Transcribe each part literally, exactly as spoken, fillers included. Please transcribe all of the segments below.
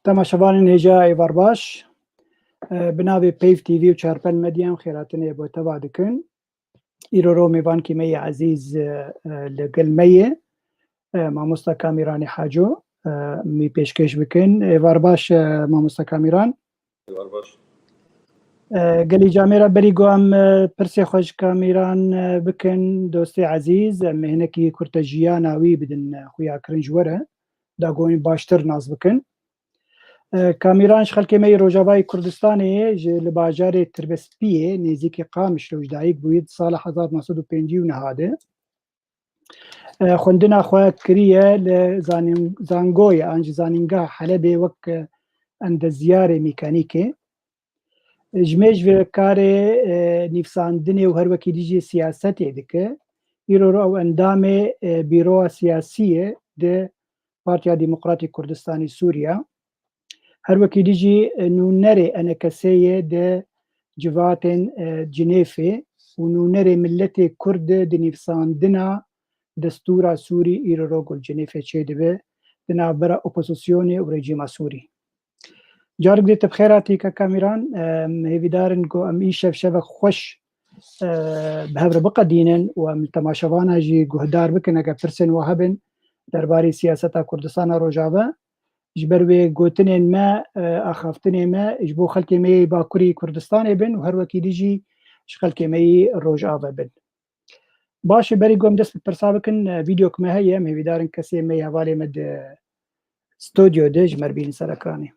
Temaşevanên hêja êvar baş. E, bi navê Peyv T V û Çarpel Medya em xêratinê bo teva dikin. Îro ro mêvankî me yê ezîz, e, e, li gel me ye. E, mamosta Kamîranê Haco, e, mî pêşkêş bikin. Êvar baş, e, mamosta Kamîran. Êvar baş. E, gelî camêra berî ku em, e, pirsê xwe ji Kamîran, e, bikin, dostê ezîz, em ê hinekî kurtejiyana wî bidin, e, xuya kirin ji we re, da ku hûn baştir nas bikin. E, Kamîran ji xelkê me yê Rojavayê Kurdistanê ye, ji li bajarê Tirbespiyê, nêzîkî Qamişlo ji dayik bûye di sala hezar neh sed û pêncî û neh de. E, xwendina xwe kiriye li zanin-, zangoyê an jî zanîngeha Helebê wek, e, endezyarê mîkanîkê. Ji mêj vê karê, e, nivîsandinê û her wekî dî jî siyasetê dike. Îro re ew endamê, e, bîroya siyasî ye di Partiya Demokratîk Kurdistanî Sûriya. Her wekî dî jî, e, nûnerê E N K S'ê ye di civatên, e, Cinêfê û nûnerê miletê Kurd di nivîsandina destûra Sûrî îro ro ku li Cinêfê çêdibe di navbera opozisyonê û rejîma Sûrî. Carik dê te bi xêr hatî kaka Mîran. Em hêvîdar in ku em îşev şevek xweş, e, bi hev re biqedînin û em li temaşevana jî guhdar bikin, eger pirsên we hebin derbarê siyaseta Kurdistana Rojava. Ji ber wê gotinên me, e, axaftinê me ji bo xelkê me yê Bakurî Kurdistanê bin û her wekî dî jî ji xelkê me yî Rojava bin. Baş e, berî ku em dest bi pirsa bikin, e, vîdeok me heye, em hêvîdar in kesê me yê hevalê me di stûdyo de ji me re bînin ser ekranê.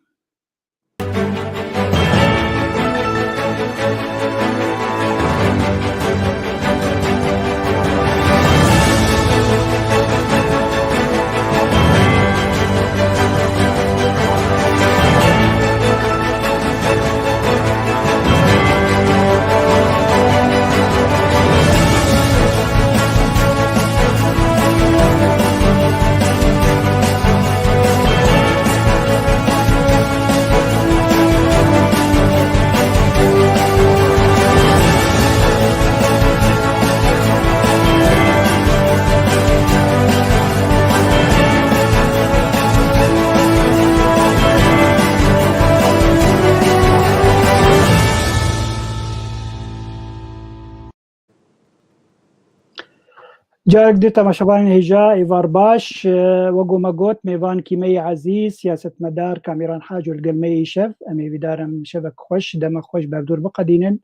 Carek di temaşevanên hêja, êvar baş. E, wek ku me got, mêvankî me yê ezîz, siyasetmedar Kamîran Haco li gel me yê îşev. Em hêvîdar in şevek xweş, demek xweş bi hevdûr biqedînin.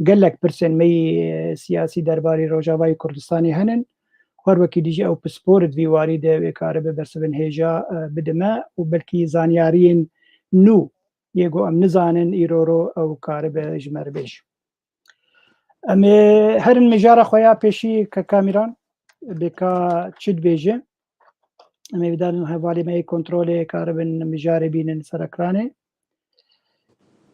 Gelek pirsên me yê, e, siyasî derbarê Rojavayê Kurdistanê henin. Her wekî dî jî ew pispor di vî warî de wê karibe bersivên hêja, e, bide me û belkî zanyariyên nû yê ku em nizanin îro ro ew karibe ji me re bêje. Em ê herin mijara xwe ya pêşî kaka Mîran, bêka çi dibêje. Em ê bidarin hevalê me yê kontrolê karibin mijarê bînin ser ekranê.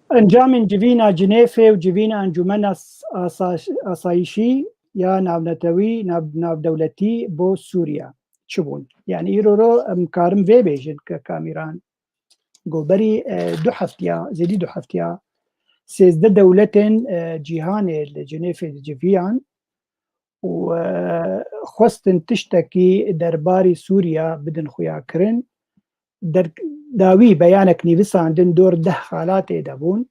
Encamên civîna Cinêfê û civîna Encûmena S-, Asa-, Asayîşî ya navnetewî, nav-, navdewletî bo Sûriya çi bûn? Yani îro ro em karin vê bêjin kaka Mîran. Ku berî, e, du heftiya, zêdî du heftiya, sêzdeh dewletên, e, cîhanê li Cinêfê diciviyan û, e, xwestin tiştekî derbarî Sûriya bidin xuyakirin. Der-, dawî beyanek nivîsandin dor deh xala tê de bûn.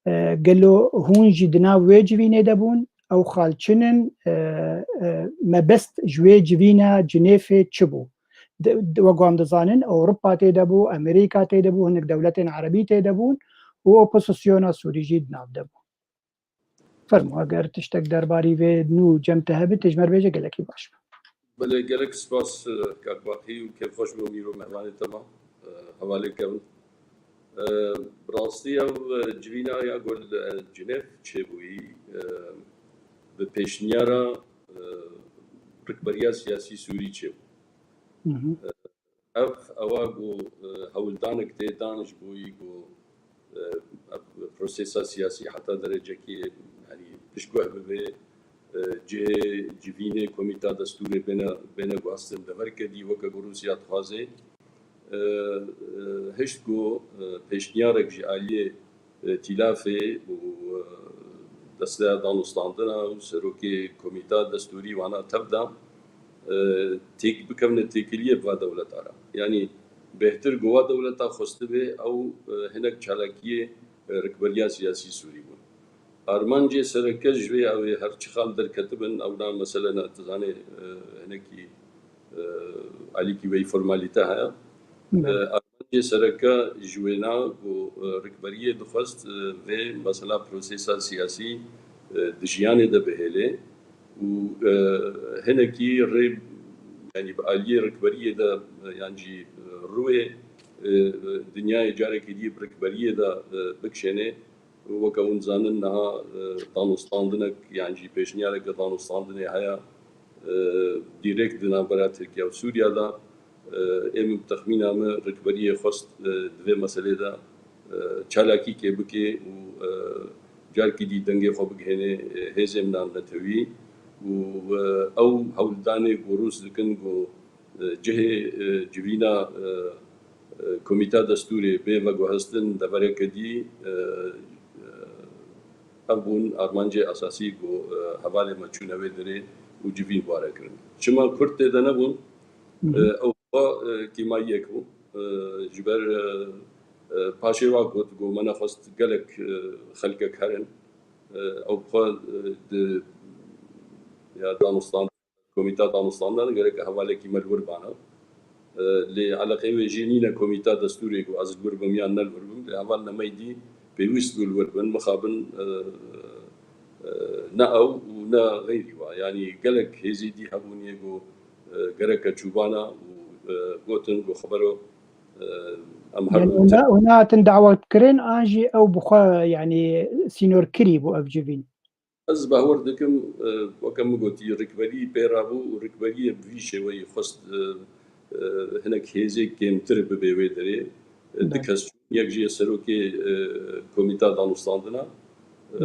E, gelo hûn jî di nav wê civînê de bûn? Ew xal çi nin? E, e, mebest ji wê civîna Cinêfê çi bû? Di, di, wek wan dizanin, Ewropa tê de bû, Amerîka tê de bû, hinek dewletên erebî tê de bûn û opozisyona Sûrî jî di nav de bû. Fermo, eger tiştek derbarî vê nû cem te hebe, tê ji me re bêje, gelekî baş be. Belê, gelek spas, e, kak Baqî û kêfxweş bûm îro mehmanê te ma, e, hevalê kevin. E, bi rastî ev, e, civîna ya ku li, e, Cinêv çêbûyî, e, bi pêşniyara, e, rikberiya siyasî Sûrî çêbû. Hı hı. E, ev, ewa ku, e, hewldanek tê dan ji bo yî ku, e, ev prosesa siyasî heta derecekê, yanî piştguh bibe, e, cihê civînê komîta destûrê bêne, bêne guhastin deverke dî weke ku Rûsya dixwaze. E, e, hişt ku, e, pêşniyarek ji aliyê, e, Tîlafê û, e, desteya danûstandina û serokê komîta destûrî wana tev da, e, têk-, bikevine têkiliyê bi va dewleta re. Yanî bêhtir gova dewleta xwestibe ew, e, hinek çalakiyê, e, rikberiya siyasî Sûrî bûn. Armancê sereke ji vê ew ê her çi xal derketibin, ew na mesele ne, tu zanê, e, hinekî, e, alîkî wê formalîte heye. E, armancê sereke ji wê na ku, e, rikberiyê dixwest, e, vê mesela prosesa siyasî, e, di jiyanê de bihêlê û, e, hinekî rê, yanî bi aliyê rikberiyê de, e, yan jî, e, rûyê, e, dinyayê carekê dî bi rikberiyê de, e, bikişênê. Weke hûn dizanin niha, e, danûstandinek yan jî pêşniyareke danûstandinê heye, e, dîrekt di navbera Tirkiye û Sûriye de. E, ê min bi texmîna min rikberiyê xwest, e, di vê meselê de, e, çalakîkê bike û, e, carkî dî dengê xwe bigihêne, e, hêzên navnetewî û, e, ew hewldanê ku Rûs dikin ku, e, cihê, e, civîna, e, e, Komîta Destûrê bê veguhestin devereke dî, e, e, ev bûn armancê esasî ku, e, hevalê me çûne wê derê û civîn ware kirin. Çima Kurd tê de nebûn? E, ew xwe, e, kêmayiyek bû. E, ji ber, e, e, paşê wa got ku me nexwest gelek, e, xelkek herin. E, ew xwe, e, di, ya danûstan Komîta danûstandina gerek hevalekî me li wir bana. E, lê eleqeyê wê jê nîne komîta destûrê ku ez li wir bim yan ne li wir bim. Lê hevalên me dî pêwîst bû li wir bin, mixabin, e, e, ne ew û ne xeyrî wa. Yanî gelek hêzê dî hebûn yê ku, e, gereke çûbana û, e, gotin ku xebero, e, em her Yanî du hûn te- hûn hatin dawetkirin an jî ew bi xwe, yanî sînorkirî bû ev civîn? Ez bawer dikim, e, weke min gotî, rikberî pê rabû û rikberiyê bi vî şêweyî xwest, e, e, hinek hêzê kêmtir bibe wê derê. E, du kes çûn, yek jî serokê, e, komîta danûstandina, e,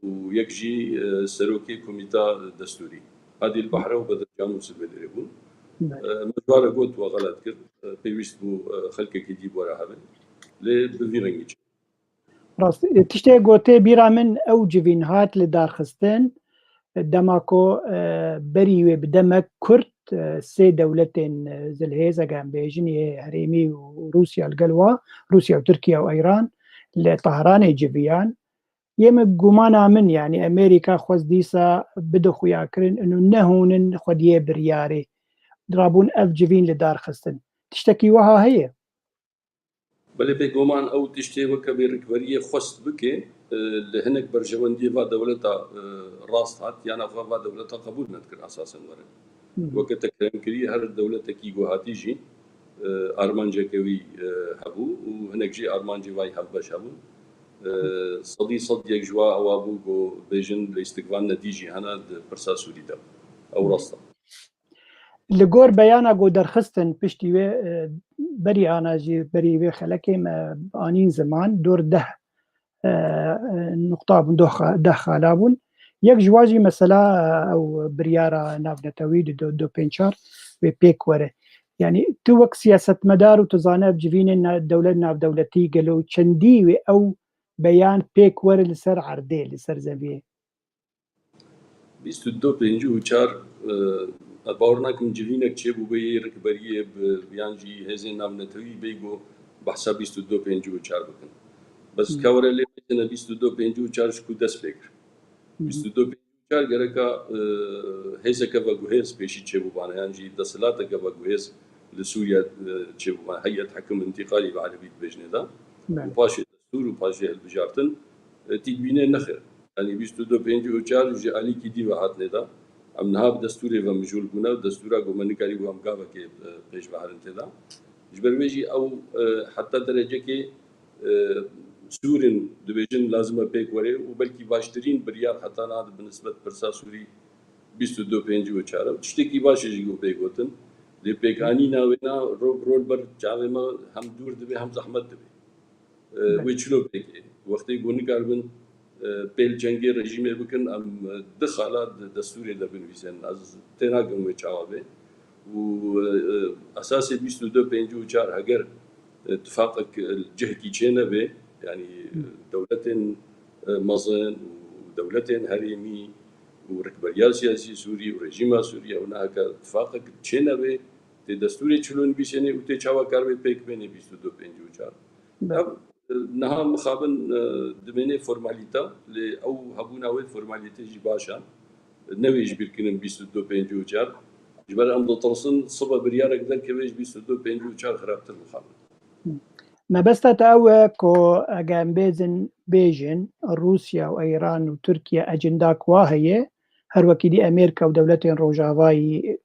û yek jî, e, serokê komîta destûrî. Adil Bahre û Bedir Camûs li vê derê bûn. E, me ji wan re got, we xelet kir. E, pêwîst bû, e, xelkekî dî bi we re hebe. Lê bi vî rengî çi. Rast, e, tiştê gotê bîra min ew civîn hat li darxistin, e, dema ku, e, berî wê bi demek Kurd, e, sê dewletên, e, zilhêz, eger em bêjin, yê herêmî û Rûsya li gel wa, Rûsya û Tirkiye û Îran li Tehranê civiyan. Yê min gumana min, yanî Amerîka xwest dîsa bide xuyakirin, û nehûnin xwediyê biryarê. Rabûn ev civîn li dar xistin. Tiştekî wiha heye? Belê, bêguman ew tiştê weke vê rikberiyê xwest bike, e, li hinek berjewendiyê va dewleta, e, rast hat, yana xwe va dewleta qebûl nedikir esasen werin. Weke te kerem kirî, her dewletekî ku hatî jî, e, armanceke wî, e, hebû û hinek jî armancê wayî hevbeş hebûn. E, sedî sed yek ji wa ewa bû ku bêjin lîstikvan nedî jî hene di pirsa Sûrî de. Ew rast e. Li gor beyana ku derxistin piştî wê, e, berî ana jî, berî wê xelekê me anîn ziman, dor deh, e, e, nuqta bûn, doh xa-, deh xala bûn. Yek ji wan jî mesela, e, ew biryara navnetewî di do, do pênc çar wê pêk were. Yanî tu wek siyasetmedar û tu zane ev civînên na-, dewlet navdewletî gelo çendî wê ew beyan pêk were li ser erdê, li ser zeviyê? Bîst û du pêncî û çar, e, ez bawer nakim civînek çêbûbe yê rikberiyê bi, yan jî hêzên navnetewî bê ku behsa bîst û du pêncî û çar bikin. Bes Hmm. ka were lê bêjine bîst û du pêncî û çar ji ku dest pê kir. Hmm. Bîst û du pêncî û çar gereka, e, hêzeke veguhêz pêşî çêbûbane, yan jî desthilateke veguhêz li Sûriye, e, çêbûbane. Heyet Hekim Întîqalî bi erebî dibêjinê de. Belê. Û paşê destûr û paşê hilbijartin, e, tî dibîne nexêr. Yanî bîst û du pêncî û çar ji alîkî dî ve hatine de. Em niha bi destûrê ve mijûl bûne û destûra ku me nikarîbû em gavekê, e, pêş ve herin tê de. Ji ber wê jî ew, e, heta derecekê, e, Sûrên dibêjin lazim e pêk were û belkî baştirîn biryar heta niha bi nisbet pirsa Sûrî bîst û du pêncî û çar e. Tiştekî baş e jî ku bê gotin. Lê pêkanîna wê na ro bi ro li ber çavê me hem dûr dibe hem zehmet dibe. E, Belê. Wê çilo pêkê? Wextê ku nikaribin, e, pêl cengê rejîmê bikin, em, e, du xala di destûrê de binivîsin. Ez tênakim wê çawa bê. Û, e, e, esasê bîst û du pêncî û çar heger, e, tifaqek, e, cihekî çê nebe, yanî, e, Hı. dewletên, e, mezin û dewletên herêmî û rikberiya siyasî Sûrî û rejîma Sûrî ew naheke tifaqek çê nebe, Tê destûrê çilo nivîsênê û tê çawa karibê pêk bênê bîst û du pêncî û çar. Ev, e, niha mixabin, e, dimênê formalîte, lê ew hebûna wê formalîte jî baş e. Ne wê ji bîr kirin bîst û du pêncî û çar. Ji ber em ditirsin sibe biryarek derkeve ji bîst û du pêncî û çar xirabtir mixabin. Mebesta te ew e ku ege em bêzin bêjin Rûsya û Îran û Tirkiye ecindak wa heye, her wekî dî Amerîka û dewletên Rojavayî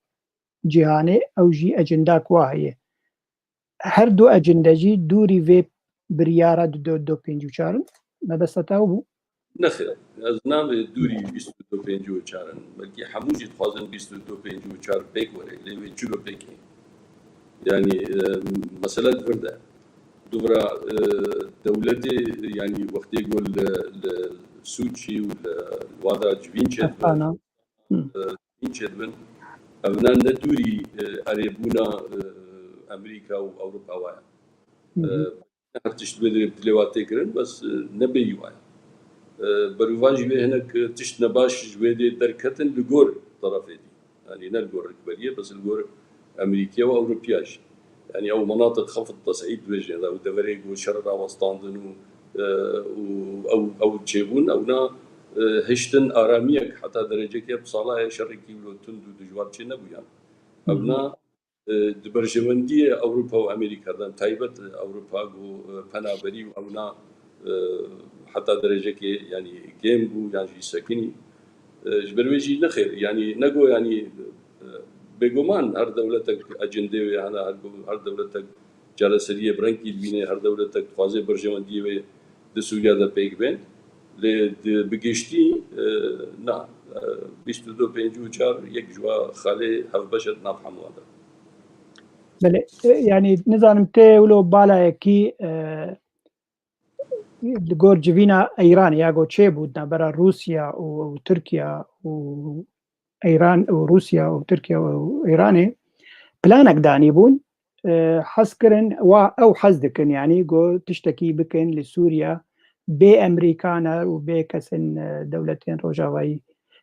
cîhanê ew jî ecindak wa heye. Her du ecinde jî dûrî vê biryara du, du pêncî û çar in. Mebesta te ew bû? Nexêr, ez navê dûrî bîst û du pêncî û çar in. Belkî hemû jî dixwazin bîst û du pêncî û çar pêk were, lê wê çilo pêk e. Yanî, e, mesele di vir de. Dûvira, e, dewletê, yanî wextê ku li, li Sûçî û li wada civîn çêdibin, Astana. Hı. e, civîn çêdibin, evna ne dûrî, e, erêbûna, e, Amerîka û Ewropa wa ye. Hı hı. E, Her tişt wê dilê wa tê kirin, bes, e, ne bêyî wa ye. E, berovajî wê hinek, e, tişt nebaş ji wê dê derketin li gor terefê dî. Yanî ne li gor rikberiyê, bes li gor Amerîkiye û Ewropiya jî. Yanî ew menatiq xeft tes'îd dibêjin, ew deverê ku şer rawestandin û, e, û ew, ew çêbûn, ewna, e, hiştin aramiyek heta derecekê bi sala ye şerekî wilo tund û dijwar çê nebûyan. Hı hı. Ewna e, di berjewendiyê Ewropa û Amerîka de, taybet Ewropa ku, e, penaberî û ewna, e, heta derecekê, yanî kêm bû yan jî sekinî. E, ji ber wê jî nexêr, yanî ne ku, yanî, e, bêguman her dewletek ecindê wê hene, her, her dewletek çareseriyê bi rengkî dibîne, her dewletek dixwaze berjewendiyê wê di Sûriya de pêk bên. Lê di, bi giştî, e, na, e, bîst û du pêncî û çar yek ji wa xalê hevbeş e di nav hemû de. Belê, e, yanî nizanim tê wilo balayekî, e, li gor civîna Îranê ya ku çêbû di navbera Rûsya û, û Tirkiya û Îran û Rûsya û Tirkiye û Îranê planek danîbûn, e, hez kirin, wa ew hez dikin, yanî ku tiştekî bikin li Sûriye bê Amerîkana û bê kesên, e, dewletên Rojavayî.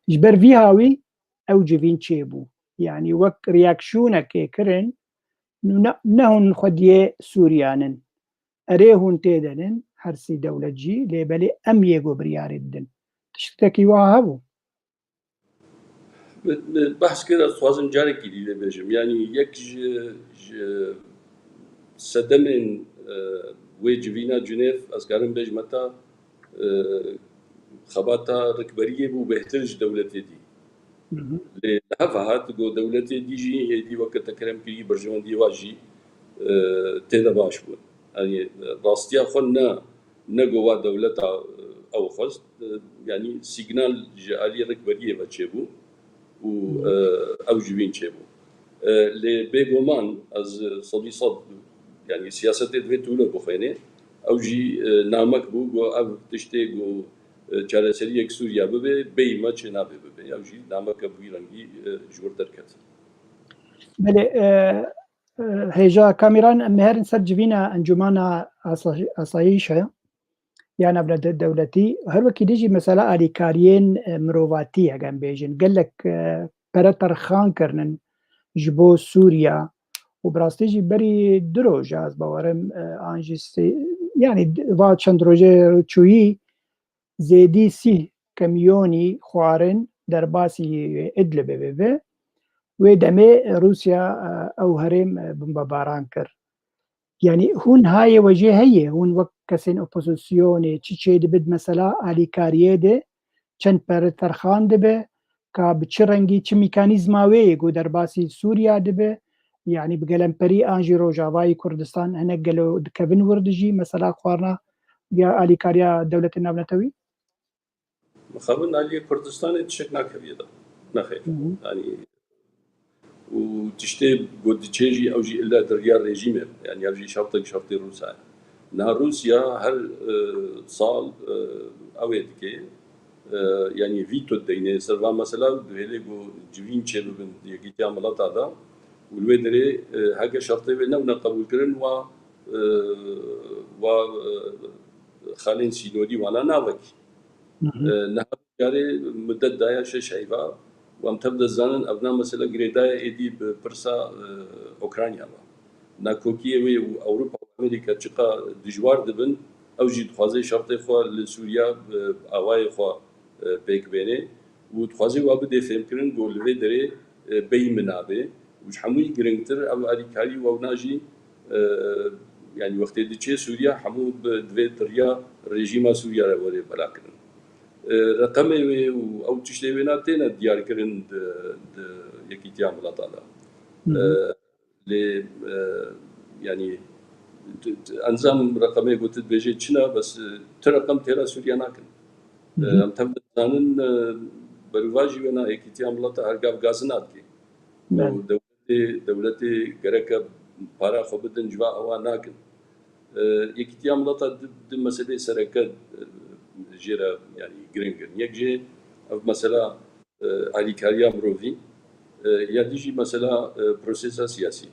Ji ber vî hawî ew civîn çêbû. Yanî wek reaksiyonekê kirin, ne, ne hûn xwediyê Sûriyan in. Erê hûn tê de nin, her sî dewlet jî, lê belê em yê ku biryarê didin. Tiştekî wiha hebû. Bi, bi behs kir, ez dixwazim carekî dî vê bêjim. Yanî yek ji, ji sedemên, e, wê civîna Cinêv, ez karim bêjime te, e, xebata rikberiyê bû bêhtir ji dewletê dî. Hı hı. Lê li hev hat, ku dewletê dî jî êdî weke te kerem kirî, berjewendiyê wa jî, e, tê de baş bûn. Yanî, e, rastiya xwe ne, ne ku wa dewleta, e, ew xwest, e, yanî sîgnal ji alî rikberiyê ve çêbû û, e, ew civîn çêbû. E, lê bêguman ez sedî sed, yanî siyasetê divê tûlo bixwênê, ew jî, e, namek bû, ku ev tiştê ku, e, çareseriyek Sûriya bibe, bêyî me çê nabe bibe. Ew jî nameke bi wî rengî, e, ji wir derket. Belê, e, e, hêja Kamîran, em herin ser civîna Encûmana Asa-, Asayîşê ya navnedewletî. Her wekî dî jî mesela alîkariyên, e, mirovatî, heke em bêjin, gelek, e, pere terxan kirinin ji bo Sûriya û bi rastî jî berî du roja, ez bawerim, e, an jî sê, yanî va çend rojê çûyî, zêdî sîh kamyonî xwarin derbasî Idlibê bibe. Wê demê Rûsya, e, ew herêm, e, bombebaran kir. Yanî hûn hayê we jê heye, hûn wek kesên opozisyonê çi çêdibit mesela alîkariyê de çend pere terxan dibe, ka bi çi rengî, çi mîkanîzma wê yê ku derbasî Sûriya dibe, yanî bi gelemperî an jî Rojavayî Kurdistan hinek gelo dikevin wir dijî mesela xwarina ya alîkariya dewletên navnetewî? Mixabin aliyê Kurdistanê tiştek nakeviye de. Nexêr. Hı hı. Yanî û tiştê ku diçe jî ew jî illa di riya rejîmê, yanî ev jî şertek şertê Rûsa ye. Niha Rûsya her, e, sal, e, ew ê dike, e, yanî vîto deyne ser van mesela, dihêlê ku civîn çêbibin di Yekîtiya Mileta de û li wê derê, e, heke şertê wê nebine qebûlkirin, wa, e, wa, e, xalên sînorî wana navekî. Hı hı. E, niha carê mudet daye şeş heyva, Û em tev de zanin, ev na mesela girêdaya êdî bi pirsa, e, Ukrayna ve. Nakokiyê wê û Ewropa û Amerîka çiqa dijwar dibin, ew jî dixwaze şertê xwe li Sûriya, e, awayê xwe, e, pêk bênê û dixwaze wa bidê fêmkirin ku li vê derê, e, bêyî min nabe û ji hemûyî giringtir ev alîkarî wewna jî, e, yanî wextê diçê Sûriya hemû bi, divê di riya rejîma Sûriya re were belakirin. E, reqemê wê û ew tiştê wêna têne diyarkirin di, di Yekîtiya Mileta de. Hı hı. E, lê, e, yanî, tu, tu, encam reqemê ku tu dibêjê çi ne, bes, e, tu reqem têra Sûriya nakin. Hı hı. E, em tev dizanin, e, berovajî wêna Yekîtiya Mileta her gav gazi nadike. Belê. Û dewletê, dewletê gereke para xwe bidin, civa ewa nakin. E, Yekîtiya Mileta di, di meselê sereke, e, jê re, yanî, giring in. Yek jê ev mesela, e, alîkariya mirovî, e, ya dî jî mesela, e, prosesa siyasî.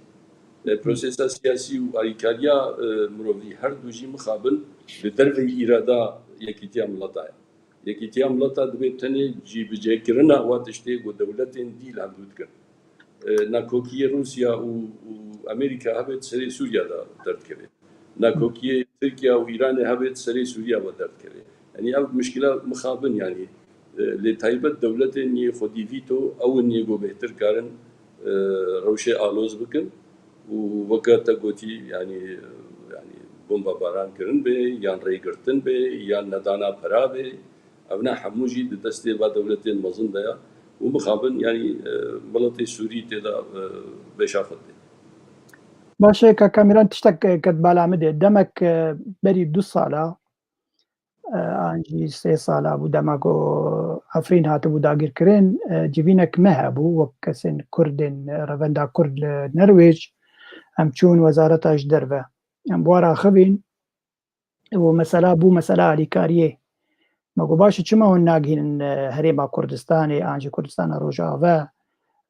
E, prosesa siyasî û alîkariya, e, mirovî her du jî mixabin li derveyî îrada Yekîtiya Mileta ye. Yekîtiya Mileta divê tenê cîbicêkirina wa tiştê ku dewletên dîl hevdû dikin. E, nakokiyê Rûsya û, û Amerîka hebe di serê Sûriya de derdikeve. Nakokiyê Tirkiya û Îranê hebe di serê Sûriya ve derdikeve. Yanî ev mişkila mixabin, yanî, e, lê taybet dewletên yê xwedî vîto ew in yê ku bêhtir karin, e, rewşê aloz bikin û weke te gotî, yanî, yanî bombabaran kirin be, yan rêgirtin be, yan nedana pera be, evna hemû jî di destê va dewletên mezin de ya û mixabin, yanî, e, miletê Sûrî tê de, e, vêşa xwe dide. Baş e, kaka Mîran, tiştek, e, ket bala min de. Demek, e, berî du sala, e, an jî sê sala bû dema ku Efrîn hatibû dagirkirin, e, civînek me hebû, wek kesên Kurdên, e, Revenda Kurd li Nerwêc, em çûn wezareta ji derve. Em bi wan re axivîn û mesela bû mesela alîkariyê. Me got, baş e, çima hûn nagihînin, e, Herêma Kurdistanê an jî Kurdistana Rojave?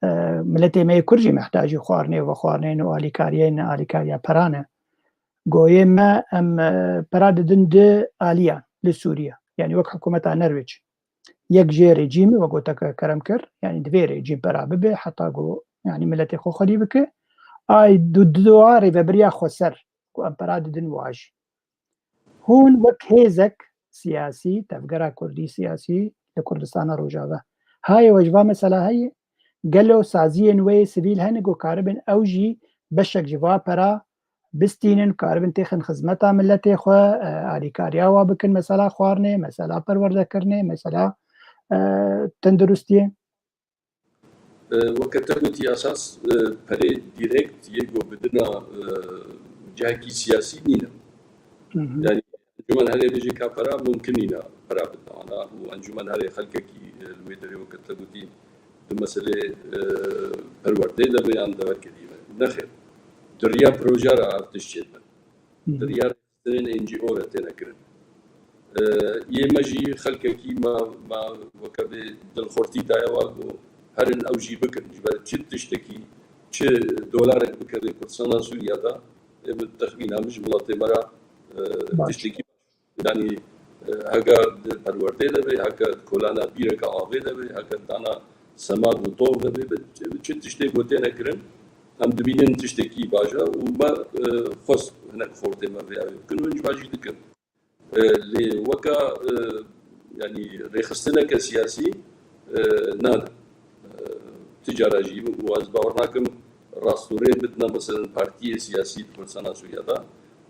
E, miletê me yê Kurd jî mihtacî xwarinê û vexwarinên û alîkariyên, alîkariya pera ne. Goyê me em, e, pera didin di aliyan li Sûriye. Yanî wek hikûmeta Nerwêc. Yek jê rejîmê, wek goteke kerem kir, yanî divê rejîm pera bibe, heta ku, yanî miletê xwe xwedî bike. Ay du, du a rêvebiriya xweser ku em pera didin wa jî. Hûn wek hêzek siyasî, tevgera kurdî siyasî li Kurdistana Rojave, hayê we ji va mesela heye? Gelo saziyên we yê sivîl hene ku karibin ew jî beşek ji va pera bistînin, karibin têxin xizmeta miletê xwe, e, alîkariya wa bikin, mesela xwarinê, mesela perwerdekirinê, mesela, e, tenduristiyê? E, weke te gotî esas, e, perê dîrekt yê ku bidina, e, cihekî siyasî nîne. Hı hı. Yanî encûmen herê bêje ka pera mumkin nîne pera bidina wana û encûmen herê xelkekî, e, li wê derê weke te gotî di meselê, e, perwerdeyê de be yan deverkê dî be. Nexêr. Di riya proje re ev tişt çêdibe. Hı hı. Di riya rêxistinên N G O re têne kirin. E, yê me jî xelkekî me, me weke vê dilxortî daye wa ku herin ew jî bikin. Ji ber çi tiştekî, çi dolarek bikeve Kurdistana Sûriya de, ê bi texmîna min ji welatê me re, e, Baş. tiştekî Yanî, e, heke di perwerdê de be, heke di kolana bîreke avê de be, heke dana semad û tov de be, bi çi, çi tiştê ku têne kirin, em dibînin tiştekî baş e û me, e, xwest hinek xortê me vê ew bikin û hûn jî dikin. E, lê weka, e, yanî rêxistineke siyasî, e, nade. E, ti cara jî û ez bawer nakim rastûrê bidina, meselen, partiyê siyasî di Kurdistana Sûriya de.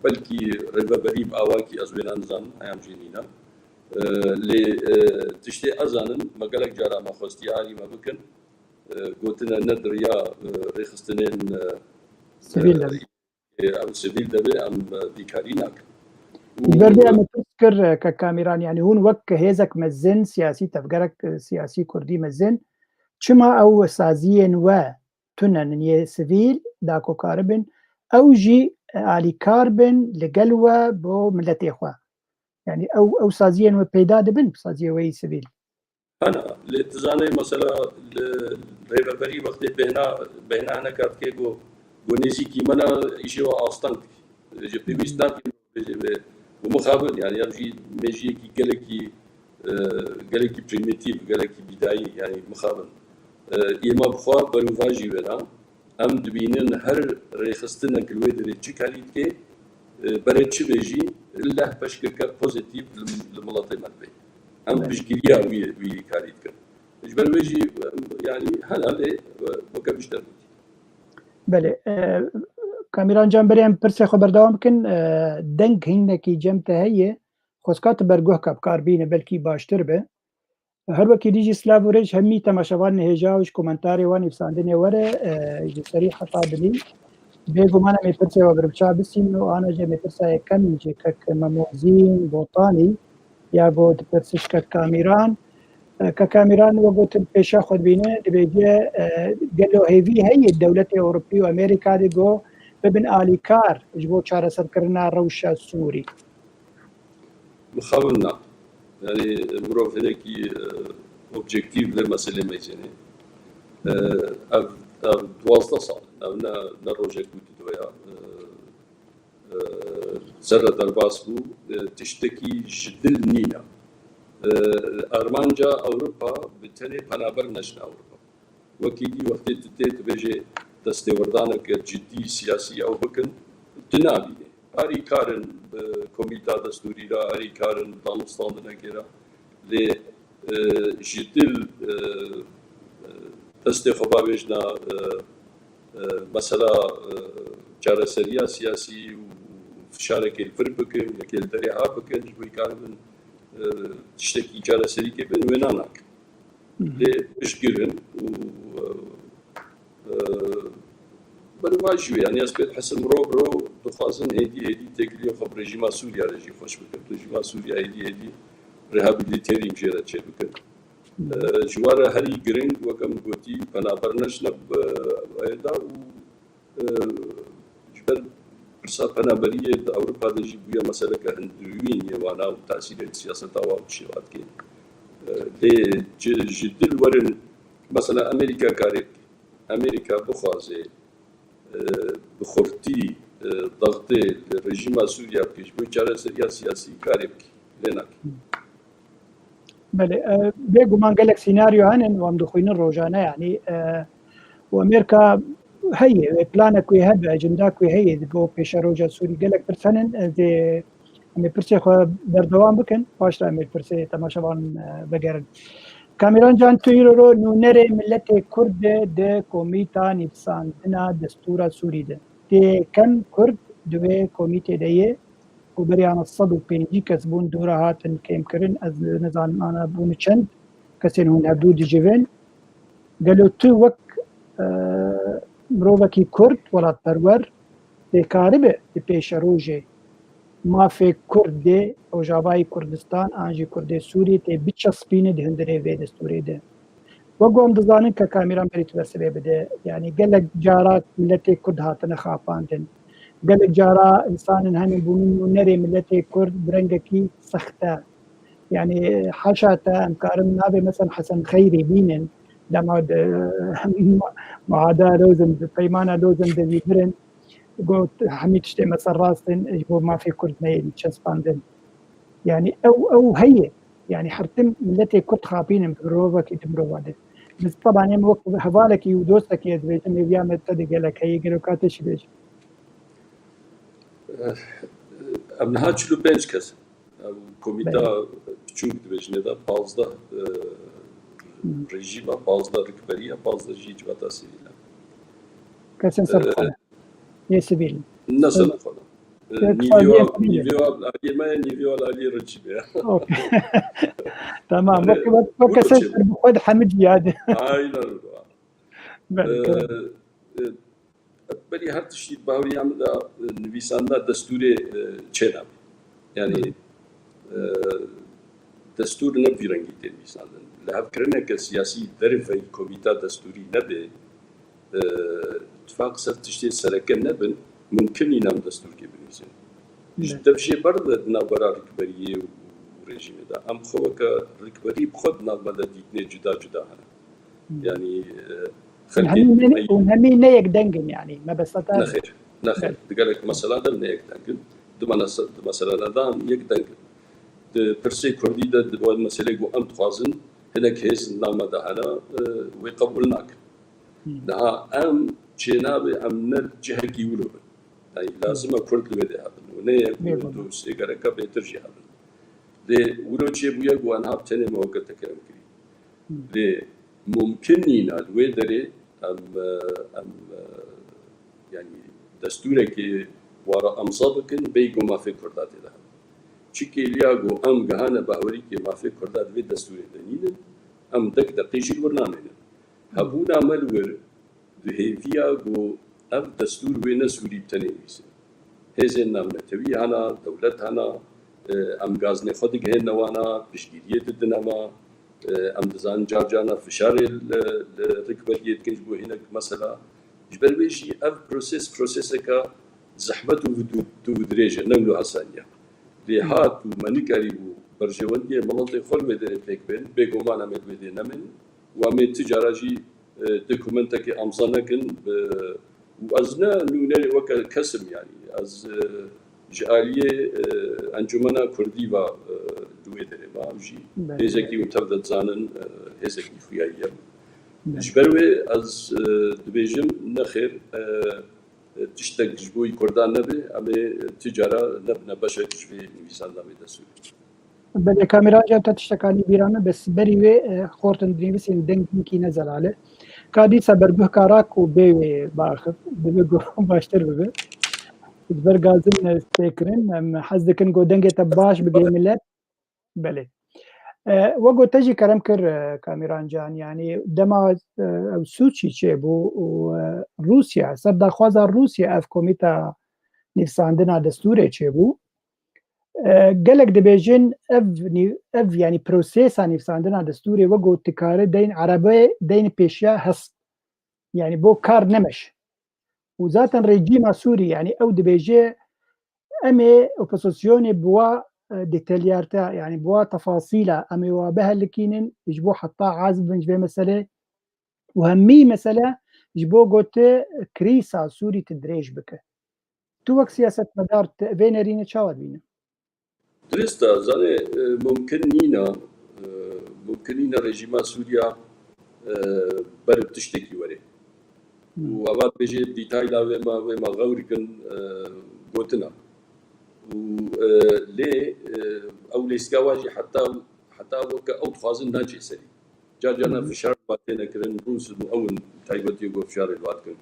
Belkî rêveberî bi awakî ez wê nizanim, heyam jî nîne. E, lê, e, tiştê ez zanim, me gelek cara me xwestiye alî me bikin. E, gotine ne di riya, e, rêxistinên, e, Sivîl de. e, ew sivîl de be, em, e, vî karî nakin. Û Ji ber vê me pirs kir, e, kek Kamîran, yanî hûn wek hêzek mezin, siyasî tevgerek, e, siyasî kurdî mezin, çima ew saziyên we tune nin yê sivîl, da ku karibin ew jî, e, alîkar bin li gel we bo miletê xwe? Yanî ew, ew saziyên we peyda dibin, saziyê we yî sivîl? Hene, lê tu zanî mesela li rêveberî wextê bêhna, bêhna hineka dike ku, ku nêzîkî me ne îşê we asteng dike. Ji pêwîst nake bêje vê ku mixabin, yanî ev jî mêjiyekî gelekî, e, gelekî prîmîtîf, gelekî bîdayî, yanî mixabin. E, êma bi xwe berovajî wêna. Em dibînin her rêxistinek li wê derê çi karî dike, e, berê çi bê jî, leh peşkeke pozîtîf li, li miletê me dibe. Em Evet. piştgiriya wî, wî karî dikin. Ji ber wê jî, em, yanî hene lê, e, weke pişt dergotî. Belê, e, Kamîran Can, berê em pirsê xwe berdewam bikin. E, deng hinekî cem te heye, xwezka tu berguhka bi kar bîne, belkî baştir be. Her wekî dî jî silav û rêz hemî temaşevanên hêja û ji komentarê wan nivîsandinê were, e, ji serî heta binî. Bêguman em ê pirsê we bir bi çav bisînin û ana jî em ê pirsa yekem ji kek Memozîn Botanî ya got, dipirse ji kek Kamîran. E, kek Kamîran, we gotin pêşa xwe dibîne, dibêje, e, gelo hêvî heye dewletê Ewropî û Amerîka de got bibin alîkar ji bo çareserkirina rewşa Sûrî? Mixabin na. Yanî mirov hinekî, e, objektîf vê meselê meyzênê. E, ev, ev duwazdeh sal in. Ev ne, ne rojek bû didoya. E, e, zerre derbas bû. E, tiştekî ji dil nîne. E, armanca Ewropa bi tenê penaber neçine Ewropa. Wekî dî wextê tu tê dibêjê destêwerdaneke cidî siyasî ew bikin, tu nabînê. Arî karin bi komîta destûrî re, arî karin danûstandinekê re. Lê, e, ji dil, e, e, destê xwe bavêjna, e, e, mesela, e, çareseriya siyasî û fişarekê li vir bikin, yekê li derê ha bikin, ji bo karibin, e, tiştekî çareserî kê bin, wêna nakin. Lê piştgirin û, e, e, berî va jî, yanî ez pê dihesibim mirov mirov dixwazin hêdî hêdî têkiliyê xwe bi rejîma Sûriya re jî xweş bikin. Rejîma Sûriya hêdî hêdî rehabiliterî jê re çêbikin. E, ji wan re herî giring, weke min gotî, penaber neçine bi, e, da û Ji ber pirsa penaberiyê di Ewropa de jî bûye meseleke hundirwîn yê wana û tesîrê siyaseta wan û şêwatgê. Lê ji, ji dil werin, mesela Amerîka karê bike. Amerîka bixwaze, e, bi xurtî, e, daxtê li rejîma Sûriya bike, ji bo çareseriya siyasî karê bike. Lê nake. Belê, e, bêguman gelek senaryo hene, wan dixwînin rojane, yanî, e, û Amerîka heye, wê planek wê hebe, ecenda wê heye, bo pêşeroja Sûrî gelek pirs hene, ez ê, em ê pirsê xwe berdewam bikin, paş de em ê pirsê temaşevan, e, vegerin. Kamîran Can, tu îro nûnerê miletê Kurd de di komîta nivîsandina destûra Sûrî de. Tê kem Kurd di wê komîtê de ye. Û berê ana sed û pêncî kes bûn, dû re hatin kêmkirin. Ez nizanim ana bûne çend kesên hûn hevdû dicivin. Gelo tu wek, e, mirovekî Kurd, welatperwer, tê karibe di pêşerojê mafê Kurd dê Rojavayê Kurdistan an jî Kurdê Sûriyê tê biçespîne di hundirê vê destûrê de? Wek ku em dizanin ke Kamîran berî tu bersivê bide, yanî gelek cara miletê Kurd hatine xapandin. Gelek cara însanên hene bûne nûnerê miletê Kurd bi rengekî sexte. Yanî haşa te em karin navê mesela Hesen Xeyrî bînin, dema di muada Lozan, di peymana Lozan de vî birin, got hemî tiştê me ser rast in, ji bo mafê Kurd neyên çespandin. Yanî ew, ew heye. Yanî her tim miletê Kurd xapînin bi mirovekî di mirova de. Biz teban em wek hevalekî û dostekî ez dibêjim, hêviya me te de gelek heye, gelo ka te jî bêje. Em niha çil û pênc kes in. Ew komîta Belê. Biçûk dibêjin ê de pazdeh, e, Hmm. rejîm e, pazdeh rikberî ye, pazdeh jî civata sivîl e. Kesên ser E, xwe ne. Yê sivîl. Ne ser xwe ne. E, Kesên nîvê sivîl. Nîvê aliyê me ye, nîvê aliyê rejîmê ye. Okey. Tamam. Yani, Wek, wek, wek kesên ser bi xwe de hemî ciyade. Aynen. Belê, E, tamam. E, Berî her tiştî di baweriya min de, e, nivîsandina destûrê, e, çênabe. Yanî, e, destûr ne bi vî rengî tê nivîsandin. Lihevkirineke siyasî derveyî komîta destûrî nebe, e, tifaq ser tiştê sereke nebin, mumkin nîne em destûrkê binivîsin. Ji Evet. dev jê ber de di navbera rikberiyê û rejîmê de. Em xwe weke rikberî bi xwe di nav me de dîtinê cuda cuda hene. Hmm. Yanî, e, Hûn xelkê hemî ne, me hûn hemî ne yek deng in, yanî, mebesta te Nexêr, nexêr. Evet. Di gelek mesela de ne yek deng in. Di menese-, di meselene de em yek deng in. Di pirsê kurdî de, di, o meselê ku em dixwazin, hinek hêz li nav me de hene, e, wê qebûl nakin. Hmm. Niha em çênabe em ne cihekî wilo bin. Yani lazim e Kurd li wê de hebin. Û ne yek û du û sê gereke bêtir jî hebin. Lê wilo çêbûye ku em hab tenê me weke tekerem kirî. Hmm. Lê mumkin nîna li wê derê em, e, em, e, yani destûrekê wara emza bikin, bêyî ku mafê Kurda tê de hebe. Çi kêliya ku em gihane bahwerî ke mafê Kurda di vê destûrê de nînin, em dek deqê jî li wir namênin. Hebûna me li wir di hêviya ku ev destûr wê ne Sûrî bi tenê nivîse. Hêzên navnetewî hene, dewlet hene, e, em gaznê xwe digihêne wana, piştgiriyê didine me, e, em dizanin car carna fişarê li, li rikberiyê dikin ji bo hinek mesela. Ji ber wê jî ev proses, proseseka zehmet û vidu-, dû û dirêj e, ne wilo hesan e. Lê ha tu me nikarîbû berjewendiyê miletê xwe li wê derê pêk bên, bêguman em ê li wê dê nemên û em ê ti cara jî, e, dokumentekê amza nekin, e, û ez ne nûnerê weke kes im, yanî ez, e, ji aliyê, e, Encûmena Kurdî ve, e, li wê derê me, ew jî Belê. hêzekî û tev de dizanin, e, hêzekî xuyayî ye. Belê. Ji ber wê ez, e, dibêjim, nexêr, e, e, tiştek ji bo Kurdan nebe, em ê ti cara nebine beşek ji vê nivîsandina vê destûrê. Belê, Kamîran Can, te tiştekanî bîra min, bes berî wê, e, xortin dinivîsîn deng hinkî ne zelal e. Ka dîsa berguh ka rak û bê wê biaxif, divê ku baştir bibe. Ji ber gazin, e, têkirin, em hez dikin ku dengê te baş bigihê milet. Belê. E, wek ku te jî kerem kir, e, Kamîran Can, yanî dema, e, ew sûcî çêbû û, e, Rûsya, ser daxwaza Rûsya ev komîta nivîsandina destûrê çêbû. E, gelek dibêjin ev nî-, ev, yanî prosesa nivîsandina destûrê wek ku dikare deyn erebê deyn pêşiya hest. Yanî bo kar nemeş. Û zaten rejîma Sûrî, yanî ew dibêje, em ê opozisyonê bi wa, e, detalyarte, yanî bi wa tefasîla em ê wa bihelikînin, ji bo heta az bibin ji vê meselê. Û hemî mesele ji bo gote krîsa Sûrî tu dirêj bike. Tu wek siyasetmedar tu vê nerîne çawa dibîne? Dirist e, zanê, e, mumkin nîna, e, mumkin nîna rejîma Sûriya, e, ber bi tiştekî were. Hmm. Û ava dibêje dîtayla wê ma, wê ma xewr kin, e, gotina. Û, e, lê, e, ew lîstika wa jî heta, heta weke ew dixwazin naçe serî. Car carna Hı hı. fişar li wan têne kirin, Rûs û ew in taybetiyê ku fişarê li wan dikin.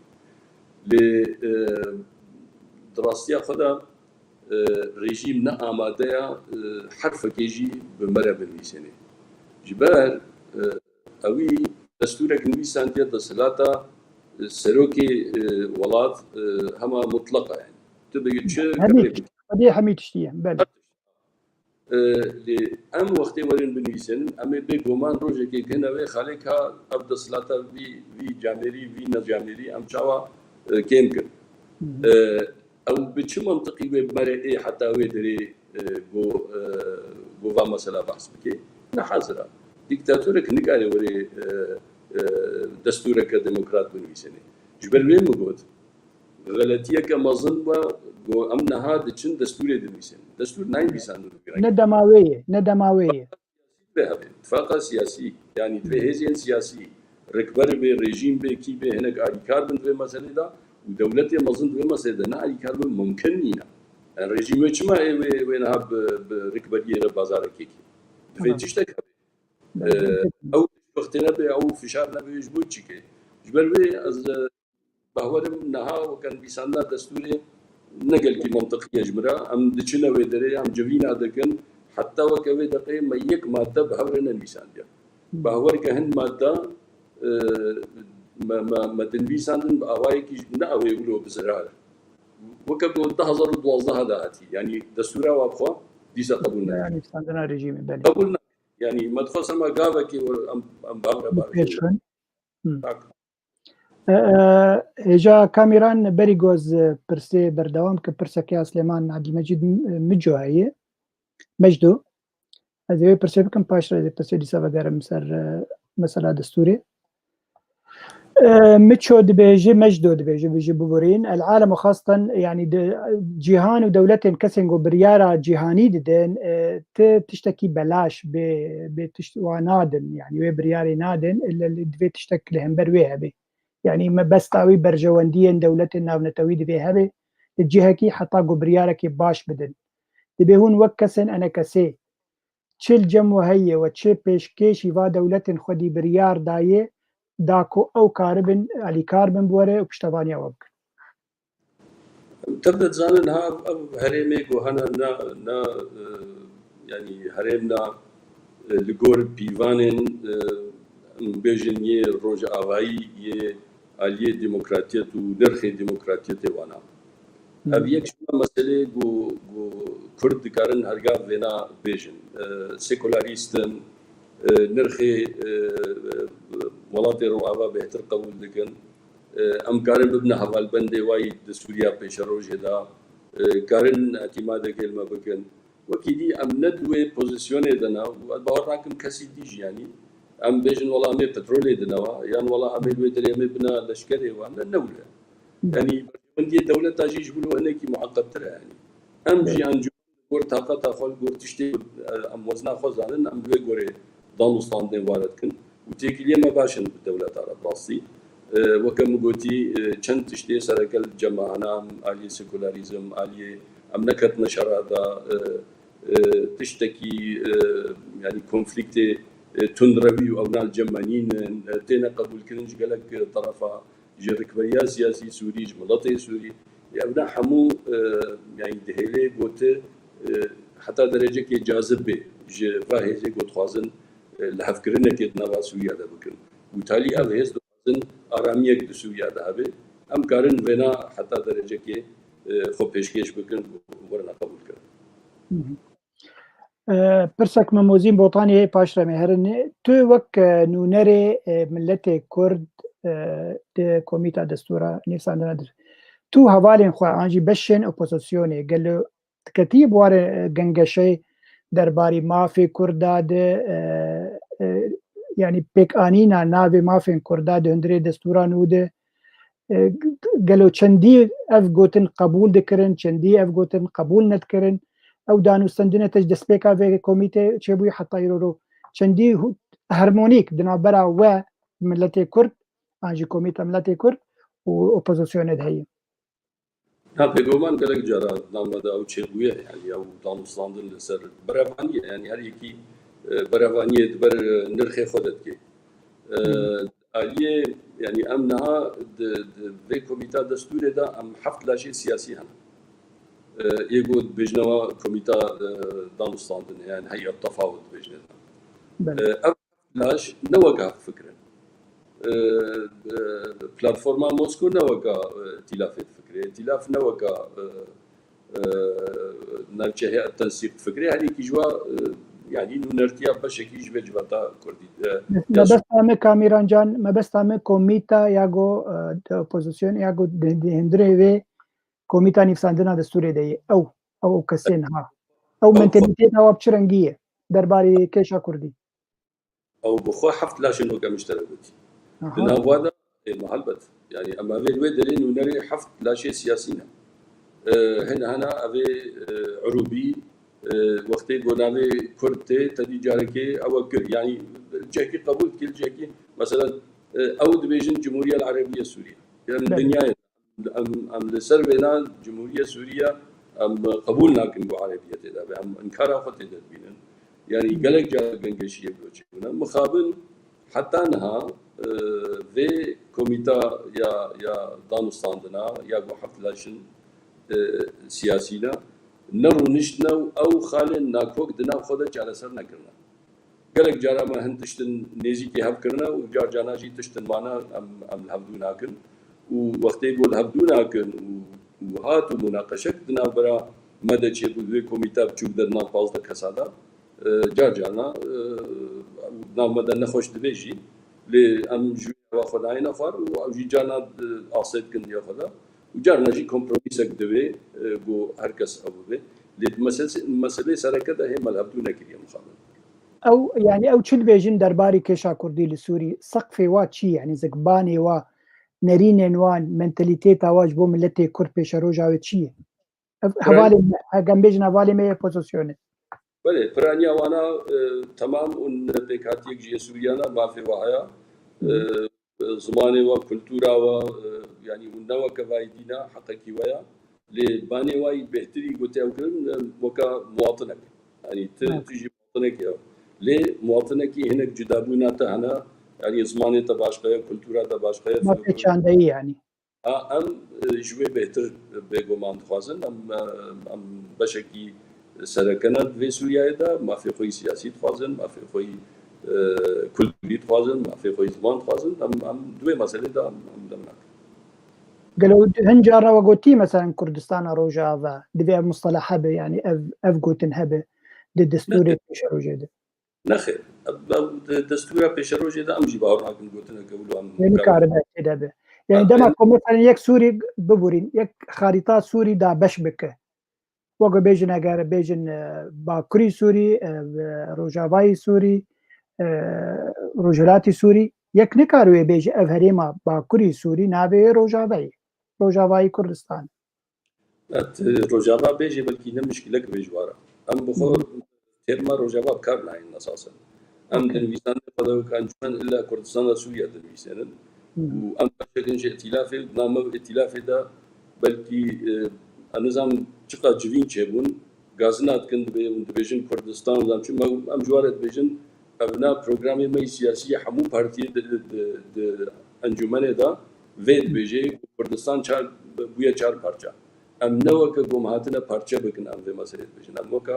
Lê, e, di rastiya xwe de, e, rejîm ne amade ya, e, herfekê jî bi me re binivîsênê. Ji ber, e, ewî destûrek nivîsandiye desthilata, e, serokê, e, welat, e, hema mutleq e. Tu bi çi Hemî kerê tişt-, bikî? Hemî, hemî tiştî ye, belê. E, lê em wextê werin binivîsin, em ê bê guman rojekê gihine wê xalê ka ev desthilata vî, vî camêrî, vî necamêrî em çawa, e, kêm kin. Hı hı. E, ew bi çi mantiqî wê bi me re ê heta wê derê, e, go, e, go va mesela behs bike? Ne hazir e. Dîktatorek nikare were, e, e, destûreke demokrat binivîsêne. Ji ber wê min got, xeletiyeke mezin bû ku em niha diçin destûrê dinivîsin. Destûr nayê nivîsandin. Ne dema wê ye, ne dema wê ye. Vê hebe, tifaqa siyasî, yanî divê hêzên siyasî, rikber bê, rejîm bê, kî bê, hinek alîkar bin di vê meselê de û dewletê mezin di vê meselê de ne alîkar bin, mumkin nîne. Yani rejîm wê çima ê wê, wê niha bi, bi rikberiyê re bazarekê kê? Divê Hı. tiştek hebe. Belê. Ee, ew wextê nebe, ew fişar nebe, ji bo çi ke? Ji ber wê ez, e, Bawerim niha weke nivîsandina destûrê ne gelkî mantiqî ye ji min re. Em diçine wê derê, em civîna dikin. Heta weke wê deqê me yek madde bi hev re nenivîsandiye. Hmm. Bawer ke hin madde, e, me, me, me dinivîsandin bi awayekî ne ew ê wilo bi zirar. Weke ku du hezar û duwazdeh de hatî. Yanî destûra wa bi xwe dîsa qebûl nake. Nivîsandina rejîmê, belê. Qebûl nake. Yanî me dixwest hema gavekê em, em bi hev re bavêjin. Pêş xin. Hmm. Tak. E, e, hêja Kamîran, berî goz, e, pirsê berdewam ke, pirsekê ya Silêman Ebdulmecîd, e, Mico heye. Mecdo. Ez ê wê pirsê bikim, paş re ez ê pirsê dîsa vegerim ser, e, mesela destûrê. E, Miço dibêje, Mecdo dibêje, bijî biborîn. El alem û xastan, yanî di, cîhan û dewletên kesên ku biryara cîhanî didin, e, ti tiştekî belaş bê, bê tişt wa nadin, yanî wê biryarê nadin, ille li divê tiştek li hember wê hebe. Yanî mebesta wî berjewendiyên dewletên navnetewî divê hebe, li cihekî heta ku biryarekê baş bidin. Dibê hûn wek kesên enekesê, çi li cem we heye we çi pêşkêşî va dewletên xwedî biryar daye, da ku ew karibin alîkar bin bi we re û piştevaniya we bikin. Tev de dizanin ha ev herêmê ku hene na, na, e, yanî herêm na, e, li gor pîvanên, e, em bêjin yê rojavayî yê aliyê demokratiyet û nirxê demokratiyetê wana. Ev yek ji van meselê ku, ku Kurd dikarin hergav vêna bêjin. E, sekularîst in, e, nirxê, e, welatê Rojava bêhtir qebûl dikin. E, em karin bibine hevalbendê wayî di Sûriya pêşerojê de, e, karin îtîmadekê li me bikin. Wekî dî em ne di wê pozîsyonê de ne û ez bawer nakim kesî dî jî, yanî em bêjin wela em ê petrolê dine wa, yan wela em ê li wê derê em ê bina leşkerê wa, ne, ne wilo ye. Yanî berjewendiyê dewleta jî ji bo hinekî mueqettir e, yanî em jî encû gor taqeta xwe, li gor tiştê ku, e, em wezna xwe zanin, em li wê gorê dan û standên ware dikin û têkiliyê me baş in bi dewleta re bi rastî. E, weke min gotî, e, çend tiştê sereke li cem me hene, em aliyê sekularîzm, aliyê em neketine şera de, e, e, tiştekî, e, yanî konflîktê, e, tundrewî û ewna li cem me nînin, e, têne qebûlkirin ji gelek, e, terefa ji rikberiya siyasî Sûrî, ji miletê Sûrî. Evna hemû, e, yanî dihêlê gote, e, heta derecekê cazib bê ji va hêzê ku dixwazin, e, lihevkirinekê di nava Sûriya de bikin. Û talî ev hêz dixwazin aramiyek di Sûriya de hebe. Em karin vêna heta derecekê, e, xwe pêşkêş bikin û werine qebûlkirin. E, pirsek me Mozîn Botanê paş re me herin. Tu wek, e, nûnerê, e, miletê Kurd, e, di Komîta Destûra Nivîsandina dir. Tu hevalên xwe an jî beşên opozisyonê gelo diketî bi warê, e, gengeşeyê derbarî mafê Kurda de, e, e, yanî pêkanîna navê mafên Kurda di hundirê destûra nû de, e, gelo çendî ev gotin qebûl dikirin, çendî ev gotin qebûl nedikirin. Ew danûstendine te ji destpêka vê komîtê çêbûyî heta îro ro çendî hû-, hermonîk di navbera we miletê Kurd an jî Komîta Miletê Kurd û opozisyonê de heye. Ha, bêguman gelek cara di nav me de ew çêbûye, yanî ew danûstandin li ser berevaniyê, yanî her yekî, e, berevaniyê di ber, e, nirxê xwe de dike. E, aliyê, yanî em niha di, di vê komîta destûrê de em heft laşê siyasî hene. E, yê ku dibêjine wa komîta, e, danûstandinê, yanî heyet tefawut dibêjine. Belê. E, ev laş ne weka fikir in. E, e, platforma Mosko ne weka, e, îtîlafê difikire. Îtîlaf ne weka, e, e, navçe heyet tensîq difikire. Her yekî ji wa, e, yanî nûnertiya beşekî ji vê civata Kurdî, e, ya Mebesta me Kamîran Can, mebesta me komîta ya go, e, di opozîsyon ya go di, di hundirê vê komîta nivîsandina destûrê de ye. Ew, ew, ew kesên ha. Ew Ew xwe- mentalîteyê nava bi çi rengî ye? Derbarê kêşa Kurdî. Ew bi xwe heft laşên weke min ji te re gotî. Aha. Di nav wa de, ê, me helbet. Yanî em avê li wê derê nûnerê heft laşê siyasî ne. E, hene hene avê, e, Urûbî, e, wextê ku navê Kurd tê, te dî carekê ew kir. Yanî cihekî qebûl dikir, cihekî, mesela, e, ew dibêjin Cumhuriyet Erebiye Sûriye. Yanî Belê. dinyayê Em, em li ser vêna Cumhuriye Sûriye em qebûl nakin ku Erebiyetê de be. Em inkara xwe tê de dibînin. Yanî gelek cara gengeşiyê bi çêbûne. Mixabin heta niha, e, vê komîta ya, ya danûstandina ya ku heft laşin, e, siyasî ne, ne rûniştine û ew xalên nakok di nav xwe de çareser nekirine. Gelek cara me hin tiştin nêzîkî hev kirine û car carna jî tiştin mane em, em li hevdû nakin. Û wextê ku li hevdû nakin û, û hat û munaqeşek di navbera me de çêbû, di wê komîta biçûk de di nav pazdeh kesa de, e, car carna, e, di nav me de nexweş dibe jî, lê em ji wê hewa xwe nayêne xwar û ew jî carna, e, asê dikin diya xwe de. Û carna jî kompromîsek divê, e, ku her kes ew bibe. Lê di meselê, meselê sereke de hê me li hevdû nekiriye mixabin. Ew, yanî ew çi dibêjin derbarê kêşa Kurdî li Sûrî? Seqfê wa çi ye? Yanî zikbanê wa nerînên wan, mentalîtêta wan ji bo miletê Kurd pêşeroja wê çi ye? Ev hevalê me, hegem bêjin hevalê me yê opozîsyonê. Belê, piraniya wana, e, temam û ne pêkhatiyek ji yê Sûriyana mafê wa heye. E, zimanê wa, kultura wa, e, yanî hûn ne weke vayî dîna, heqekî we ya. Lê banê wa yî bêhtirî gotê ew kirin, e, weke muwatinek. Yanî tu, tu jî muwatinekî ye. Lê muwatinekî hinek cudabûna te hene, yanî zimanê te başqa ye, kultura te başqa ye, mafê çandeyî yanî. Ha, em, e, ji wê bêhtir bêguman dixwazin. Em, e, em beşekî sereke ne di vê Sûriyeyê de, mafê xwe yî siyasî dixwazin, mafê xwe yî, e, kulturî dixwazin, mafê xwe yî ziman dixwazin. Em, em di wê meselê de em, em dem nakin. Gelo hin cara we gotî, meselen Kurdistana Rojava, divê ev mustalaha be, yanî ev, ev gotin hebe di destûrê pêşerojê de? Nexêr. Ev, ev di destûra pêşerojê de em jî bawer nakin gotineke wilo em. Wê nikarin têde be. Yanî dema ku meselen yek Sûrî biborîn, yek xarîta Sûrî dabeş bike. Weke bêjin eger bêjin, e, Bakurî Sûrî, e, Rojavayî Sûrî, e, Rojhilatî Sûrî, yek nikare wê bêje ev herêma Bakurî Sûrî navê wê Rojavayî. Rojavayî Kurdistan. Et, e, Rojava bêjê belkî ne mişkilek bê ji we re. Em bi xwe terma Rojava bi kar nayên esasen. Em dinivîsanê xwe de wek encûmen illa Kurdistana Sûriye dinivîsênin. Û em beşek in ji îtîlafê û di nav me û îtîlafê de belkî, e, ez nizanim çiqas civîn çêbûn, gazina dikin dibê hûn dibêjin Kurdistan, nizanim çi, me, em ji we re dibêjin ev na programê me yî siyasî yê hemû partiyê di, di, di encûmenê de vê dibêjê ku Kurdistan çar, bûye çar parça. Em ne weke ku em hatine parçe bikin, em vê meselê dibêjin. Em weke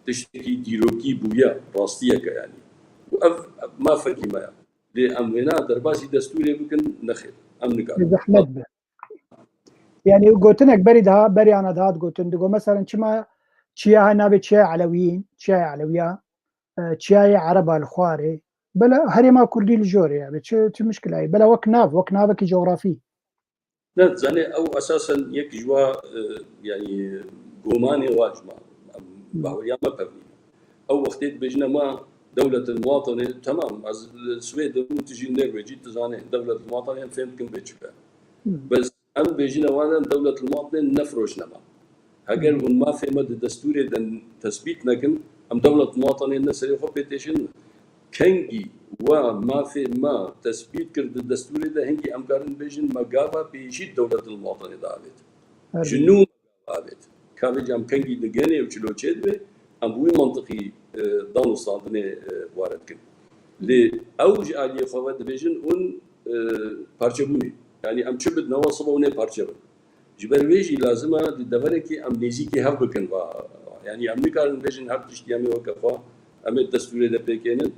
tiştekî dîrokî bûye, rastiyeke yanî. Û ev, ev mafekî me ye. Lê em wêna derbasî destûrê bikin, nexêr. Em nikarin. Zehmet be. Yanî gotinek berî daha, berî ana dihat gotin. Digo, meselen çima çiya navê çiyayê Elewiyîn, çiyayê Elewiya, e, çiyayê Ereba li xwarê. Bela herêma Kurdî li jorê ye. Çi, çi mişkila ye? Bela wek nav, wek navekî cografî. Ne, zanê ew esasen yek ji wa, e, yanî gomanê wa ji me, em, bahweriya me pevnî. Ew wextê dibêjine ma dewlet el muwatinê, temam, ez li Swêd im û tu jî Norwêcî, tu zanê, dewlet el muwatinê em fêm dikin bê çi be. Bes em bêjine wan em dewlet el muwatinê nefiroşine ma. Heger hûn mafê me di destûrê de tesbît nekin, em dewlet muwatinê ne serê xwe pê têşin. Kengî we mafê me tesbît kir di destûrê de, hingî em karin bêjin me gava pêşî dewlet el muwatinê de avêt. Ji nû me gava avêt. Kavêc em kengî di genê û çilo çê dibe, em bi wî mantiqî, e, danûstandinê, e, ware dikin. Lê ew ji aliyê xwe ve dibêjin hûn, e, parçebûnê. Yanî em çi bidine we sibe hûn ê parçe bin. Ji ber wê jî lazim e di deverekê em nêzîkî hev bikin va. Yanî em nikarin bêjin her tiştî em ê weke xwe, em ê destûrê de pêkênin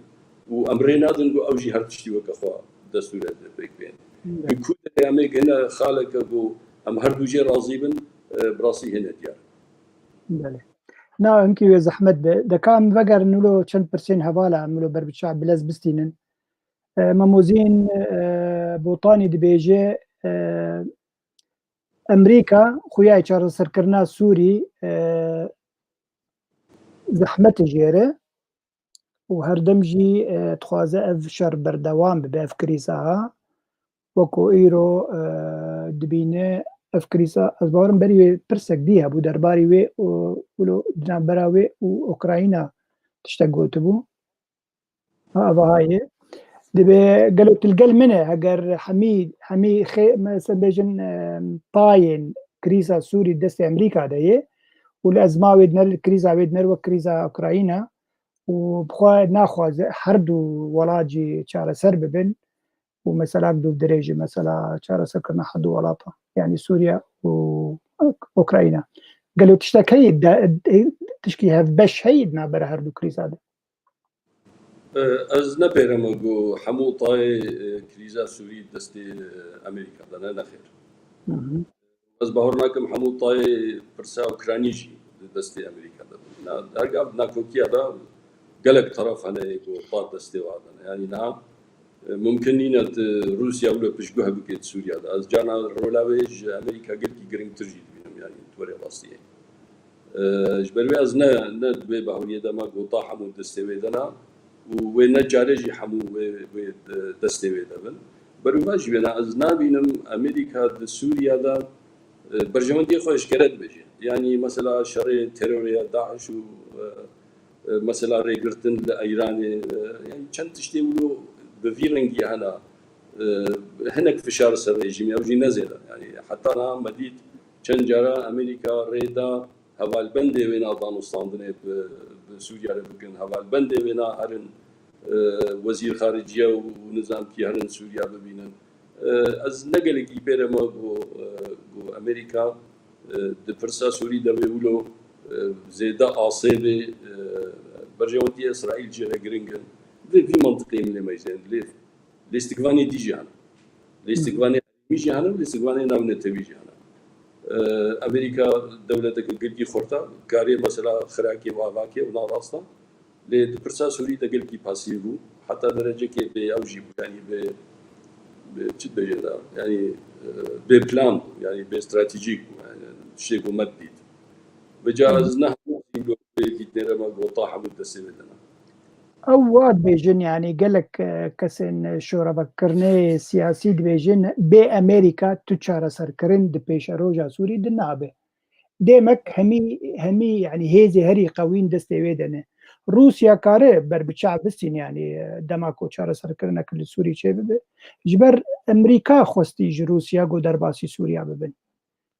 û em rê nadin ku ew jî her tiştî weke xwe destûrê de pêk bênin. Bi ku derê em ê gihine xaleke ku em her du jê razî bin, e, bi rastî hêne diyar. Belê. Na, hinkî wê zehmet be. Deka em vegerin wilo çend pirsên hevala em wilo ber bi çav bilez bistînin. E, Mamozîn, e, Botanî dibêje, e, Emerîka xuyayê çareserkirina Sûrî, e, zehmet dijêre û herdem jî, e, dixwaze ev şer berdewam bibe, ev krîza ha. Weko îro, e, dibîne ev krîza, ez bawerim berî wê pirsek dî hebû derbarî wê û wilo di navbera wê û Ukrayna tiştek gotibû. Ha, eva hayê. Dibe gelo tu li gel min e, heger hemî, hemî xê-, mesela bêjin, e, payên krîza Sûrî destê Emerîka de ye û li ezma wê diner, krîza wê diner wek krîza Ukrayna û bi xwe naxwaze her du welat jî çareser bibin û mesela dûv dirêjî, mesela çareserkirina her du welata, yanî Sûriye û Ukrayna. Gelo tiştek heye de, de, tişkî hevbeş heye di navbera her du krîza de? E, ez ne pêre me ku hemû tayê, e, krîza Sûrî destê, e, Amerîka de ne, nexêr. Hı hı. Ez bawer nakim hemû tayê pirsa Ukraynî jî di destê Amerîka de bin. Na, her gav nakokiya de gelek taraf hene ku ta destê wa de ne. Yanî niha, e, mumkin nîne tu Rûsya wilo piştguh bike di Sûriya de. Ez carna rola wê ji Amerîka gelkî giringtir jî dibînim, yanî di werê rastiyê. E, ji ber wê ez ne, ne di wê bahuriyê de me gota hemû destê wê de ne û wê ne care jî hemû wê, wê, e, destê wê de bin. Berûva jî wêna ez nabînim Amerîka di Sûriya de, e, berjewendiyê xwe eşkere dibêje. Yanî mesela şerê terorê ya DAIŞ û, e, e, mesela rêgirtin li Îranê, e, yanî çend tiştê wilo bi vî rengî hene, e, hinek fişar ser rejîmê, ew jî ne zêde. Yanî heta niha me dît çend cara Amerîka rê da hevalbendê wêna danûstandinê bi, bi Sûriya re bikin, hevalbendê wêna herin, e, wezîr xariciye û nizam kî herin Sûriya bibînin. E, ez ne gelekî pê re me ku, e, ku Amerîka, e, di pirsa Sûrî de wê wilo, e, zêde asê bê, e, berjewendiyê Îsraîl jê re giring in. Vê, vî mantiqê min lê meyzên, lê lîstikvanê dî jî hene. Lîstikvanê Mî jî hene û lîstikvanê navnetewî jî hene. E, Amerîka dewleteke gelkî xurt e, karê mesela xirakê û avakê, û na rast e. Lê di pirsa Sûrî de gelkî pasîv bû. Heta derecekê bê ew jî bû, yanî bê, bê çi dibêje de, yanî, e, bê plan bû, yanî bê stratejîk bû, yanî tiştê ku me didît. Vêca ez ne hemû dîtnê re me gota hemû destê wê de ne. Ew wa dibêjin, yanî gelek, e, kesên şorevekirinê siyasî dibêjin, bê Amerîka tu çareserkirin di pêşeroja Sûrî de nabe. Demek hemî, hemî, yanî hêzê herî qewîn destê wê de ne. Rûsya kare ber bi çav bistîn, yanî, e, dema ku çareserkirinek li Sûrî çêbibe. Ji ber Amerîka xwestî ji Rûsya ku derbasî Sûriya bibin.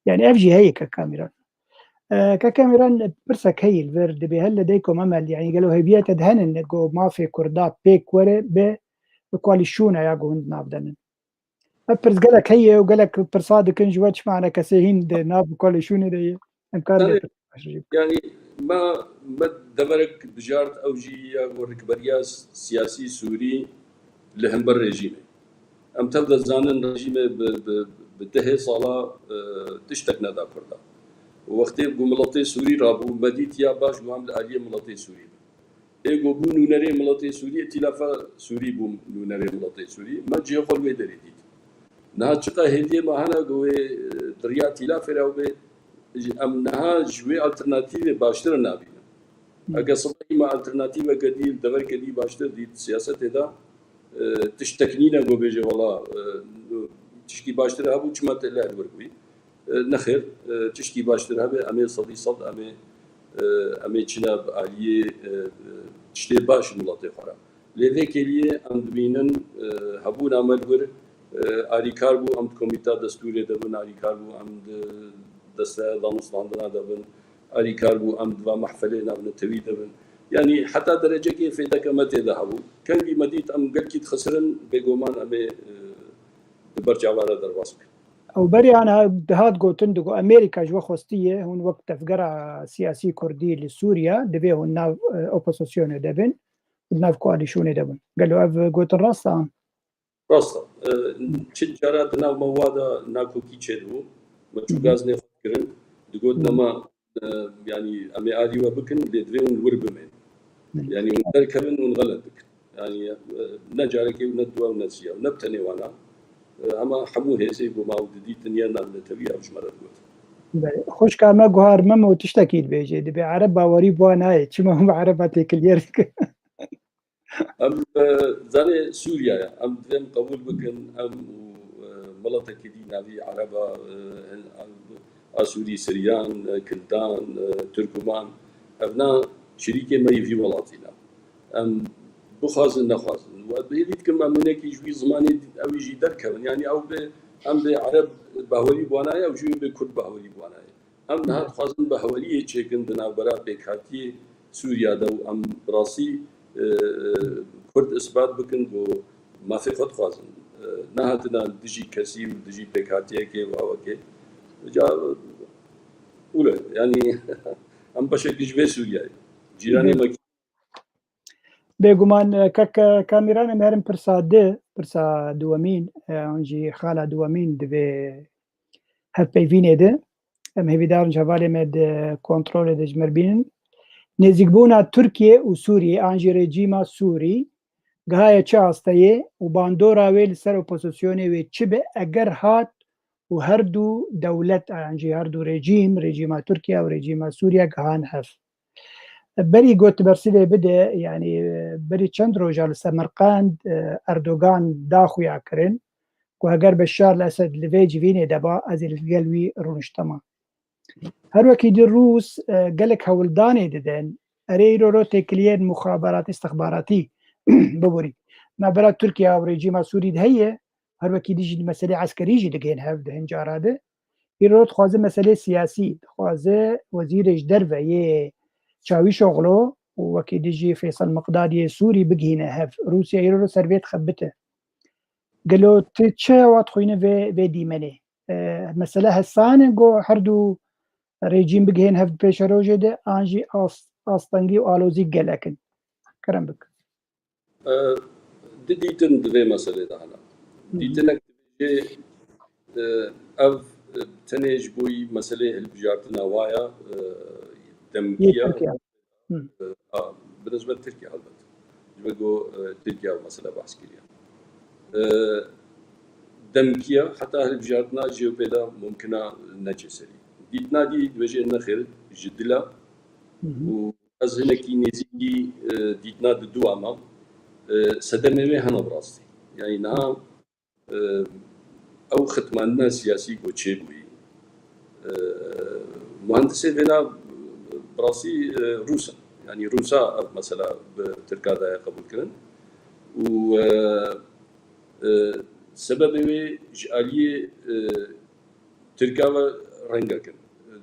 Yanî ev jî heye kek Kamîran. E, kek Kamîran, pirsek heye li vir, dibê hel li Deyko Memel, yanî gelo hêviyeke di henin ku mafê Kurda pêk were bi koalîsyona ya ku hûn di nav de nin? Ev pirs gelek heye û gelek pirsa dikin ji we çima ne kesê hîn di nav koalîsyonê de ye? Em karin Belê. Yanî me, me deverek bijart, ew jî ya ku rikberiya siyasî Sûrî li hember rejîmê. Em tev de zanin rejîmê bi, bi, bi dehê sala, e, tiştek neda Kurda. Wextê ku miletê Sûrî rabû, me dît ya baş ku em li aliyê miletê Sûrî bin. Ê ku bû nûnerê miletê Sûrî, îtîlafa Sûrî bû nûnerê miletê Sûrî. Me cihê xwe li wê derê dît. Niha çiqa hêviyê me hene ku wê, e, di riya îtîlafê re ew bê, em niha ji wê alternatîvê baştir nabînin. Hmm. Eger sibehî me alternatîveke dî, deverke dî baştir dît siyasetê de, e, tiştek nîne ku bêje wela, e, tişkî baştir hebû, çima te li wir bûyî? E, nexêr, e, tişkî baştir hebe, em ê sedî sed, em ê, e, em ê çine bi aliyê, e, e, tiştê baş miletê xwe re. Lê vê kêliyê em dibînin, e, hebûna me li wir, e, alîkar bû, em di komîta destûrê de bin, alîkar bû, em di desteya danûstandina de bin, alîkar bû, em di va mehfelê navnetewî de bin. Yanî heta derecekê fêdeke me tê de hebû. Kengî me dît em gelkî dixisirin, bêguman em ê, e, di ber çavan re derbas bikin. Ew berê an ha-, dihat gotin, digot, Amerîka ji we xwestiye, hûn wek tevgera siyasî kurdî li Sûriye, divê hûn nav, e, opozisyonê de bin, di nav koalîsyonê de bin. Gelo ev gotin rast e? Rast e. E, çi cara di nav me wa de nakokî çêdibû, me çû Hı hı. gazinê xwe dikirin, digot Hı. nema, e, yanî em ê alî we bikin, lê divê hûn li wir bimên. Hı. Yanî hûn derkevin, hûn xelet dikin. Yanî, e, ne carekê û ne duwa û ne siya û ne bi tenê wana. E, hema hemû hêzê ku ma û didîtin yên navnetewî ew ji me re digot. Belê. Xwişka me Guhar Memo tiştekî dibêje, dibê Ereb bawerî bi wan nayê. Çima hûn bi Ereba têkiliyê dikin? Em, e, zanê Sûriye ye. Em divê em qebûl bikin, em û, e, miletekî dî navî Ereba, e, hin, em, Asûrî, Siryan, e, Kildan, e, Tirkuman, evna şirîkê me yê vî welatî ne. Em bixwazin, nexwazin. Û ez bi hêvî dikim em hinekî ji wî zimanê ew jî derkevin. Yanî ew bê, em bê Ereb bawerî bi wana ye, ew jî wê bê Kurd bawerî bi wana ye. Em niha dixwazin bi heweriyê çêkin di navbera pêkhatiyê Sûriya de û em bi rastî, e, Kurd isbat bikin ku mafê xwe dixwazin. E, nehatine dijî kesî û dijî pêkhatiyekê û awekê. Ca, wilo, yanî em beşek ji vê Sûriyeyê. Cîranê me Bêguman, e, kek, e, Kamîran, em herin pirsa di, pirsa duwemîn, e, an jî xala duwemîn di vê hevpeyvînê de. Em hêvîdar in ji hevalê me di kontrolê de ji me re bînin. Nêzîkbûna Tirkiye û Sûriyê an jî rejîma Sûrî gihaye çi asteyê û bandora wê li ser opozisyonê wê çi be eger hat û her du dewlet, an jî her du rejîm, rejîma Tirkiye û rejîma Sûriye gihan hev. Berî got bersivê bide, yanî, berî çend roja li Semerqend, e, Erdogan da xuya kirin. ku heger Beşar el Esed li vê civînê de ba, ez ê li gel wî rûniştema. Her wekî dî Rûs, e, gelek hewldanê didin, erê îro ro têkiliyên muxaberatî, istixbaratî biborî. Navbera Tirkiye û rejîma Sûrî de heye, her wekî dî jî di meselê eskerî jî digihên hev di hin cara de. Îro dixwaze meselê siyasî, dixwaze wezîrê ji derve yê Çawîşoxlo û wekî dî jî Feysel Miqdadiyê Sûrî bigihîne hev. Rûsya îro ser vê dixebite. Gelo tu çi wa dixwîne vê, vê dîmenê? E, mesele hesan in ku her du rejîm bigihên hev di pêşerojê de, an jî as-, astengî û alozî gelek in? Kerem bik. E, di dîtin di vê meselê de hene. Hı hı. Dîtinek dibêje, e, ev, e, tenê ji bo yî meselê hilbijartina wa ya, e, Yê demkî ya. Tirkiye. Hı. E, a, bi nisbet Tirkiye helbet. Ji ber ku, e, Tirkiye ev mesele behs kiriye. E, demkî ya heta hilbijartina jê û pê de mumkin e neçe serî. Dîtina dî dibêje nexêr ji dil e. Hı hı. Û ez hinekî nêzîkî, e, dîtina di dua me. E, sedemê wê hene bi rastî. Yani niha, e, ew xitmandina siyasî ku çêbûyî. E, muhendisê vêna bi rastî, e, Rûs e. Yani Rûsa ev mesela bi Tirka daye qebûlkirin. Û, e, e, sebebê wê ji aliyê, e, Tirka ve rengek in.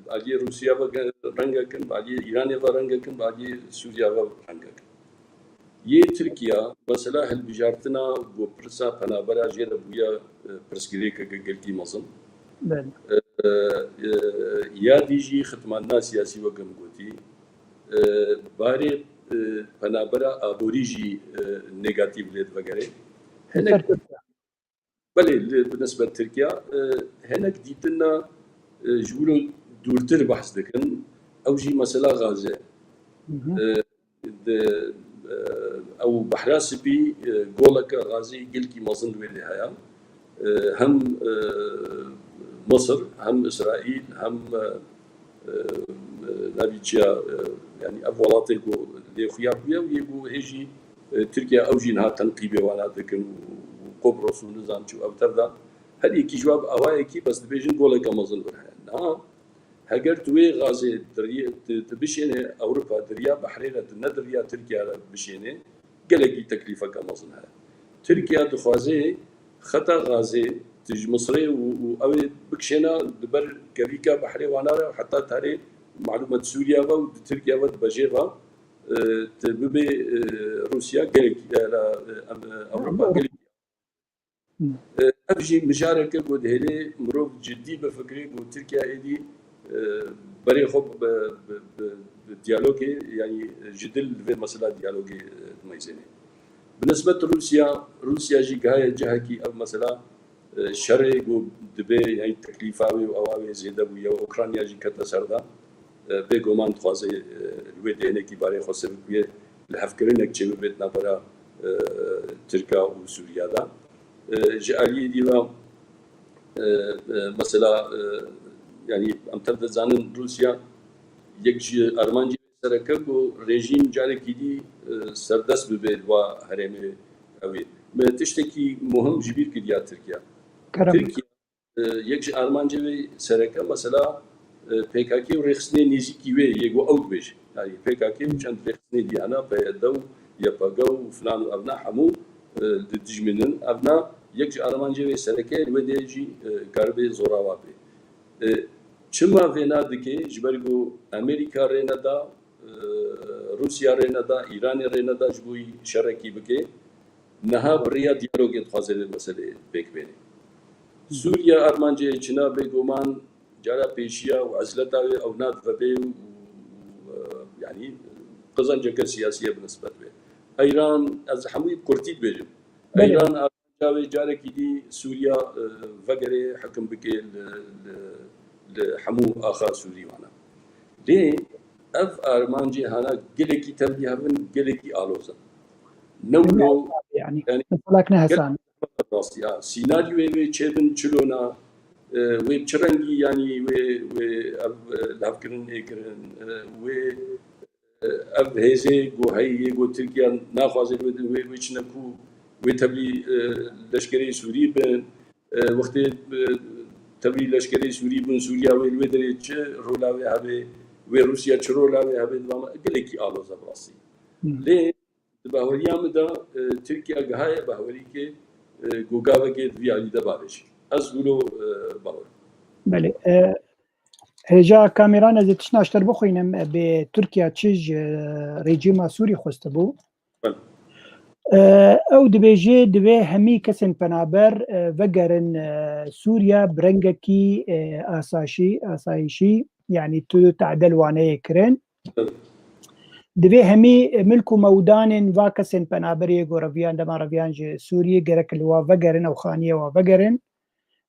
Aliyê Rûsiya ve ge-, rengek in, aliyê Îranê ve rengek in, aliyê Sûriya ve rengek in. Yê Tirkiya, mesela hilbijartina ku pirsa penabera jê re bûye, e, pirsgirêkeke gelkî mezin. Belê. E, e, ya dî jî xitmandina siyasî weke min gotî, e, barê, e, penabera aborî jî, e, negatîf lê divegerê. Li ser Hinek Tirkiye. Belê, li, bi nisbet Tirkiya, e, hinek dîtina, e, ji wilo dûrtir behs dikin, ew jî mesela Gaze. Hı hı. E, di, e, ew Behra Spî, e, goleke Gazê gelkî mezin wê lê heye. E, hem, e, Misir, hem Îsraîl, hem, e, e, navî çiya, e, yani ev welatê ku lê xuya bûye û yê ku hê jî, e, Tirkiye ew jî niha tenqîbê wana dikin û, û Qobros û nizam çi û ev tev de her yekî ji wan bi awayekî bes dibêjin goleke mezin wir heye. Niha heger tu wê Gazê di riyê, tu, tu bişêne Ewropa di riya behrê re, tu ne di riya Tirkiye re bişêne, gelekî teklîfeke mezin heye. Tirkiye dixwaze xeta Gazê tu ji Misirê û, û ew ê bikişêna di ber kevîka behrê wana re û heta tarê malûmet Sûriya ve û di Tirkiye ve di bejê ve, e, tu bibê, e, Rûsya gelekî, e, la, e, em, e, Ewropa gelekî. Hı. E, ev jî mijareke ku dihêlê mirov cidî bifikirê ku Tirkiye êdî, e, berê xwe bi, bi, bi, bi diyalogê, yanî ji dil li vê mesela diyalogê, e, dimeyzênê. Bi nisbet Rûsya, Rûsya jî gihaye cihekî ev mesela, e, şerê ku dibe, yanî teklîfa wê û ewa wê zêde bûye û Ukrayna jî kete ser de. E, bêguman dixwaze, e, li wê deynekî barê xwe sivik bûye, lihevkirinek çêbibêt navbera, e, Tirka û Sûriya de. E, ji aliyê dî ve, e, e, mesela, e, yanî em tev dizanin Rûsya yek ji armancê sereke ku rejîm carekî dî, e, serdest bibe li va herêmê ew ê. Me tiştekî muhim ji bîr kiriya Tirkiye. Kerem. Tirkiye, e, yek ji armancê wê sereke mesela, e, P K K û rêxistinê nêzîkî wê yê ku ew dibêje. Yani P K K û çend rêxistinê dî hene, P Y D û Y P G û filan û evna hemû, e, di dijmin in. Evna yek ji armancê wê sereke li wê deyê jî, e, karibe zorawa bê. E, çima vêna dike? Ji ber ku Amerîka rê neda, e, Rûsya rê neda, Îranê rê neda ji bo wî şerekî bike. Niha bi rêya diyalogê dixwaze vê meseleyê pêk bêne. Sûriya armancê çina bêguman cara pêşiya û ezleta wê ew navebê û, e, yanî qizanceke siyasî ye bi nisbet wê. Eyran, ez hemûyî bi kurtî dibêjim. Belê. Eyran armanca wê carekî dî Sûriya, e, vegerê hekim bike li, li, li hemû axa Sûrî wana. Lê ev armancê hana gelekî tevlî hev in, gelekî aloz in. Ne wilo, yani, yani, mesela ne hesan. Rastî, ha. Sînaryoyê wê çêbin çilo na, e, wê bi çi rengî, yanî wê, wê ev, e, lihevkirin ê kirin, e, wê, e, ev hêzê ku heyî yê ku Tirkiye naxwaze wê, wê, wê çine ku wê tevlî, e, leşkerê Sûrî bin, E, wextê, e, tevlî leşkerê Sûrî bûn Sûriya wê li wê derê çi rola wê hebe, wê Rûsya çi rola wê hebe, di va me gelekî aloz e bi rastî. Lê di bahweriya min de, e, Tirkiye gihaye bahwerî ke, e, ku gavekê di vî alî de bavêje. Ez wilo, e, bawer. Belê. E, hêja Kamîran, ez ê tiştna ji te bixwînim, e, bê Tirkiye çi ji, e, rejîma Sûrî xwestibû? Belê. E, ew dibêje, divê hemî kesên penaber, e, vegerin, e, Sûriye bi rengekî, e, asayîşî, asayîşî, yanî tu tadel waneyê kirin. Belê. Divê hemî milk û mewdanên va kesên penaberê ku reviyan, dema reviyan ji Sûriyê, gerek li wa vegerin, ew xaniyê wa vegerin.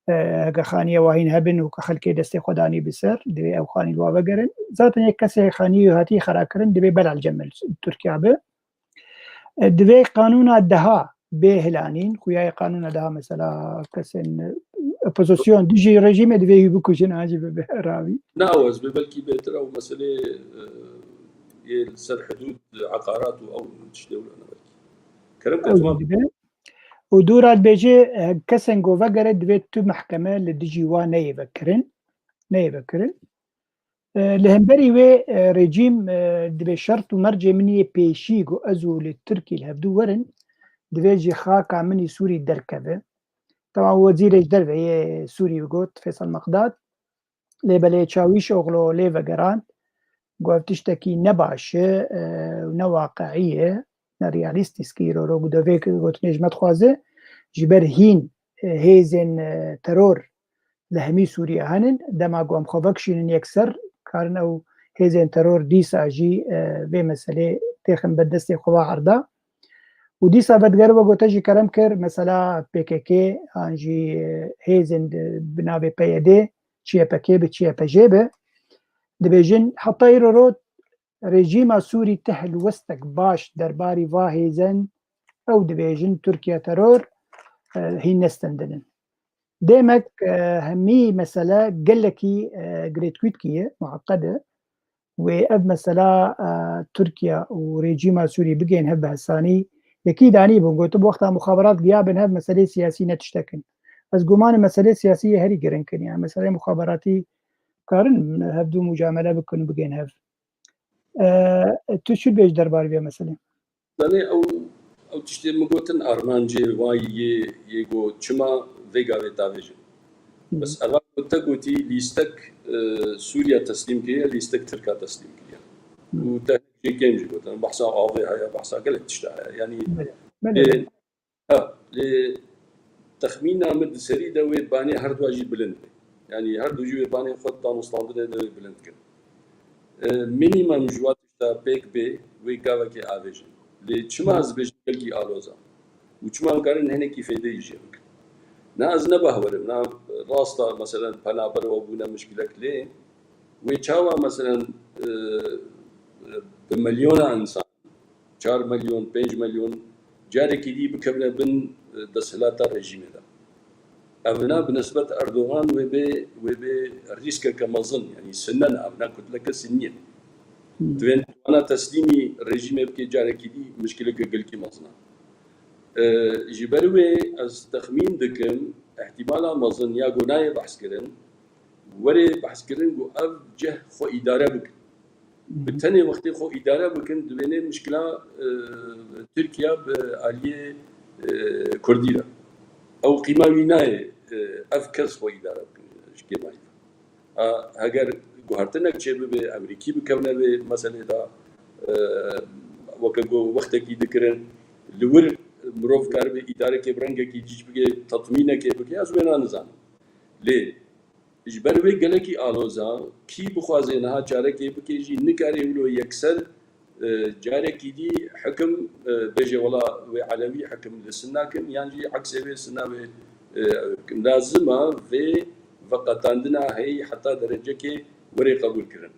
E, heke xaniyê wa hîn hebin û ke xelkê destê xwe danî bi ser, divê ew xanî li wa vegerin. Zaten yek kesê xaniyê hatî xera kirin, divê belal cem li Tirkiya be. E, divê qanûna deha bê hilanîn, xuya ye qanûna deha mesela kesên, e, opozîsyon dijî rejîmê divê wî bikujin, an jî bibe ravî. Ne ew ez be, belkî bêtir ew meselê, e, yê li ser hidûd, eqarat û ew tiştê wilo ne belkî. Kerem ke, ew tamam. Dibe. Û dûra dibêje, e, kesên ku vegere divê tu mehkeme li dijî wa neyê vekirin. Neyê vekirin. E, li hemberî wê, e, rejîm, e, divê şert û mercê min yê pêşî ku ez û li Tirkî li hevdû werin, divê ji xaka min î Sûrî derkeve. Tamam, wezîrê ji derve yê Sûrî got, Feysel Meqdad. Lê belê Çawîşoglu lê vegerand, got, ev tiştekî ne baş e, e, ne waqiî ye, ne realîstîskî îro ro ku divê gotinê ji me dixwaze, ji ber hîn, e, hêzên, e, teror li hemî Sûriye henin, dema ku em xwe vekişînin yekser, karin ew hêzên teror dîsa jî, e, vê meselê têxin ber destê xwe va erda. Û dîsa vedigere ve gote jî kerem kir, mesela P K K an jî, e, hêzên di, bi navê P Y D, çi Y P G bi, çi Y P G bi, dibêjin heta îro ro rejîma Sûrî ti helwestek baş derbarî va hêzen, ew dibêjin Tirkiye teror, e, hîn nestendinin. Demek, e, hemî mesele gelekî, e, girêdkûtkî ye, muheqed e. Wê ev mesela, e, Tirkiye û rejîma Sûrî bigên hev bi hesanî. Yekî danî bûn, gotibû wexta muxaberat giya bin hev meselê siyasî ne tiştek in. Ez gumanê meselê siyasî yê herî giring in. Yani meselê muxaberatî karin hevdû mucamele bikin û bigên hev. E, tu çi dibêjî derbarê vê meselê? Zanê ew, ew tiştê min gotin, armancê wayî yê, yê got, çima vê gavê davêjin. Hı. Bes eva ku te gotî, lîstek, e, Sûriya teslîm kiriye, lîstek Tirka teslîm kiriye. Hı. Û te jê kêm jî gotin, behsa avê heye, behsa gelek tişta heye. Yanî, belê, belê, e, belê. Ha, lê texmîna min di serî de wê banê her dua jî bilind be. Yanî her du jî wê banê xwe danûstandinê de wê bilind kin. E, minîmum ji wa tişta pêk bê, wê gavekê avêjin. Lê çima ez dibêjim gelkî aloz e? Û çima em karin hinekî fêdeyî jê bikin? Na ez ne bahwer im, na rast e, meselen, penaber we bûne mişkilek, lê wê çawa, meselen, e, bi milyona însan, çar milyon, pênc milyon carekî dî bikevine bin, e, desthilata rejîmê de. Evna bi nisbet Erdogan wê bê, wê bê rîskeke mezin, yanî sine ne, evna kutleke sinî ye. Hmm. Divên wana teslîmî rejîmê bike carekî dî mişkileke gelkî mezin e. E, ji ber wê ez texmîn dikim, îhtîmala mezin ya ku nayê behs kirin, were behskirin ku ev cih xwe îdare bikin. Bi tenê wextê xwe îdare bikin, dibêne mişkila, e, Tirkiye bi aliyê, e, Kurdî re. Ew qîma wî nayê, e, ev kes xwe îdare bikin ji kêmayî. A, heger guhertinek çêbibe, Emerîkî bikevne vê meselê de, e, weke ku wextekî dikirin, li wir mirov karibe îdarekê bi rengekî dî bike, tetmînekê bike, ez wêna nizanim. Lê ji ber wê gelekî aloz e, kî bixwaze niha çarekê bike jî nikare wilo yekser, e, carekî dî hikim, e, bêje wela wê Elewî hikim li Sinna kin, yan jî eksê wê Sinna wê, e, lazim e vê veqetandina heyî heta derecekê were qebûl kirin.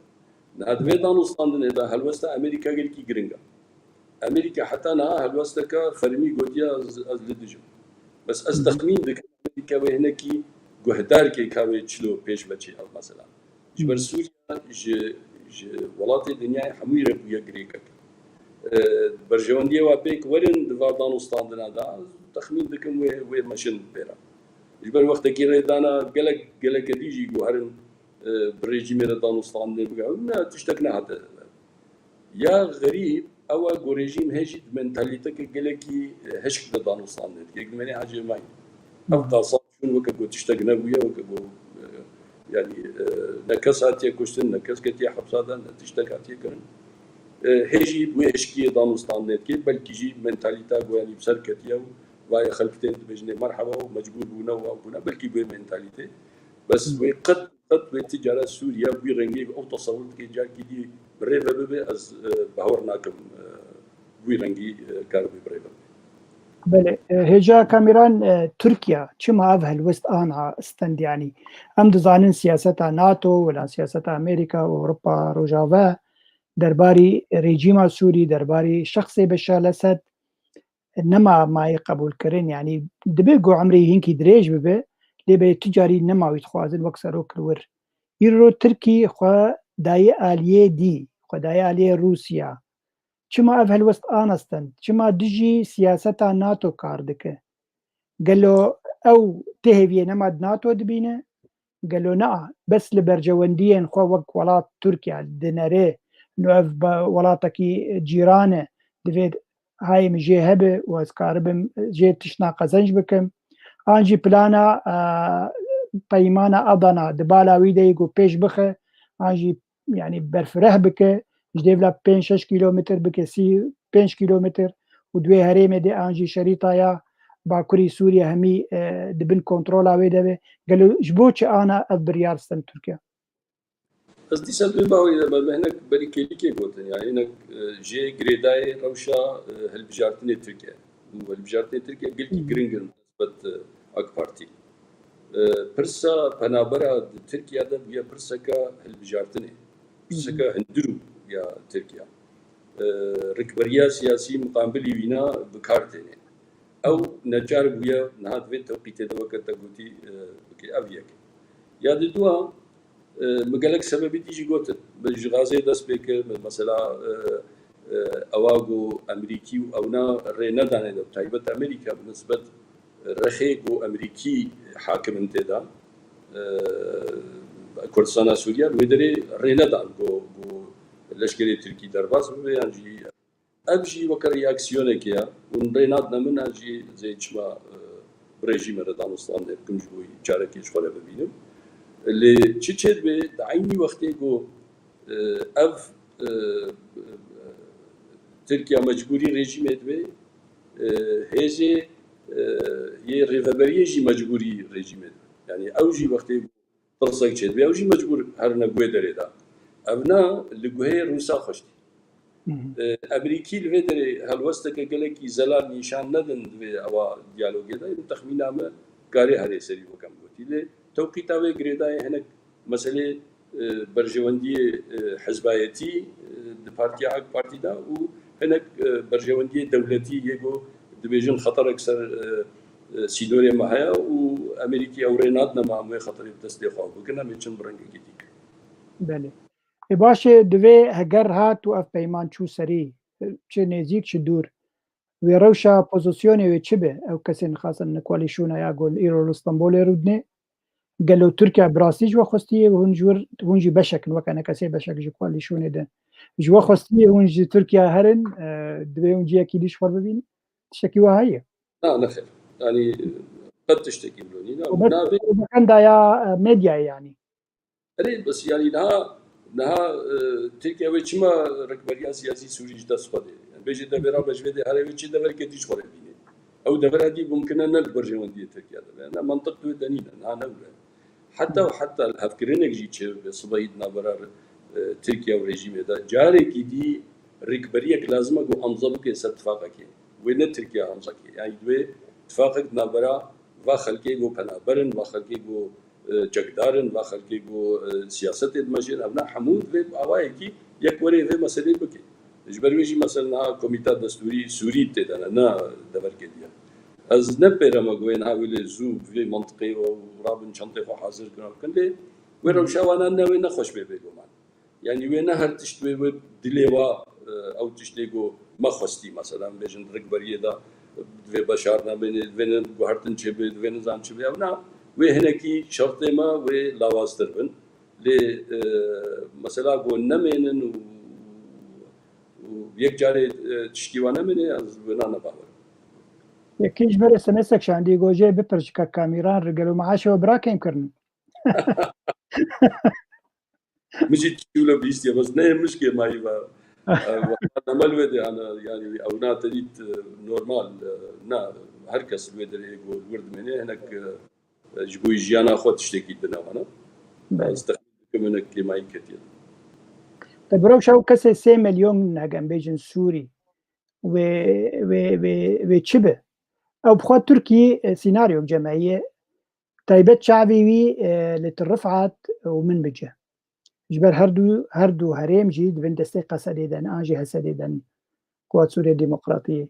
Niha di vê danûstandinê de helwesta Amerîka gelkî giring e. Amerîka heta niha helwesteke fermî gotiye, ez, ez li dij im. Bes ez Hı hı. texmîn dikim Amerîka wê hinekî guhdarkê ka wê çilo pêş ve çê ev mesela. Ji ber Hı hı. Sûriye ji, ji welatê dinyayê hemûyî re bûye girêkek. E, berjewendiyê wa pêk werin di va danûstandina de, ez texmîn dikim wê, wê meşin pê re. Ji ber wextekî rêdana gelek, geleke dî jî guherin, e, bi rejîmê re danûstandinê bike. Ne, tiştek nehate. Ya xerîb, ew e ku rejîm hê jî di mentalîteke gelekî, e, hişk de danûstandinê dike. Yek dimêne ecêmayî. Ev qasa çûn weke ku tiştek nebûye, weke ku, e, yanî, e, ne kes hatiye kuştin, ne kes ketiye hepsa de, ne tiştek hatiye kirin. E, hê jî bi wê hişkiyê danûstandinê dike, belkî jî mentalîta ku yanî bi ser ketiye û vayê xelk tên dibêjinê merheba û mecbûr bûne û ew bûne, belkî bi wê mentalîtê. Bes wê qet, qet wê ti cara Sûriye bi wî rengî ew tesewir dike, carkî dî bi rê ve bibe, ez, e, bawer nakim, e, bi wî rengî, e, karibe bi rê ve bibe. Belê, e, hêja Kamîran, e, Tirkiye çima ev helwest ana stend, yanî em dizanin siyaseta NATO, wela siyaseta Amerîka, Ewropa, Rojava, derbarî rejîma Sûrî, derbarî şexsê Beşar Esed, nema mayî qebûlkirin. Yanî dibe ku emrê hinkî dirêj bibe, lê belê tu carî nema wî dixwazin wek serok li wir. Îro Tirkî xwe dayê aliyê dî, xwe dayê aliyê Rûsya. Çima ev helwest ana stend? Çima dijî siyaseta NATO kar dike? Gelo ew tê hêviyê nema di NATO dibîne? Gelo na, bes li berjewendiyên xwe wek welat Tirkiye dinere, no ev be-, welatekî cîran e, divê hayê min jê hebe û ez karibim jê tiştna qezenc bikim. An jî plana, e, peymana Adana di bala wî de yê ku pêş bixe, an jî, yanî, berfireh bike, ji dêvla pênc şeş kîlometr bike sî pênc kîlometr û di wê herêmê de an jî şerîta ya Bakurî Sûriye hemî, e, di bin kontrola wê de be. Gelo ji bo çi ana ev biryar stend Tirkiye? Ez dîsa di vê bawerî de me, me hinek berî kêlîkê gotin, yani hinek, e, jê girêdayê rewşa, e, hilbijartinê Tirkiye. Û hilbijartinê Tirkiye gelkî Hı hı. giring in nisbet, e, AK Partî. E, pirsa penabera di Tirkiye de bûye pirseka hilbijartinê. Pirseka Hı hı. hundir û ya Tirkiye. E, rikberiya siyasî muqabilî wîna bi kar têne. Ew neçar bûye niha di vê tewqîtê de weke te gotî, e, bike. Ev yek. Ya di dua, e, min gelek sebebî dî jî gotin. Min ji Gazê dest pê kir, min mesela, e, e, ewa ku Emerîkî û ewna rê nedane de, taybet Amerîka bi nisbet rexê ku Emerîkî hakim in tê de, e, Kurdistana Sûriye, wê derê rê nedan ku, ku leşkerê Tirkî derbas bibe yan jî Ev jî weke reaksiyonekê ye. Hûn rê nadine min, ez jî zê çima, e, bi rejîmê re danûstandinê bikim, ji bo wî çarekê ji xwe re bibînim. Lê çi çêdibe, di eynî wextê ku, e, ev, e, Tirkiye mecbûrî rejîmê dibe, e, hêzê, e, yê rêveberiyê jî mecbûrî rejîmê dibe. Yani ew jî wextê tirsek çêdibe, ew jî mecbûr herine guhê derê de. Ev ne li guhê Rûsa xweştî. Hı hı. E, Emerîkî li vê derê helwesteke gelekî zelal nîşan nedin di vê ewa diyalogê de. Min texmîna me karê herê serî weke min gotî. Lê tewqîta wê girêdayê hinek meselê, e, berjewendiyê, e, hizbayetî, e, di partiya AK Partî de û hinek, e, berjewendiyê dewletî yê ku dibêjin xeterek ser, e, e, sînorê me heye û Amerîkî ew rê nadine me em wê xeterê bi destê xwe bikin, em ê çin bi rengekî dî. Belê. Ê baş e, divê heger hat û ev peyman çû serî, çi nêzîk, çi dûr. Wê rewşa pozisyonê wê çi be? Ew kesên xasin koalîsyona ya ku îro li Stenbolê rûdine. Gelo Tirkiye bi rastî ji we xwestiye û hûn ji wir, hûn jî beşek in, weke ne kesê beşek ji koalîsyonê de. Ji we xwestiye hûn ji Tirkiye herin, e, divê hûn ciyekî dî ji xwe bibînin? Tiştekî wiha heye? Na, nexêr. Yanî, qet tiştekî wilo nîne. Û bes navê propagandaya, e, medyayê yanî. Erê, bes yanî niha, niha, e, Tirkiye wê çima rikberiya siyasî Sûrî ji dest xwe dê? Yani bêje te bê rabe ji vê dê here wê çi deverke dî ji xwe re bîne. Ew devera dî mumkin e ne li berjewendiyê Tirkiye de be. Ne, mantiq tu wê de nîne, niha ne wile. Heta û heta li hevkirinek jî çêbibe sibehî di navbera, e, Tirkiye û rejîmê de. Carekî dî rikberiyek lazim e ku amze bike ser tifaqekê. Wê ne Tirkiye amze ke. Yani divê tifaqek di navbera va xelkê ku penaber in, va xelkê ku, e, çekdar in, va xelkê ku, e, siyasetê dimejên, evna hemû divê bi awayekî yek werê vê meselê bike. Ji ber wê jî mesela niha Komîta Destûrî Sûrî tê de ne, ne deverkê diye. Ez ne pêre me ku wê niha wê lê zû bi vê mantiqê û rabin çentê xwe hazir kirin bikin, lê wê rewşa wana ne wê nexweş bê bêguman. Yani wê ne her tişt wê, wê dilê wa, e, ew tiştê ku me xwestî, mesela, em bêjin rikberiyê de, divê beşar nemêne, divê ne guhertin çêbe, divê nizan çêbe. Ew na, wê hinekî şertê me wê lawaztir bin. Lê, e, mesela ku nemênin û, û yek carê, e, tiştî wa nemêne, ez wê na nebawer. Yekî ji ber S M S-ek şandî, gojê bipir ji kek Kamîran re, gelo meaşê we bira kêm kirin? Min jî tiştî wilo bihîstiye, bes ne min ji kêmayî ve. E, nemel wê de, yani, yani, ew na te dît, e, normal, e, na, her kes wê derê ku li wir dimêne, hinek, e, ji bo jiyana xwe tiştekî dine wana. Belê. Ez texmîn dikim hinek kêmayî ketiye. Te bi rewşa ew kesê sê milyon, heke em bêjin Sûrî, wê, wê, wê, wê çi be? Ew bi xwe Tirkî, e, sînaryok cemeyî ye. Taybet çavê wî, e, li Til Rifat û Minbic e. Ji ber her du, her du herêm jî di bin destê Qesedê de ne, an jî Hesedê de ne. Quwat Sûriya Demokratiyê.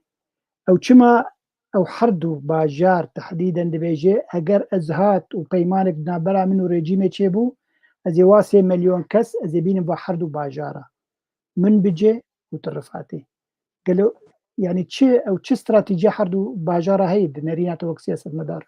Ew çima ew her du bajar tehdîden dibêje, eger ez hat û peymanek di navbera min û rejîmê çêbû, ez ê wa sê milyon kes, ez ê bînim va her du bajara. Minbicê û Til Rifatê. Gelo, yani çi, ew çi stratejiya her du bajara heye di nerîna te wek siyasetmedar?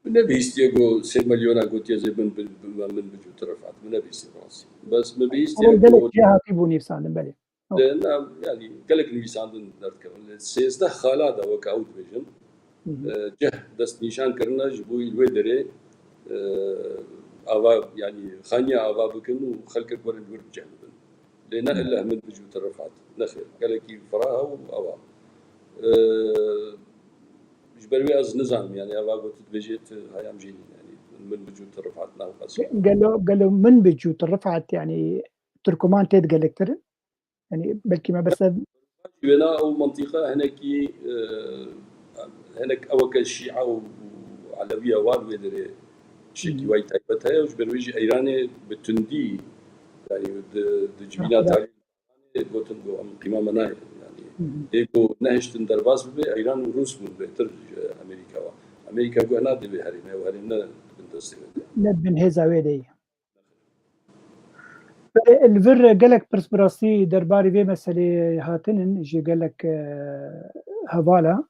Min nebihîstiye ku sê milyona gotiye zê min bi, bi, min bi cû Til Rifat. Min nebihîstiye rastî. Bes min bihîstiye Ew gelek ku cihê hatî bû nivîsandin, belê. Ew. De, na, yani gelek nivîsandin derdikevin. Lê sêzdeh xala de weke ew dibêjin. Hı hı. E, cih dest nîşan kirine ji bo wê derê, e, ava, yani xaniya ava bikin û xelkek werin wir bicih bibin. Lê ne ille min bi cû Til Rifat. Nexêr. Gelekî firah e û ew e. Ee, ji ber wê ez nizanim, yani eva ku tu dibêjê tu hayam jî nîne, yani min bi cû Til Rifat ne qasî. Gelo, gelo min bi cû Til Rifat, yani Tirkuman tê digelektirin? Yani belkî me bese Wêna ew mantîqa hinekî, e, hinek eweke Şîa û Elewiya wan wê derê şekî wayî taybet heye û ji ber wê jî Eyranê bi tundî, yani di, di civîna tarî gotin ku em qîma me nayê. Yani, Hı hı. Ê ku nehiştin derbas bibe, Eyran û Rûs bûn bêhtir ji Amerîka wa. Amerîka got, "Na divê herême, ew herêm ne di bin destê me de." Ne di bin hêza wê de ye. Belê, li vir gelek pirs bi rastî derbarê vê meselê hatinin ji gelek, e, hevala.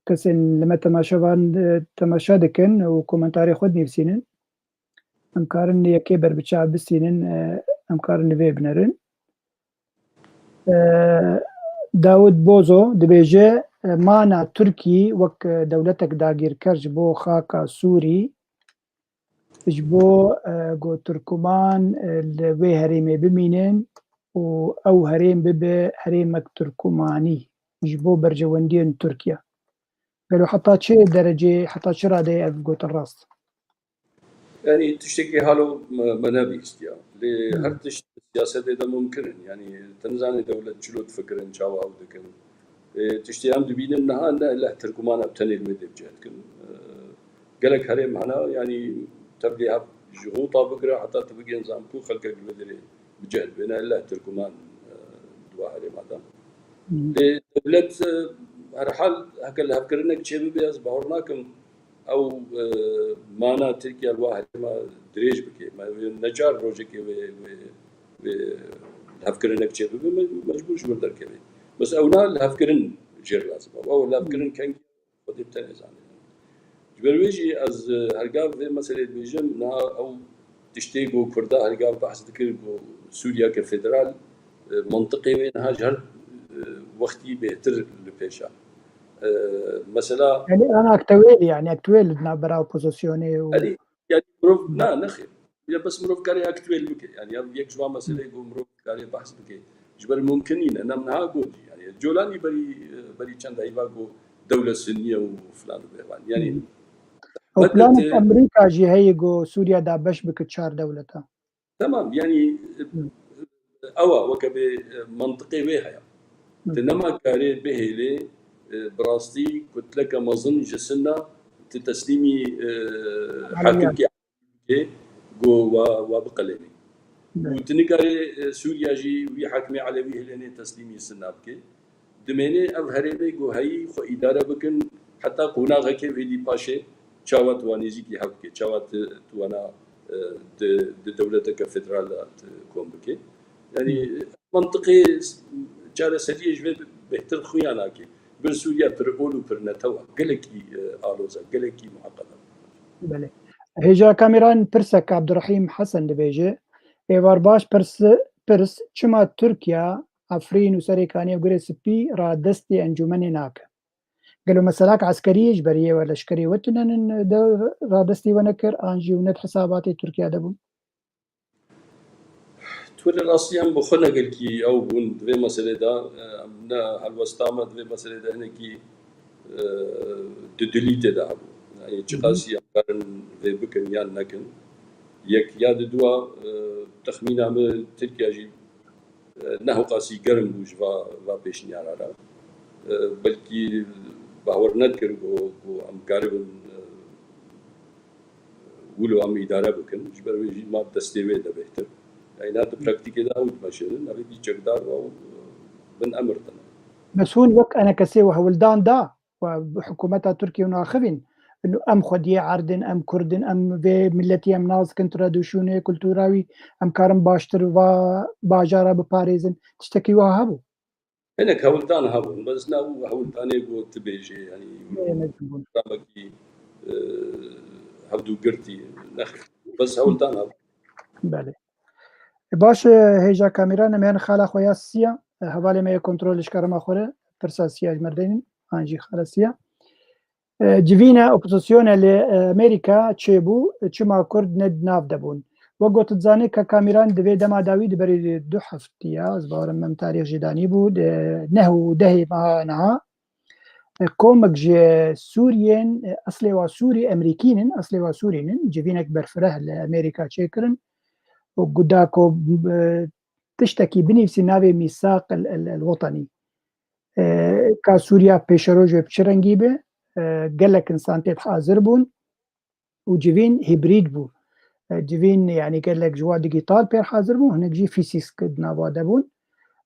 Kesên li me temaşevan, e, temaşe dikin û komentarê xwe dinivîsînin. Em karin yekê berbiçav bistînin, e, em karin li vê binerin. E, Dawid Bozo dibêje, e, mana Tirkî wek, e, dewletek dagîrker ji bo xaka Sûrî, ji bo, e, ku Tirkuman, e, li wê herêmê bimînin û ew herêm bibe herêmek Tirkumanî ji bo berjewendiyên Tirkiye. Gelo heta çi derecê, heta çi radeyê ev gotin rast? Yani tiştekî halo me, me nebihîstiya. Lê Hmm. her tişt siyasetê de mumkin in. Yani te nizanî dewlet çilo difikirin, çawa ew dikin. Ê, tiştê em dibînin niha ne leh Tirkuman ev tenê li wê dê bi cih dikin. Ê, gelek herêm hene, yani tevlî hev ji Xûta bigire heta tu bigên Zampû xelkek li wê derê bi cih dibe. Ne leh Tirkuman, e, di wa herêma de. Hmm. Ê, dewlet, e, herhal heke lihevkirinek çêbibe, ez bawer nakim ew, e, mana Tirkiye li wa herêma dirêj bike. Me wê necar rojekê wê, wê, wê lihevkirinek çêbibe, me, mecbûr ji wir derkeve. Bes ew na lihevkirin jê re lazim e. Ew lihevkirin kengî Xwedê bi tenê zane. Ji ber wê jî ez, e, hergav vê meselê dibêjim, niha ew tiştê ku Kurda hergav behs dikir ku Sûriyeke federal, e, mantiqê wê niha ji her, e, wextî bêhtir li pêş e. E, mesela Yani an aktuel, yani aktuel di navbera opozisyonê û Erê, yani mirov, na, nexêr. Ya bes mirov karê aktuel bike. Yani ya yek ji wan meselê ku mirov karê behs bike. Ji ber mumkin nîne. Em niha got jî. Yani Colanî berî, berî çend heyva got dewlet Sunniye û filan û behwan. Yani Hı. O hikmete planek Amerîka jî heye ku Sûriye dabeş bike çar dewleta. Tamam, yani, Hı. ewa weke bê, e, mantiqê wê heye. Hı. Tu nema karê bihêlê, e, bi rastî kutleke mezin ji Sunna tu teslîmî, e, Alevî. Hakimkê bike, ku wa, wa biqelenî. Hı. Û tu nikarê, e, Sûriya jî wî hakimê Elewî hilênê teslîmî Sunna bike. Dimêne ev herêmê ku heyî xwe îdare bikin, heta qonaxekê vêdî paşê çawa tu wa nêzîkî hev bike, çawa tu, tu wana, e, di, di dewleteke federal de tu kom bike. Yani, Hı. mantiqê çareseriyê ji vê bêhtir xuya nake. Bin Sûriye pir ol û pir netew e. Gelekî, e, aloz e, gelekî mueqed e. Belê. Hêja Kamîran pirsek Abdurrahîm Hesen dibêje, êvar baş pirs, pirs, çima Tirkiye, Efrîn û Serê Kaniyê û Gurê Spî radestî encûmenê nake? Gelo meselak eskerî ji ber yê we leşkerê we tune nin de radestî we nekir, an jî hûn ne di hesabatê Tirkiye de bûn? Tu li rastî em bi xwe ne gelkî ew bûn di vê meselê de, em ne helwesta me di vê meselê de hinekî, e, dudilî tê de hebû. Yani çiqasî em karin vê bikin yan nekin. Yek ya di dua, e, texmîna min Tirkiye jî, e, ne hewqasî germ bû ji va, va pêşniyara re. E, belkî bawer nedikir ku, ku em karibin, e, wilo em îdare bikin. Ji ber wê jî ma destê wê de bêhtir. Eyna di praktîkê de ew dimeşêrin, ev êdî çekdar û ew bin emir tine. Bes hûn wek enekesê û hewldan da we bi hikûmeta Tirkiyê hûn axivîn, inu em xwediyê erd in, em kurd in, em vê miletî em nas dikin, tradisyonê, kultura wî em karin baştir va bajara biparêzin. Tiştekî wiha hebû? Hinek hewldan hebûn, bes ne û hewldanê ku tu bêjê, yanî ramekî, e, hevdû girtî, nexir. Bes hewldan hebûn. Belê. Baş e, hêja Kamîran, em ên xala xwe ya siya, e, hevalê me yê kontrol ji kerema xwe re, pirsa siya ji me re deynin, an jî xala siya. E, civîne, opozisyone li, e, Amerîka çêbû, çima Kurd ne di nav de bûn? Wek got dizanî, Kaka Mîran di vê dema dawî di berî du heftiya, ez bawerim em tarîx jî danî bû, di neh û dehê meha niha, e, komek ji Sûriyên, e, eslê wa Sûrî, Emerîkî nin, eslê wa Sûrî nin, civînek berfireh li Amerîka çêkirin û guda ku, e, tiştekî binivîsî navê mîsaq el, el, el wetenî. E, ka Sûriya pêşerojê bi çi rengî be, e, gelek insan tê de hazir bûn û civîn hîbrîd bû. E, civîn, yanî gelek ji wa digîtal pêr hazir bû, hinek jî fîsîsk di nava de bûn.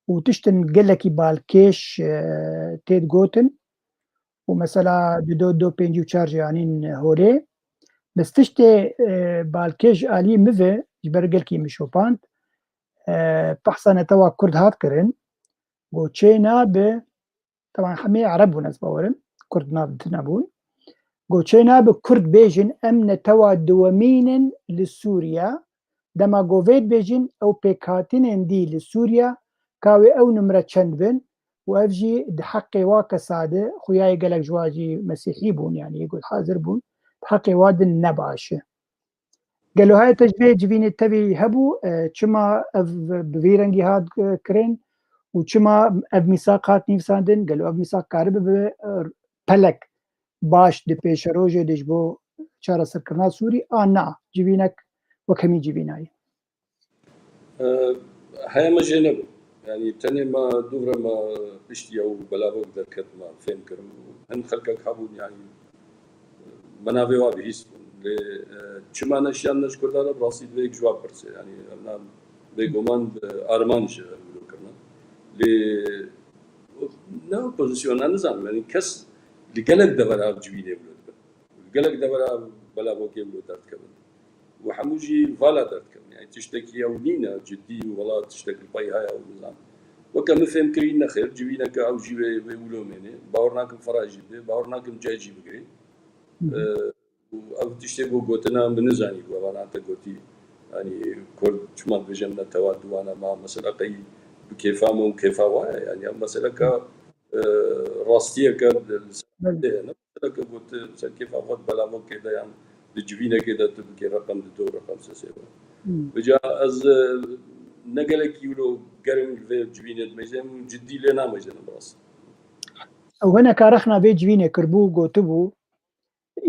Û tiştin gelekî balkêş, e, tê de gotin. Û mesela di do, do pêncî û çar jî anîn holê. Bes tiştê, e, balkêş alî min ve, ji ber gelkî min şopand, e, behsa netewa Kurd hat kirin. Got çê nabe, teban hemê Ereb bûn, ez bawerim, Kurd nav tune bûn. Got çê nabe Kurd bêjin em netewa duwemîn in li Sûriye. Dema ku vê dibêjin, ew pêkhatinên dî li Sûriye, ka wê ew nimre çend bin û ev jî di heqê wa kesa de, xuya yê gelek ji wa jî mesîhî bûn, yanî yê got hazir bûn, di heqê wa din ne baş e. Gelo heye te ji vê civînê tevî hebû, e, çima ev bi vî rengî hat, e, kirin û çima ev mîsaq hat nivîsandin? Gelo ev mîsaq karibe bibe, e, pelek baş di pêşerojê de ji bo çareserkirina Sûrî an na? Civînek wek hemî civînayî. E, heye me jê nebû. Yanî tenê me dûvre me piştî ew belavok derket me fêm kir. Hin xelkek hebûn, yanî me navê wa bihîst bûn. Lê, e, çima neşiyan ne ji Kurdan re, bi rastî divê yek ji wan pirse. Yanî, em na bêguman bi armanc wilo kirine. Lê ne opozisyon, ez nizanim, yanî kes li gelek devera ev civînê wilo dibe. Li gelek devera belavokê wilo derdikevin. Û hemû jî vala derdikevin. Yanî tiştekî ew nîne, cidî û wela tiştek li pey heye û nizanim. Weke min fêm kirî nexêr, civîneke ew jî wê, wê wilo mêne. Bawer nakim fera jî bide, bawer nakim ceh jî bigire. Hı hı. E, û ev tiştê ku gotina min nizanî ku evan hate gotî, yanî Kurd çima dibêje em netewa duwan e, ma mesela qey bi kêfa me û kêfa wa ye? Yanî ev meseleka, e, rastiyeke li ser Belê. Dê ne meseleke ku tu ser kêfa xwe di belavokê de yan di civînekê de tu bikê reqem di do reqem sesê be. Hmm. Vêca ez, e, ne gelekî wilo germ li vê civînê dimeyzênim û cidî lê nameyzênim bi rastî. Ew hineka rexna vê civînê kiribû, gotibû,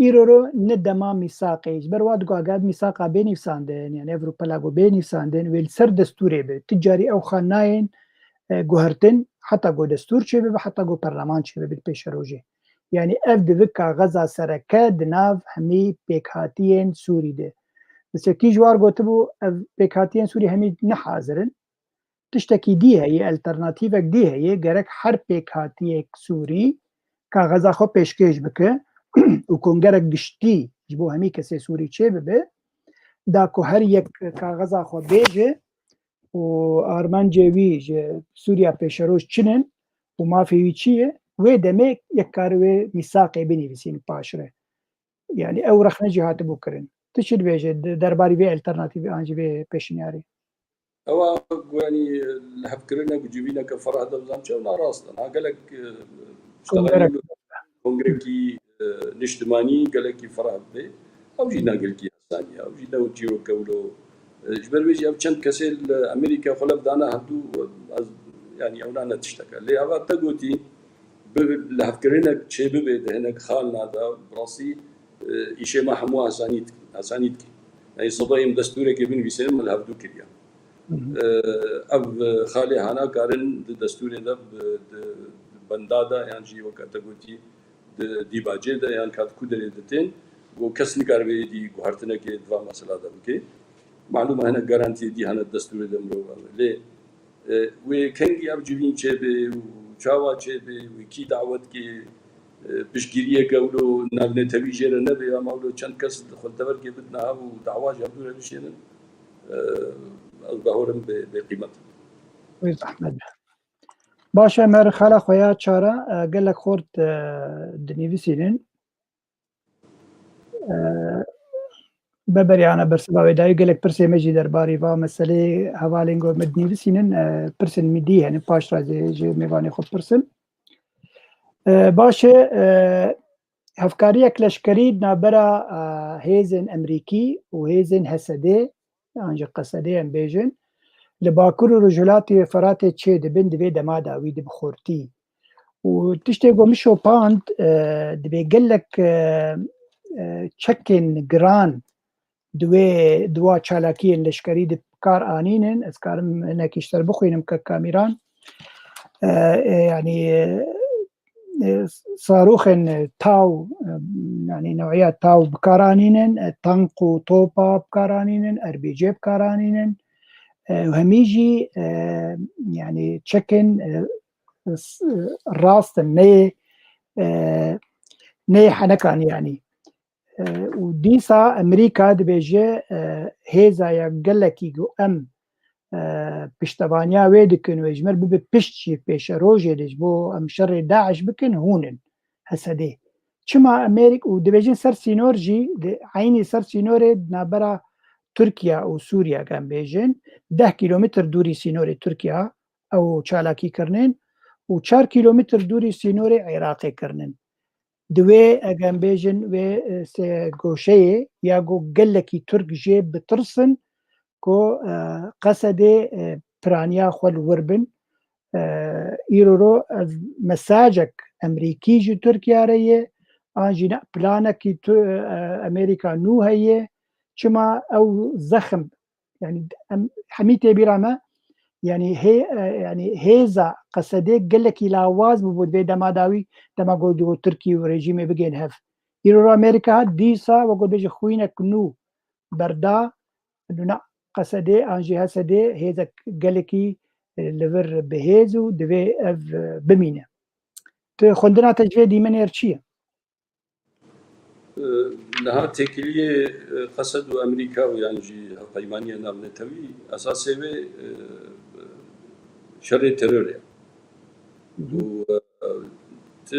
Îro ro ne dema mîsaqê. Ji ber wa digo, eger ev mîsaqa bê nivîsandin, yani ev rûpela ku bê nivîsandin, wê li ser destûrê be. Ti carî ew xwe nayên, e, guhertin, heta ku destûr çêbibe, heta ku perleman çêbibe di pêşerojê. Yani ev dibe kaxeza sereke di nav hemî pêkhatiyên Sûrî de. Mesela kî ji war gotibû, ev pêkhatiyên Sûrî hemî ne hazir in. Tiştekî dî heye, alternatîvek dî heye, gerek her pêkhatiyek Sûrî kaxeza xwe pêşkêş bike û kongerek giştî ji bo hemî kesê Sûrî çêbibe, da ku her yek kaxeza xwe bêje û armancê wî ji Sûriya pêşeroj çi ne û mafê wî çi ye, wê demê yek kare wê mîsaqê binivîsîn paşre. Yani ew rexne jî hatibû kirin. Tu çi dibêje di derbarî vê alternatîvê an jî vê pêşniyarê? Ewa, yani, lihevkirinek û civîneke fereh de bizan çi, ew narast in. Ha, gelek, e, Kongre. Kongrekî, e, niştimanî gelekî fereh be. Ew jî ne gelkî hesanî ye. Ew jî ne çîroke wilo. E, ji ber vê jî ev çend kesê li Amerîka xwe lev dane hevdû, e, ez, yani, ew ne, ne tişteke. Lê eva te gotî, bi, bi lihevkirinek çêbibe di hinek xalna de, bi rastî, e, îşê me hemû hesanî dik-, hesanî dike. Yani, seba em destûrekê binivîsînin, me li hevdû kiriye. E, ev, e, xalê hana karin di destûrê de, bi, di, di benda de, yan jî weke te gotî, di dîbacê de, yan ka di ku derê de tên, ku kes nikaribe êdî guhertinekê di van mesela de bike. Malûm e, hinek garantiyê dî hene destûrê de mirov e. Lê, e, wê kengî ev civîn çêbe û çawa çêbe, wê kî dawet ke, e, piştgiriyeke wilo navnetewî jê re nebe, ama wilo çend kes xwe li teverkê bidine hev û dawa ji hevdû re bişênin, e, ez bawer im bê, bê qîmet. Wê zehmet be. Baş e, me rixala xwe ya çara, e, gelek xort, e, dinivîsînin. E, beberiyana bersiva wê dayî gelek pirsê me jî derbarî va meselê hevalên ku me dinivîsînin, e, pirsên min dî hene, paş re jî ji mêvanê xwe pirsin. E, baş e, e, hevkariyek leşkerî di navbera, e, hêzên Emerîkî û hêzên H S D, yan jî Qesedê em bêjin, li bakur û rojhilatê Feratê çêdibin di vê dema de wî di bi xurtî. Û tiştê ku min şopand, e, dibê gelek, e, e, çekên giran di wê, di wa çalakiyên leşkerî di kar anînin. Ez karim hinekî ji te re bixwînim, kek Kamîran. E, e, yanî, e, e, sarûxên taw, e, yanî new'iya taw bi kar anînin, e, tank û topa bi kar anînin, R B G bi kar anînin. E, û hemî jî, e, yanî çekên, e, s-, rast in, neyê, e, neyê henekan yanî. E, û dîsa Amerîka dibêje, e, hêza ya gelekî ku em, e, piştevaniya wê dikin wê ji me re bibe pişt jî pêşerojê de ji bo em şerê DAIŞ bikin hûn in, H S D. Çima Amerîk-, û dibêjin ser sînor jî, di eynî ser sînorê navbera Tirkiye û Sûriye, em bêjin, deh kîlometr dûrî sînorê Tirkiye ew çalakî kirinin û çar kîlometr dûrî sînorê Iraqê kirinin. Di wê, eger em bêjin, wê, e, se goşeyê ya ku gelekî Tirk jê bitirsin ku, e, Qesedê, e, piraniya xwe li wir bin. E, îro ro ev mesajek Emerîkî ji Tirkiye re ye, an jî ne planekî tu, e, Amerîka nû heye. Çima ew zexm, yanî em hemî tê bîra me, yanî hê-, e, yanî hêza Qesedê gelekî lawaz bûbû di vê dema dawî, dema got, got Tirkî û rejîmê bigên hev. Îro ro Amerîka hat dîsa, wek got bêje xwînek nû berda, nûna Qesedê an jî H S D hêzek gelekî, e, li vir bi hêz û divê ev, e, bimîne. Tu xwendina te ji vê dîmenê re çi ye? E, niha têkiliyê, e, Qesed û Amerîka û yan jî Hevpeymaniya Navnetewî esasê wê, e, şerê terorê ye. Hı hı. Û, e, ti,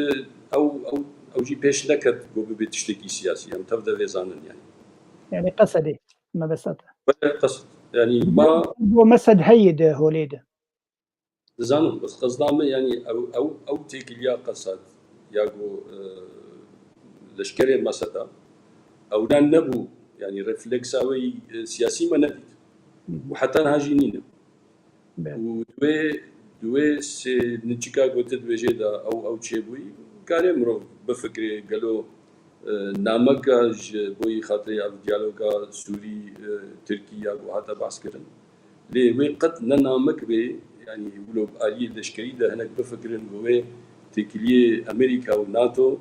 ew, ew, ew jî pêş neket ku bibe tiştekî siyasî. Em tev de vê zanin yani. Yani Qesedê, mebesta te. Belê, Qesed. Yani ma Bo Mesed heye di holê de. Dizanim, bes qesda min, yani ew, ew, ew têkiliya Qesed ya ku, e, leşkerê Meseda, ew ne nebû, yani refleksa wê, e, siyasî me nedît. Hı hı. Û heta niha jî nîne. Belê. Û di wê, di wê sê niçika ku tu dibêjê de ew, ew çêbûyî, karê mirov bifikirê gelo, e, nameka ji bo yî xatirê ev diyaloga Sûrî, e, Tirkî ya ku hate behs kirin. Lê wê qet ne namek bê, yanî wilo bi aliyê leşkerî de hinek bifikirin ku wê têkiliyê Amerîka û nato,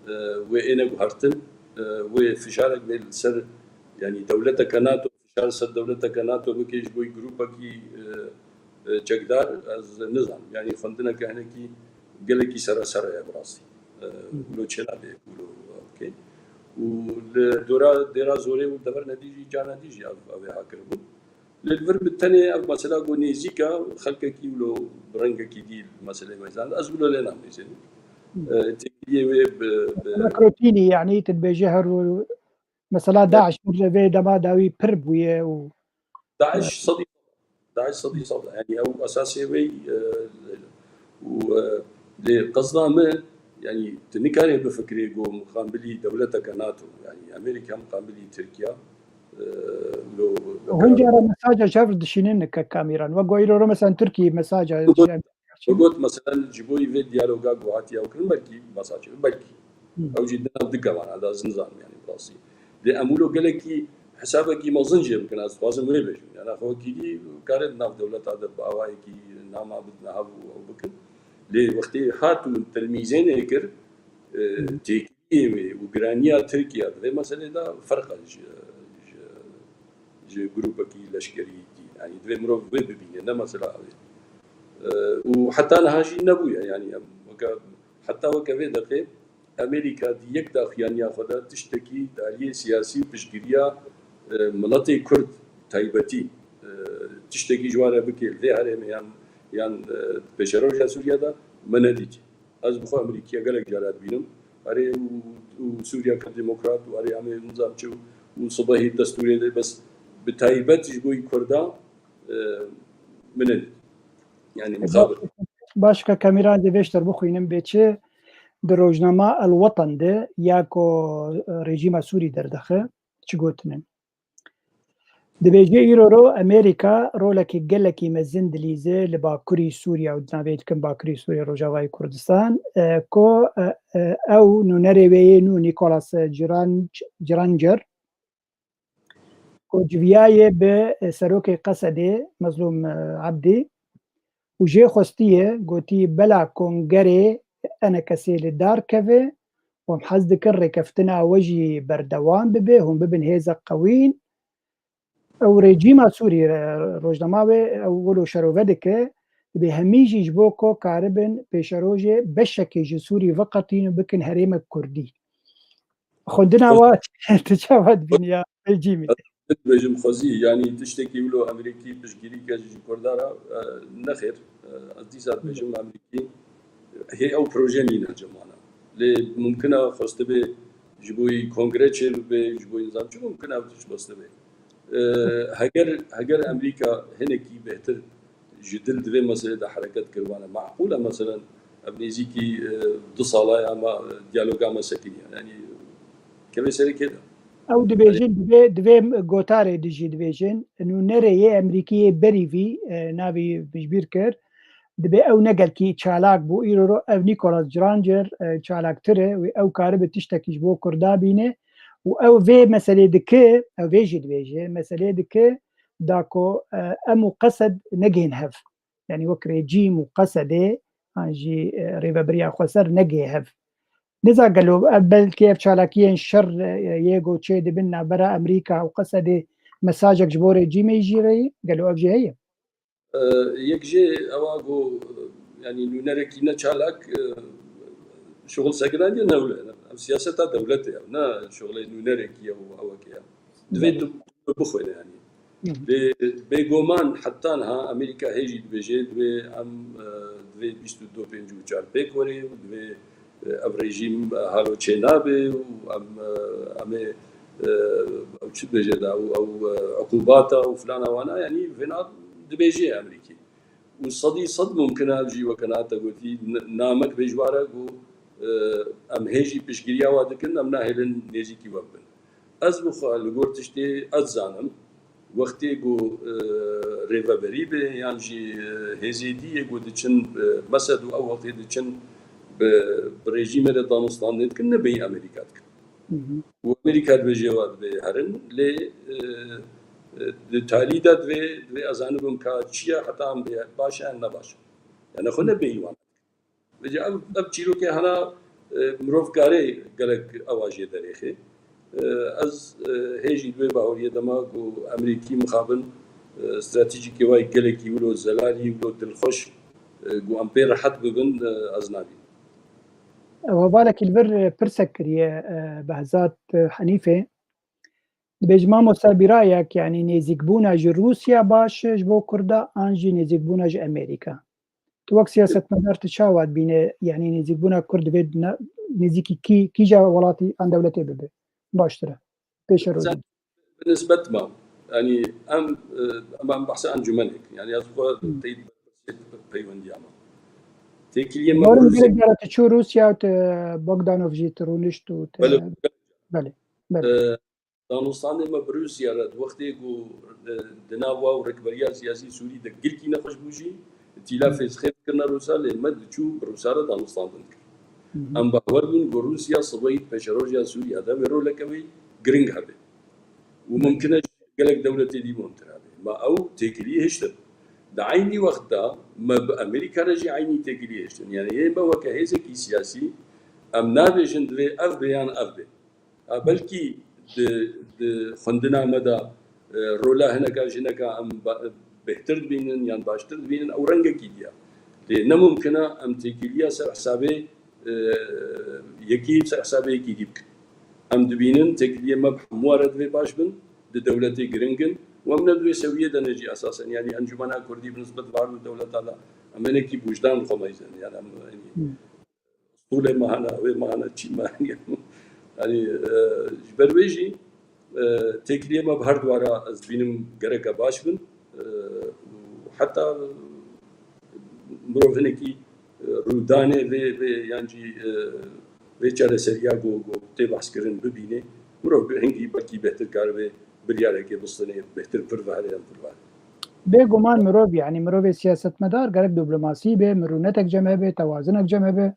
e, wê êne guhertin, e, wê fişarek bê li ser, yanî dewleteke nato, fişar ser dewleteke nato bike ji bo grûpekî, e, e, çekdar, ez nizanim. Yanî xwendineke hinekî gelekî sere sere ye bi rastî. E, wilo çênabe wilo bike. Û li dora dêra zorê û deverine dî jî, carna dî jî ev, ev ê ha kiribû. Lê li vir bi tenê ev mesela ku nêzîka xelkekî wilo bi rengekî dî meseleyê me zand. Ez wilo lê namêzênim. e, têkiliyê wê bi, bi Mesela Krotînî, yanî tu dibêje her ro-, mesela DAIŞ bir vê dema dawî pir bûye û DAIŞ sedî, DAIŞ sedî sed, yanî ew esasê wê, e, û, e, lê qezda me, yanî tu nikarê bifikirê ku muqabilî dewleteke NATO, yanî Amerîka muqabilî Tirkiye, e, lo, Hûn cara mesaja şer dişînin kek Kamîran. Wek îro ro mesela Tirkî mesaja Got, got, meselen ji bo vê diyaloga ku hatiye ew kirin, belkî basa çi, belkî. Ew jî di nav du kevana de, ez nizanim, yanî bi rastî. Lê em wilo gelekî hesabekî mezin jê bikin, ez dixwazim wê bêjim. Yanî xwe wekî dî kare di nav dewleta de bi awayekî nama bidine hev û ew bikin. Lê wextê hat û tilmîzê nêkir, e, têkiliyê wê û giraniya Tirkiye di vê meselê de ferq e ji, ji, ji grûpekî leşkerî dî. Yanî divê mirov vê bibîne, ne mesela ew ê. E, û heta niha jî nebûye. Yanî em weke, heta weke vê deqê Amerîka di yek daxuyaniya xwe de tiştekî di aliyê siyasî û piştgiriya, e, miletê Kurd taybetî, e, tiştekî ji wan re bike li vê herêmê yan, yan, e, pêşeroja Sûriye de me nedîtî. Ez bi xwe Amerîkiya gelek cara dibînim. Erê û, û Sûriyeke demokrat û erê em ê nizam çi û, û sibehî destûrê de, bes bi taybet ji bo Kurda, e, min nedît. Yanî mixabin. Baş ke Kamîran dê vêştir bixwînim bê çi di rojnama El Watan de ya ku, e, rejîma Sûrî derdixe, çi gotine. Dibêje îro ro Amerîka rolekî gelekî mezin dilîze li Bakurî Sûriye û di navê dikin Bakurî Sûriye, Rojavayê Kurdistan, e, ku, e, e, ew nûnerê wê yê nû Nicholas Ciran-, Ciranger, ku civiyaye bi serokê Qesedê Mezlûm, e, Ebdî û jê xwestiye, gotî bela kongerê enekesê li dar keve û em hez dikin rêkeftina we jî berdewam bibe, hûn bibin hêzek qewîn. Ew rejîma Sûrî, e, rojnama wê, ew wilo şerove dike, dibê hemî jî ji bo ku karibin pêşerojê beşekê ji Sûrî veqetîn û bikin herêmek Kurdî. Xwendina wa tu çawa dibînî ya rejîmî? Dibêjim xwezî, yanî tiştekî wilo Amerîkî piştgirî ke ji Kurda re, e, nexêr. E, ez dîsa dibêjim Amerîkî hê ew proje nîne cemana. Lê mumkin e xwestibe ji bo kongre çêbibe, ji bo nizam çi mumkin e ew tişt xwestibe. E, heger, heger Amerîka hinekî bêhtir ji dil di vê meselê de hereket kiribane. Maqûl e, meselen, ev nêzîkî, e, du sala ye, ama, e, diyaloga me sekiniye. Yanî, kevê serê kê de. Ew dibêjin, divê, divê gotarê di jî dibêjin, nûnerê yê Amerîkî yê berî vî, e, navî piştbîr kir, dibê ew ne gelkî çalak bû. Îro ro ev Nicholas Ciranger, e, çalaktir e, wê ew karibe tiştekî ji bo Kurda bîne û ew vê meselê dike, ew vê jî dibêje, meselê dike, da ku, e, em û Qesed negihên hev. Yanî wek rejîm û Qesedê an jî, e, rêvebiriya xweser negihê hev. Niza gelo ev, belkî ev çalakiyên şer, e, yê ku çê dibin navbera Amerîka û Qesedê mesajek ji bo rejîmê jî re ye? Gelo ev jî heye? E, yek jê ewa ku, e, yanî nûnerekî ne çalak, e, şixul sekirandiye ne wile. Ev siyaseta dewletê ye, ne şixulê nûnerekî ye û ewekê ye. Divê tu bixwîne yanî. Hı hı. Lê bêguman heta niha Amerîka hê jî dibêje, divê em, e, divê bîst û du pêncî û çar pêk were û divê, e, ev rejîm, e, halo çênabe û em, e, em ê, e, ew çi dibêje da û ew, e, uqûbata û filana wana, yanî vêna dibêje Amerîkî. Û sedî sed mumkin e, ev jî weke niha te gotî, n-, namek bê ji wa re ku, e, em hê jî piştgiriya wa dikin, em nahêlin nêzîkî we bibin. Ez bi xwe li gor tiştê ez zanim, wextê ku, e, rêveberî be yan jî, e, hêzê dî yê ku diçin, e, Mesed û ew wextê diçin bi, bi rejîmê re danûstandinê dikin, ne bêyî Amerîka dikin. Hı hı. Û Amerîka dibêje wa divê herin, lê, e, e, di talî de divê, divê ez zanibim ka çi ye, heta em bê baş e yan ne baş e. Yani xwe ne bêyî wan. Vêca ev, ev çîrokê hena, e, mirov kare gelek ewa jê derêxê. E, ez, e, hê jî di wê bahoriyê dema ku Amerîkî mixabin, e, stratejîkê wayî gelekî wilo zelalî, wilo dilxweş, e, ku em pê rehet bibin, e, ez nabînim. Hevalekî li vir pirsek kiriye, e, Behzat, e, Henîfê. Dibêje mamoste bîrayek, yanî nêzîkbûna ji Rûsya baş e ji bo Kurda an jî nêzîkbûna ji Amerîka? Tu wek siyasetmedar tu çawa dibîne, yanî nêzîkbûna Kurd divê ne-, nêzîkî kî, kîja welatî an dewletê bibe? Baştir e. Pêşerojê. Sen bi nisbet ma. Yanî em, e, em, em behsa encûmenek. Yanî ez xwe Hmm. teyîd peywendiya me. Têkiliyê me Barin bi Rûsya. Gelek cara tu çû Rûsya û tu Bogdanov jî tu rûnişt û tu Belê. Belê. Belê. E, danûstandê me bi Rûsya re di wextê ku, e, di nav wa û rêkberiya siyasî Sûrî de gilkî nexweş bû jî, tîlafê xêr dikirine Rûsa, lê me diçû bi Rûsa re danûstandin dikir. Hı hı. Em bawer bûn ku Rûsya sibeyî di pêşeroja Sûriya de vê roleke wê giring hebe. Û mimkin e gelek dewletê dî muhimtir hebe. Ma ew têkiliyê hiştin. Di eynî wext de me bi Amerîka re jî eynî têkiliyê hiştin. Yanî ê me weke hêzekî siyasî em nabêjin divê ev be yan ev be. Ha, belkî di, di xwendina me de, e, rola hineka jineka em ba-, bêhtir dibînin yan baştir dibînin, ew rengekî diya. Lê ne mumkin e em têkiliya ser hesabê, e, yekî ser hesabê yekî dî bikin. Em dibînin têkiliyê me bi hemû re divê baş bin, di dewletê giring in û em ne di wê sewiyê de ne jî esasen. Yanî Encûmena Kurdî bi nisbet vardû dewleta de em hinekî bûjdan xwe meyzin. Yanî em, yanî Hmm. Stûlê me hene, wê me hene, çî me hene. Yanî, e, ji ber wê jî, e, têkiliyê me bi her du re ez dibînim gereke baş bin. E, û heta mirov hinekî, e, rûdanê vê, vê yan jî, e, vê çareseriya ku, ku tê behskirin bibînê, mirov bi hingî belkî bêhtir karibe biryarekê bistine, bêhtir pir vehre yan pir vehre. Bêguman mirov, yanî mirovê siyasetmedar gerek diplomasî be, mirûnetek cem hebe, tewazinek cem hebe.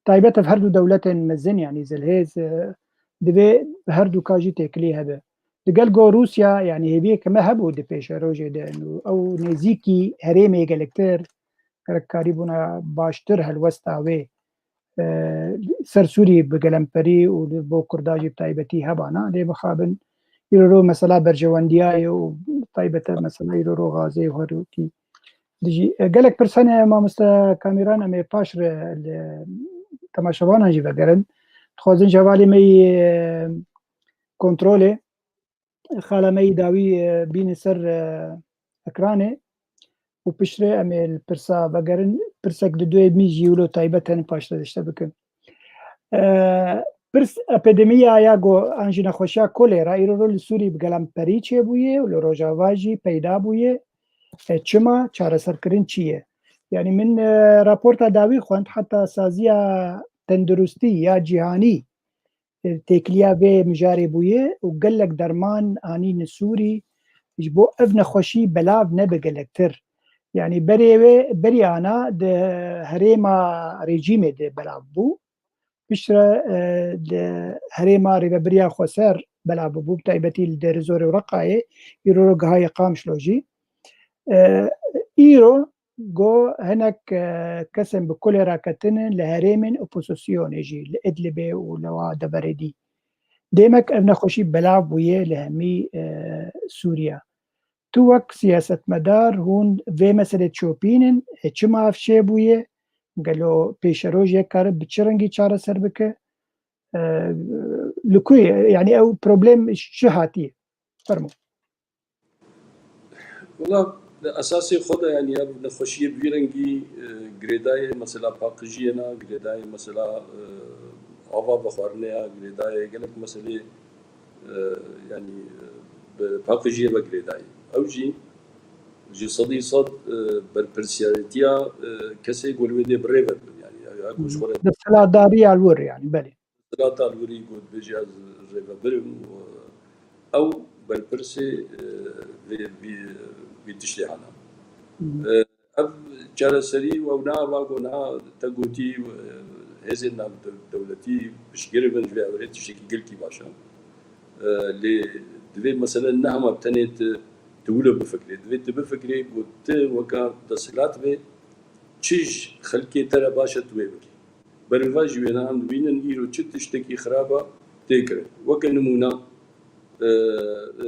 Taybet ev her du dewletên mezin, yanî zilhêz, e, divê her du ka jî têkilî hebe. Digel go Rûsya, yanî hêviyeke me hebû di pêşerojê de, û ew nêzîkî herêmê gelektir, gerek karîbûna baştir helwesta wê, e, ser Sûrî bi gelemperî û li bo Kurda jî bi taybetî hebana. Lê mixabin îro ro mesela berjewendiyayê û taybete mesela îro ro Gazê û her wekî dijî. E, gelek pirs hene mamoste Kamîran, em ê paş re li temaşevanan jî vegerin. Dixwazin ji hevalê me yî, e, kontrolê, xala me yî dawî, e, bînin ser, e, ekranê û piştre em ê li pirsa vegerin. Pirsek di duyê min jî wilo taybet hene, paşre dişte bikin. E, pirs epidemiya ya go an jî nexweşiya kolera îro ro li Sûrî bi gelemperî çêbûye û li Rojava jî peyda bûye. E, çima? Çareserkirin çi ye? Yanî min, e, raporta dawî xwend, heta Saziya Tenduristî ya Cîhanî, e, têkiliya vê mijarê bûye û gelek derman anîne Sûrî ji bo ev nexweşî belav nebe gelektir. Yanî berê wê, berî ana di herêma rejîmê de belav bû. Piştre, e, di herêma rêvebiriya xweser belav bû, bi taybetî li Dêrizorê û Reqayê, îro ro gihaye Qamişlo jî. E, îro go hinek, e, kesên bi kolera ketine li herêmên opozisyonê jî, li Idlibê û li wa deverê dî. Demek ev nexweşî belav bûye li hemî, e, Sûriya. Tu wek siyasetmedar hûn vê meselê çopînin, e, çima ev çêbûye? Gelo pêşerojê kare bi çi rengî çareser bike? E, li ku ye? Yanî ew problem ji çi hatiye? Fermo. Wela, li esasê xwe de, yanî ev nexweşiyê bi vî rengî, e, girêdayê mesela paqijiyê ne, girêdayê mesela, e, ava vexwarinê ye, girêdayê gelek meselê, e, yanî, e, bi paqijiyê ve girêdayê. Ew jî ji sedî sed, e, berpirsiyaretiya, e, kesê ku li wê dê bi rê ve dibin, yanî, ya, ya ku ji xwe re Desthilatdariya li wir, yanî, belê. Desthilatdariya li wir, ku dibêje ez rêvebir im, ew berpirsê, e, vê, vê, vê tiştê hene. Hı hı. E, ev çareserî û ew ne ava ku niha te gotî, e, hêzên navdewletî piştgirî bin ji vê ewrê tiştekî gelkî baş e. E, lê divê mesele ne hema tenê tu, tu wilo bifikirî. Divê tu bifikirî ku tu weka desthilat vê çi ji xelkê te re baş e tu wê bikî. Berîva jî wêna em dibînin îro çi tiştekî xirab e tê kirin. Weke nimûne, e, e,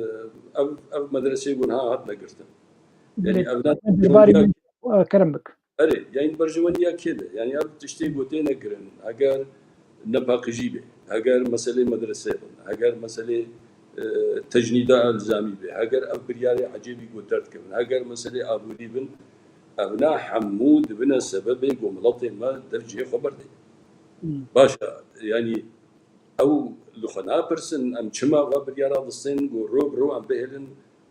ev, ev medreseyê ku niha hatine girtin. Yanî Belê. Ev ne Em berî, e, kerem bik. Erê, yanî berjewendiya kê de? Yanî ev tiştê ku têne kirin, heger nepaqijî be, heger meselê medrese bin, heger meselê, e, tecnîda elzamî be, heger ev biryarê ecêbî ku derdikevin, heger meselê aborî bin, Evna hemû dibine sebebê ku miletê me dev cihê xwe berdê. Baş e, yanî ew li xwe napirsin, em çima va biryara distên ku ro bi ro em bihêlin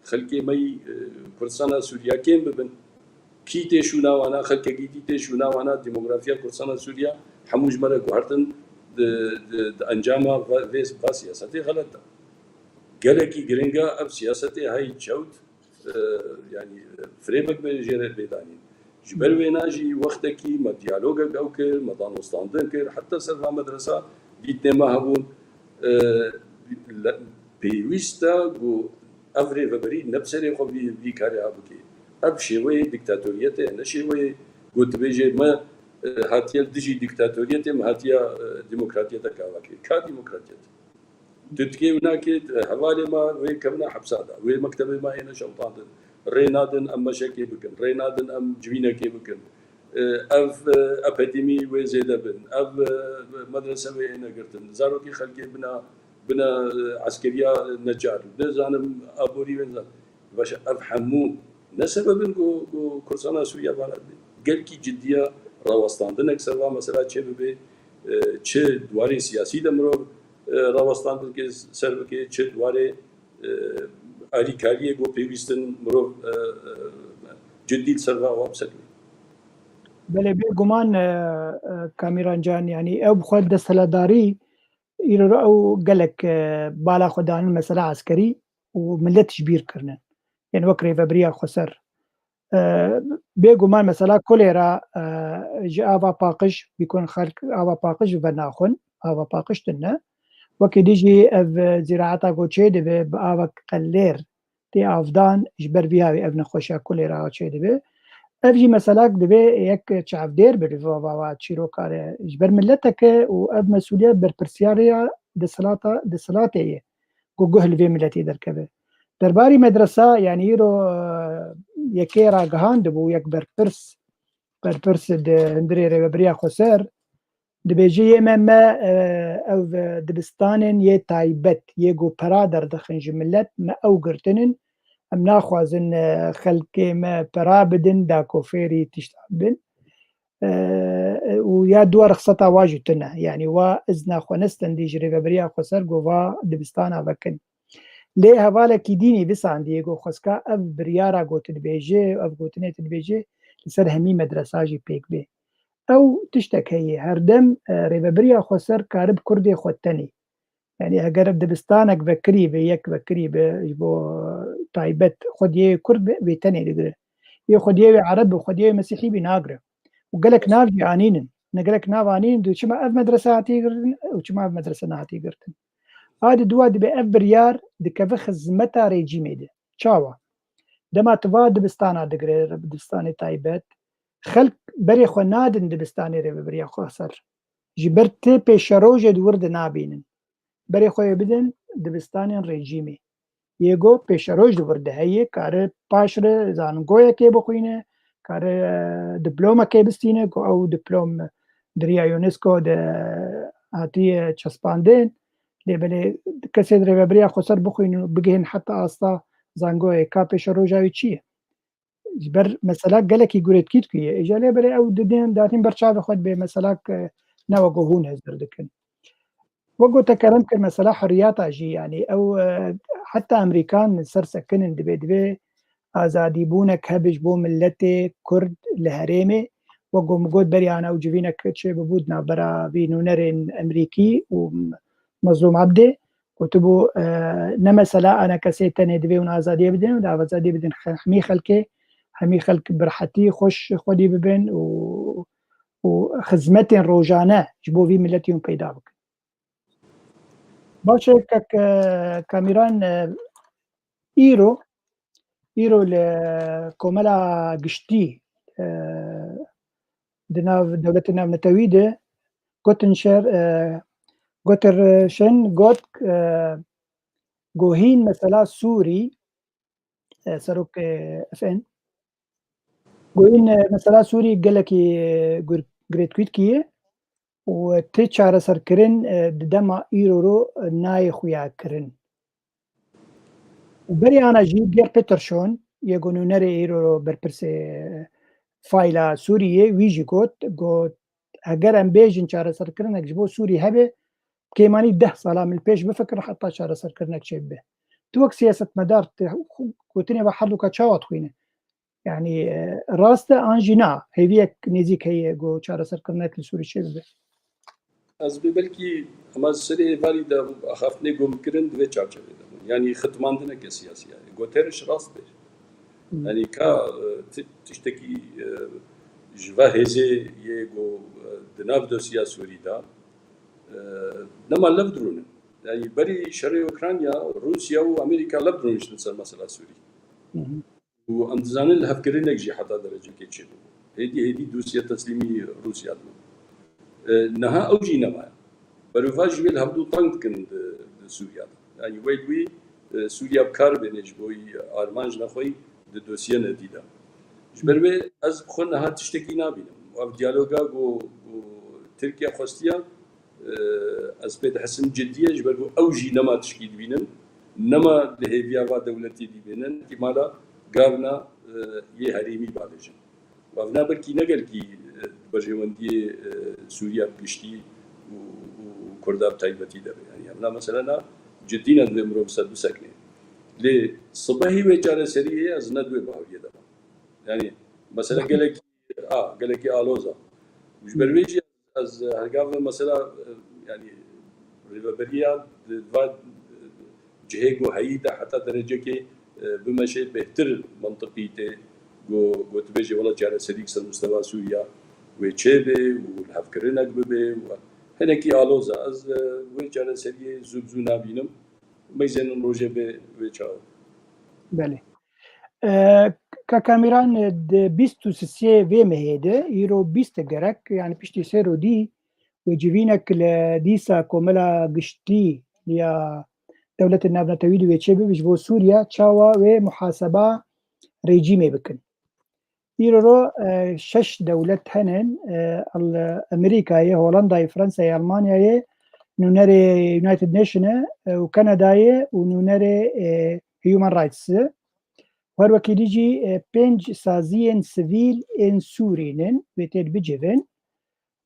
xelkê me yî, e, Kurdistana Sûriya kêm bibin? Kî tê şûna wana, xelkekî dî tê şûna wana, demografiya Kurdistana Sûriya hemû ji me re guhertin di, di, di encama va, vê, va siyasetê xelet de. Gelekî giring e ev siyasetê hey çewt, e, yanî, e, firêbek be jê re bê danîn. Ji ber wêna jî wextekî me diyalogek ew kir, me danostandin kir, heta ser va medresa dîtinê me hebûn. E, le-, pêwîst e ku ev rêveberî ne bi serê xwe vî, vî karê ha bike. Ev şêweyê dîktatoriyetê ye, ne şêweyê ku dibêje me, e, hatiye li dijî dîktatoriyetê, me hatiye, e, demokratiyeteke ava kir. Ka demokratiyet? Tu dikê û nakê, hevalê me wê kevna hepsa de, wê mektebê me êne şewitandin. Rê nadin em meşekê bikin, rê nadin em civînekê bikin. E, ev, e, epidemî wê zêde bin, ev, e, medrese wê êne girtin, zarokê xelkê bina, bina, e, eskeriya necar, nizanim aborî wê nizanim. Baş e, ev hemû ne sebeb in ku, ku Kurdistana Sûriya vana dibe. Gelkî ciddiya rawestandinek ser va mesela çêbibe, e, çi di warê siyasî de mirov, e, rawestandinekê ser bike, çi di warê, e, alîkariyê ku pêwîst in mirov, e, e, cidî li ser va wan bisekine. Belê, bêguman, e, e, Kamîran Can, yanî ew bi xwe desthilatdarî îro re ew gelek, e, bala xwe danin mesela eskerî û milet ji bîr kirine. Yanî wek rêvebiriya xweser. E, bêguman mesela kulê re, e, ji ava paqij, bîkon xelk ava paqij venaxwin, ava paqij tune. Wekî dî jî ev, e, zîraeta ku çêdibe bi avek qelêr tê avdan, ji ber vî havê ev nexweşiya kulê re çêdibe. Ev jî meselak divê yek çavdêr be li va, va, va çîroka re. Ji ber mileteke û ev mesûliyet berpirsiyariya desthilata, desthilatê ye ku guh li vê miletê derkeve. Derbarî medresa, yanî îro, e, yekê ragihandibû, yek berpirs, berpirs di hundirê rêvebiriya xweser, dibêje yê me, me, e, ew, e, dibistanên yê taybet, yê ku pera derdixin ji milet, me ew girtin in. Em naxwazin, e, xelkê me pera bidin, da ku fêrî tişta bin. E, û ya dua rixseta wa jî tune. Yanî wa izna xwe nestin dî ji rêveberiya xweser ku va dibistana vekin. Lê hevalekî dînî visandiye ku xwezka ev biryara ku tu dibêje, ev gotinê tu dibêje, li ser hemî medresa jî pêk bê. Ew tiştek heye, herdem, e, rêveberiya xweser karib kurdê xwe tenê. Yanî eger dibistanek vekirî be, yek vekirî be, ji bo taybet xwediyê kurd be, wê tenê digire. Yê xwediyê wê ereb be, xwediyê wê mesîhî be nagire. Û gelek nav jî anînin. Ne gelek nav anînin, dû çima ev medrese hatiye girtin û çima ev medrese nehatiye girtin. A di dua dibe ev biryar dikeve xizmeta rejîmê de. Çawa? Dema tu va dibistana digire, dibistanê taybet, xelk berê xwe nadin dibistanê rêveberiya xweser. Ji ber tê pêşerojê di wir de nabînin. Berê xwe yê bidin dibistanên rejîmê. Yê go pêşeroj di wir de heye, kare paşre zangoyekê bixwîne, kare, e, diplomekê bistîne, ku ew diplom di riya UNESCO de hatiye çespandin. Lê belê kesê di rêveberiya xweser bixwînin û bigihên heta asta zangoyê, ka pêşeroja wî çi ye? Ji ber mesela gelekî gurêtkî dikiye. Îja lê belê ew didin, datîn ber çavê xwe dibê mesela, e, ne wek hûn hizir dikin. Wek gote kerem kir mesela hurriyata jî, yanî ew, e, heta Amerîkan li ser sekinin dibê, divê azadîbûnek hebe ji bo miletê Kurd li herêmê. Wek ku min got berî ana ew civînek çêbibû di navbera vî nûnerên Amerîkî û Mezlûm Ebdê, gotibû, e, ne mesela anekesê tenê divê hûn azadiyê bidin, û azadiyê bidin xe-, hemî xelkê, hemî xelk bi rehetî xweş xwedî bibin û, û xizmetên rojane ji bo vî miletî hûn peyda bikin. Baş e, kek, e, Kamîran, e, îro, îro li komela giştî, e, di nav dewletê navnetewî de gotin şer, e, gotin şin got, e, ku hîn mesela Sûrî, e, serok, e, F N, ku hîn, e, mesela Sûrî gelekî, e, gur-, girêdkî ye û tê çareserkirin, e, di dema îro ro, e, nayê xuya kirin. Û berî ana jî Geir Peterson, yê ku nûnerê îro ro berpirsê, e, fayla Sûriyê, wî jî got, got, heger em bêjin çareserkirinek ji bo Sûrî hebe, kêmanî deh sala min pêş bifikirin heta çareserkirinek çêbibe. Tu wek siyasetmedar, tu gotinê ve herduka çawa dixwîne? Yanî, e, rast e an jî na? Hêviyek nêzîk heye ku çareserkirinek li Sûrî çêbibe? Ez bê belkî hema serê êvarî de axaftinê ku min kirin di vê çarçevê de bûn. Yanî xitmandineke siyasî yani. Guterres rast bêje. Hmm. Yanî ka, e, ti-, tiştekî, e, ji va hêzê yê ku, e, di nav dosya Sûrî de, e, nema lev dirûnin. Yanî berî şerê Ukrayna, Rûsya û Amerîka lev dirûniştin ser mesela Sûrî. Hı hı. Û em dizanin lihevkirinek jî heta derecekê çêbû. Hêdî hêdî Rûsya teslîmî Rûsya dibû. E, niha ew jî nemaye. Berovajî wê li hevdû teng dikin di, di Sûriya de. Yanî wê wî, e, Sûriya bi kar bêne ji bo armanc nexweyî di dosiyê nedî de. Ji ber wê ez bi xwe niha tiştekî nabînim. Ev diyaloga ku, ku Tirkiye xwestiya, e, ez pê dihesim cidî ye, ji ber ku ew jî nema tişkî dibînin, nema li hêviya va dewletê dî bênin, îhtimala gavna, e, yê herêmî bavêjin. Û ev ne belkî ne gelkî, e, berjewendiyê, e, Sûriya bi giştî û, û Kurda bi taybetî de be. Yani ev ne mesela ne cidî ne divê mirov ser bisekine. Lê sibehî wê çareseriyê ez ne di wê baweriyê de me. Yani mesela gelekî, a, gelekî aloz e. Û ji ber wê jî ez, e, hergav mesela, e, yani rêveberiya di va, e, cihê ku heyî de heta derecekê, e, bimeşe bêhtir mantiqî tê ku, ku tu bêjê wela çareserî ser mustewa Sûriya wê çêbe û lihevkirinek bibe û hinekî aloz e. Ez, e, wê çareseriyê zû bi zû nabînim. Meyzênin rojê bê wê çawa. Belê. E, Kaka Mîran, e, di bîst û sisê vê mehê de, îro bîst e gerek, yani piştî sê rodî wê civînek li dîsa Komela Giştî ya Dewletên Navnetewî de wê çêbibe ji bo Sûriya, çawa wê muhaseba rejîmê bikin. Îro ro, e, şeş dewlet henin, e, Al-, Amerîkayê, Holandayê, Fransayê, Almanyayê, nûnerê United Nation e, e, û Kanadayê û nûnerê, e, Human Rights e. Her wekî dî jî, e, pênc saziyên sivîl ên Sûrî nin, wê têd bicivin,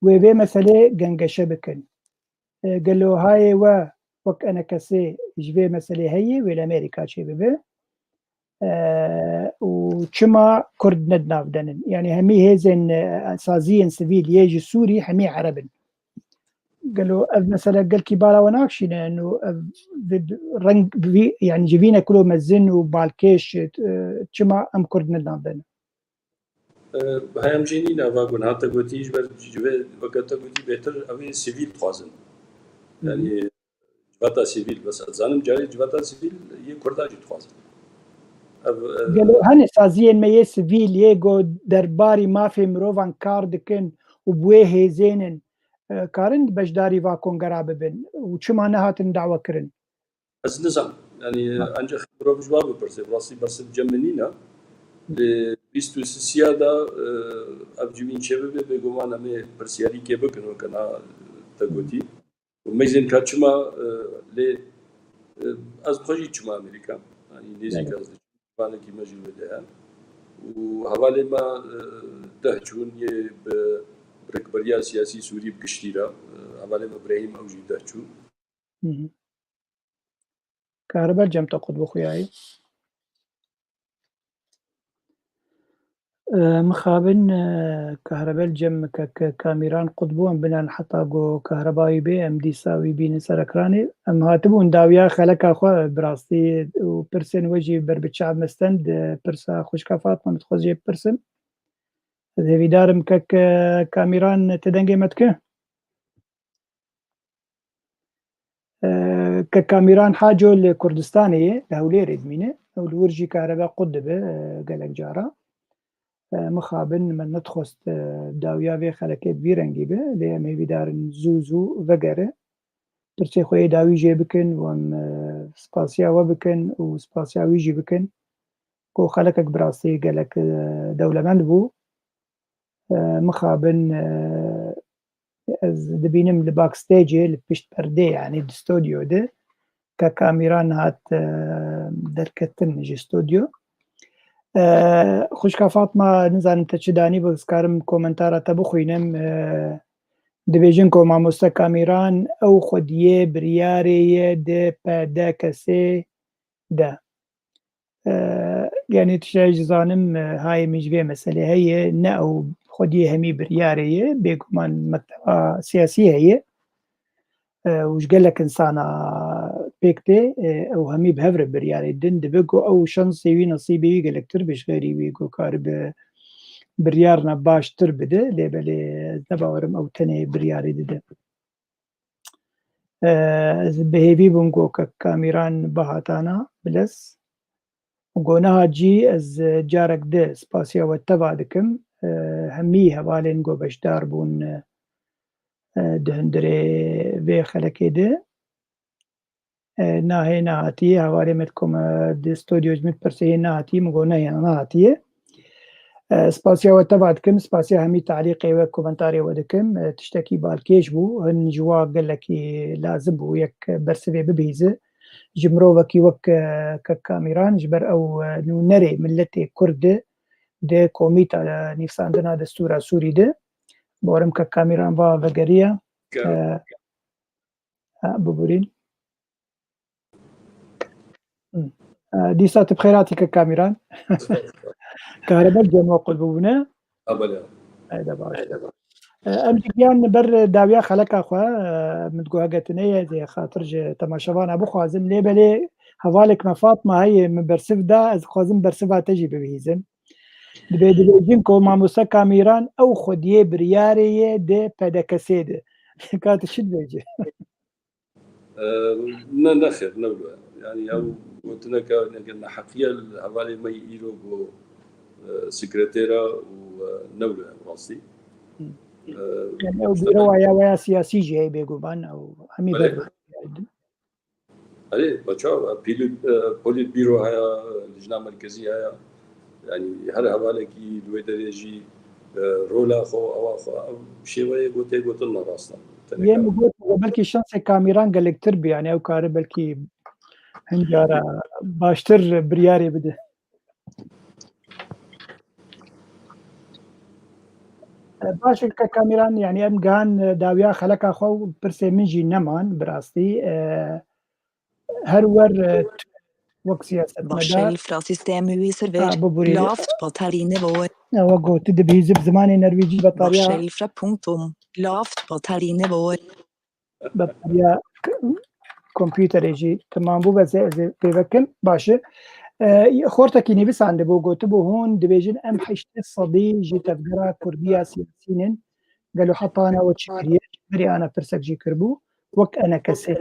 wê vê meselê gengeşe bikin. E, gelo hayê we wek enekesê ji vê meselê heye, wê li Amerîka çêbibe? E, û çima Kurd ne di nav de nin? Yani hemî hêzên, e, saziyên sivîl yê ji Sûrî hemî Ereb in. Gelo ev mesele gelkî bala we nakşîne û ev vi-, reng vî, yani ji vî nekilo mezin û balkêş, e, çima em Kurd ne di nav de nin? E, heyam jê nîne eva ku niha te gotî, ji ber ji vê weke te gotî bêhtir ew ê sivîl dixwazin. Hı hı. Yani civata sivîl, bes ez zanim carê civata sivîl yê Kurda jî dixwazin. Ev, e, Gelo hene saziyên me yê sivîl yê ku derbarî mafê mirovan kar dikin û bi wê hêzên in, e, karin beşdarî va kongera bibin û çima nehatin dawekirin? Ez nizanim. Yani, ha, ancak mirov ji wan bipirse. Rastî bersiv cem min nîne. Lê bîst û sisiya de, e, ev civîn çêbibe, bêguman em ê pirsiyarîkê bikin, weke na te gotî. Û meyzên ka çima, e, lê, e, ez bi xwe jî çima Amerîka. Yani, nêzîk ez diçim. Civanekî me jî wê de ye. Û hevalê me, e, deh çûn yê bi rikberiya siyasî Sûrî bi giştî re. E, hevalê me Brehîm ew jî deh çû. Hı hı. Kahreber cem te qut bixuyayî. E, mixabin, e, Kahrebel cem ke, ke Kamîran qut bû, em binan heta ku kahreba wî bê, em dîsa wî bînin ser ekranê. Em hatibûn dawiya xeleka xwe bi rastî û pirsên we jî ber bi çav me stend, e, pirsa xwişka Fatma min dixwest jê bipirsim. Ez hêvîdar im ke, ke Kamîran te dengê me dike. E, ke Kamîran Haco li Kurdistanê ye, li Hewlêrê dimîne. Ew li wir jî kahrebe qut dibe, e, gelek cara. E, mixabin min nedixwest, e, dawiya vê xelekê bi vî rengî be, lê em hêvîdar in zû zû vegere. Pirsê xwe yê dawî jê bikin û em, e, spasiya we bikin û spasiya wî jî bikin. Ku xelekek bi rastî gelek, e, dewlemend bû. E, mixabin, e, ez dibînim li backstagê, li pişt perdê, yanî di stodyo de, ke Kamîran hat, e, derketin ji stodyo. E, xwişka Fatma, nizanim te çi danî bû, ez karim komentara te bixwînim. E, dibêjin ku mamoste Kamîran ew xwediyê biryarê ye di P D K S'ê de. E, yanî tiştê ji zanim, e, hayê min ji vê meselê heye, ne ew xwediyê hemî biryarê ye, bêguman mekteba siyasî heye. E, û ji gelek insana pêk tê, e, ew hemî bi hev re biryarê din. Dibe ku ew şansê wî, nesîbê wî gelektir be ji xêrî wî ku karibe biryarna baştir bide, lê belê ez ne bawerim ew tenê biryarê dide. E, ez bi hêvî bûm ku kek Kamîran bihatana, bilez. Go niha cî ez carek di spasiya we teva dikim. E, hemî hevalên ku beşdar bûn, e, di hundirê vê xelekê de. E, nahê nehatiye, hevalê me dikom, e, di stodyo ji min pirsê hê nehatiye, min got nehê nehatiye. E, spasiya we teva dikim, spasiya hemî talîqê we, komentarê we dikim. E, tiştekî balkêş bû, hin ji wa gelekî lazim bû yek bersivê bibihîze. Ji mirovekî wek, e, kek Kamîran, ji ber ew, e, nûnerê miletê Kurd di, di komîta, e, nivîsandina destûra Sûrî di. Bawerim kek Kamîran va vegeriya. E, ha, biborîn. Hı. E, dîsa tu bi xêr hatî kek Kamîran. Karebel cem we qul bibûne. Abele. Hayda baş. E, em jî giyan ber dawiya xeleka xwe, e, min digot hege tu neyê, ez ê xatir ji temaşevana bixwazim. Lê belê hevalek me Fatma heye, min bersiv da, ez dixwazim bersiva te jî bibihîzim. Dibê dibêjin ku mamoste Kamîran ew xwediyê biryarê ye di P D K S'ê de. Ka tu çi dibêjî? E, ne, nexêr, ne wilo ye. Yanî ew gotineke, neke neheqiye li hevalê me yî îro ku, e, sekretêra û, e, ne wilo ye rastî. Hı. E, Yanî ew işte bîrowa ya we ya siyasî jî heye bêguman, ew hemî Belê. ber Erê, be çav, e, pîlî-, e, polîtbîro heye, lijna merkezî heye. Yanî her hevalekî li wê derê jî, e, rola xwe, ewa xwe, ew şêweyê gotê gotin ne rast e. Tenê Yê ka- min got, belkî şansê Kamîran gelektir bî, yanî ew kare belkî hin cara baştir biryarê bide. E, baş e, kek Kamîran, yanî em gihan, e, dawiya xeleka xwe û pirsê min jî neman, bi rastî. E, her wer, e, tu wek siyasetmedar. Başelfra sistemi wî server. Ha, biborî. Laft batarî newe. Ewa got, tu dibihîzî bi zimanê nerwîcî betariya. Başelfra punktum. Laft batarî newe. Betariya k-, kompûterê jî temam bû, ez ê, ez ê pê vekim. Baş e. E, xortekî nivîsandibû, gotibû, hûn dibêjin em heştê sedî ji tevgera Kurdiya siyasî nin. Gelo heta ana we çi kiriye? Berî ana pirsek jî kiribû. Wek enekesê.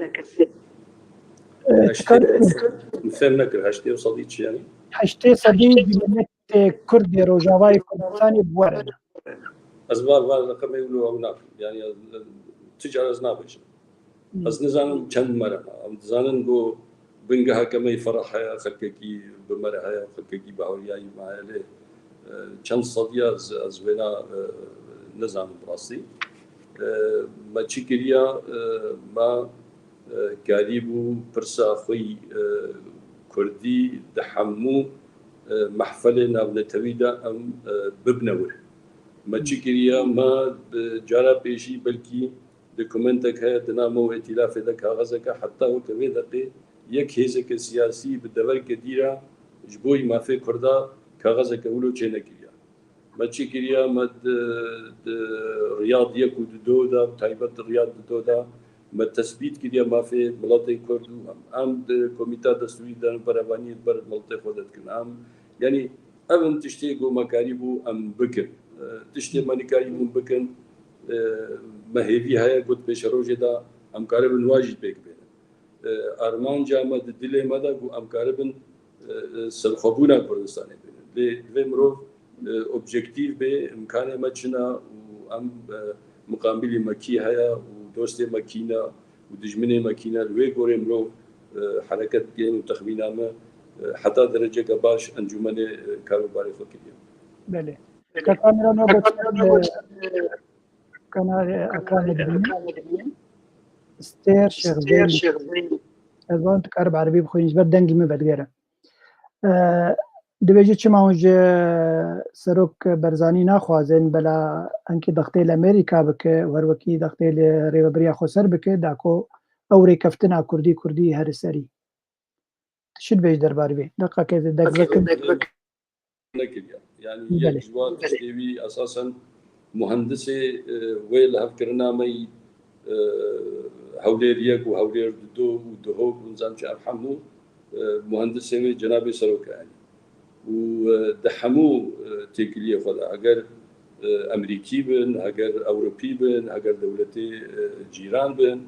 E, Heştê, tikar- min fêm nekir, heştê sedî çi yanî? Heştê sedî ji miletê Kurd ê Rojavayê Kurdistanê bi we re ne. Ez va, va reqemê wilo ew nakim. Yanî ez, tu car ez nabêjim. Hmm. Ez nizanim çend me re ne. Em dizanin ku bingeheke me yê fereh heye, xelkekî bi me re heye, xelkekî bi hewriyayî me heye lê, e, çend sediya ez, ez wêna, e, nizanim bi rastî. E, me çi kiriya, e, me, e, karîbû pirsa xwe yî, e, kurdî di hemû, e, mehfelê navnetewî de em, e, bibine wir. Me çi kiriya, me bi cara pêşî belkî dokumentek heye di nav me û îtîlafê de kaxezeke heta weke vê deqê yek hêzeke siyasî bi deverke dî re ji bo mafê Kurda kaxezeke wilo çênekiriya. Me çi kiriya, me di, di Riyad yek û di do de, taybet di Riyad di do de, me tesbît kiriya mafê miletê Kurd û em, em di komîta destûrî de berevaniyê ber miletê xwe de dikin. Em, yanî ev in tiştê ku me karîbû em bikin. E, tiştê me nikarîbûn bikin, e, me hêvî heye ku di pêşerojê de em karibin wa jî pêk bênin. E, armanca me di dilê me de ku em karibin, e, e, serxwebûna Kurdistanê bînin. Lê divê mirov, e, objektîf bê, imkanê me çi ne û em, e, miqabilî me kî heye û dostê me kî ne û dijminê me kî ne. Li wê gorê mirov, e, hereket dike û texmîna me, e, heta dereceke baş encûmenê, e, karûbarê xwe kiriye. Belê. Kaka Miran, we got, e, Kanalê ekranê dibînin. Stêr Şêx Zeynî. Ez wan dikarim erebî bixwînim, ji ber dengê min vedigere. E, Dibêje çima hûn ji Serok Berzanî naxwazin bela enkî dextê li Amerîka bike û her wekî dextê li rêvebiriya xweser bike, da ku ew rêkeftina Kurdî Kurdî here serî. Tu çi dibêjî derbarê vê? Deqekê dek vekim. Nekiriye. Yani Belê. Yek ji wan tiştê wî esasen muhendisê, e, wê lihevkirina me yî, e, Hewlêr yek û Hewlêr du û du û hûn zan çi ev hemû, e, muhendisê wê cenabê serok e yani. Û, e, di hemû, e, têkiliyê xwe de, heger, e, Emerîkî bin, heger Ewropî bin, heger dewletê, e, cîran bin,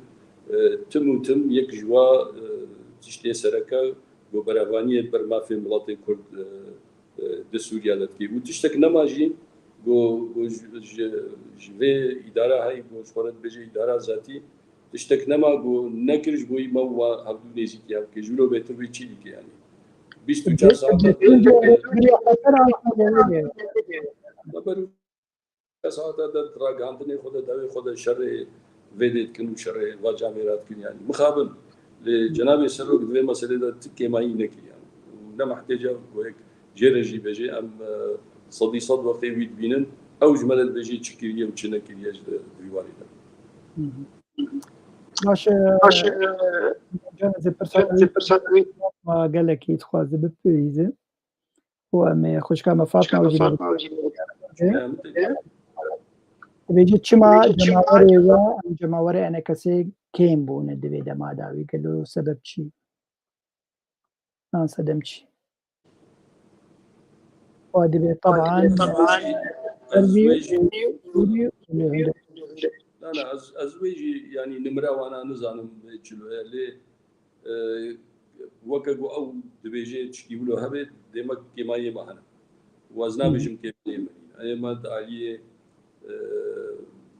e, tim û tim yek ji wa, e, tiştê sereke ku berevaniyê ber mafê miletê Kurd, e, e, di Sûriye de dikê. Û tiştek nema jî ku, ku ji, ji, ji vê îdara heyî ku ji xwe re dibêje îdara zatî, tiştek nema ku nekir ji bo me û wa hevdû nêzîkî hev bike. Ji wilo bêtir wî çi dike yani? Bîst û çar saet saeta de ragihandinê xwe de dawê xwe de şerê vê dê dikin û şerê va camêra dikin yani. Mixabin. Lê cenabê serok di vê meselê de ti kêmayî nekir yani. Û ne mehtêca ku yek jê re jî bêje em, e, sedî sed wextê wî dibînin, ew ji me re dibêje çi kiriye û çi nekiriye ji di vî warê de. Baş e, Baş e, can ez ê pirsa can ez ê pirsa wî ma gelekî dixwaze bipeyîze. Û em ê xwişka me Fatma û jî Fatma û jî Dibêje çima cemawerê we, em cemawerê enekesê kêm bûne di vê dema dawî? Gelo sebeb çi? Nan sedem çi? Wa dibê teban, ez wê jî, na, na, ez, ez wê jî, yanî nimra wana nizanim çilo ye, lê, e, weke ku ew dibêje çikî wilo hebe, dêmek kêmayê me hene. Û ez nabêjim kêmayê me nîne. Ê me di aliyê, e,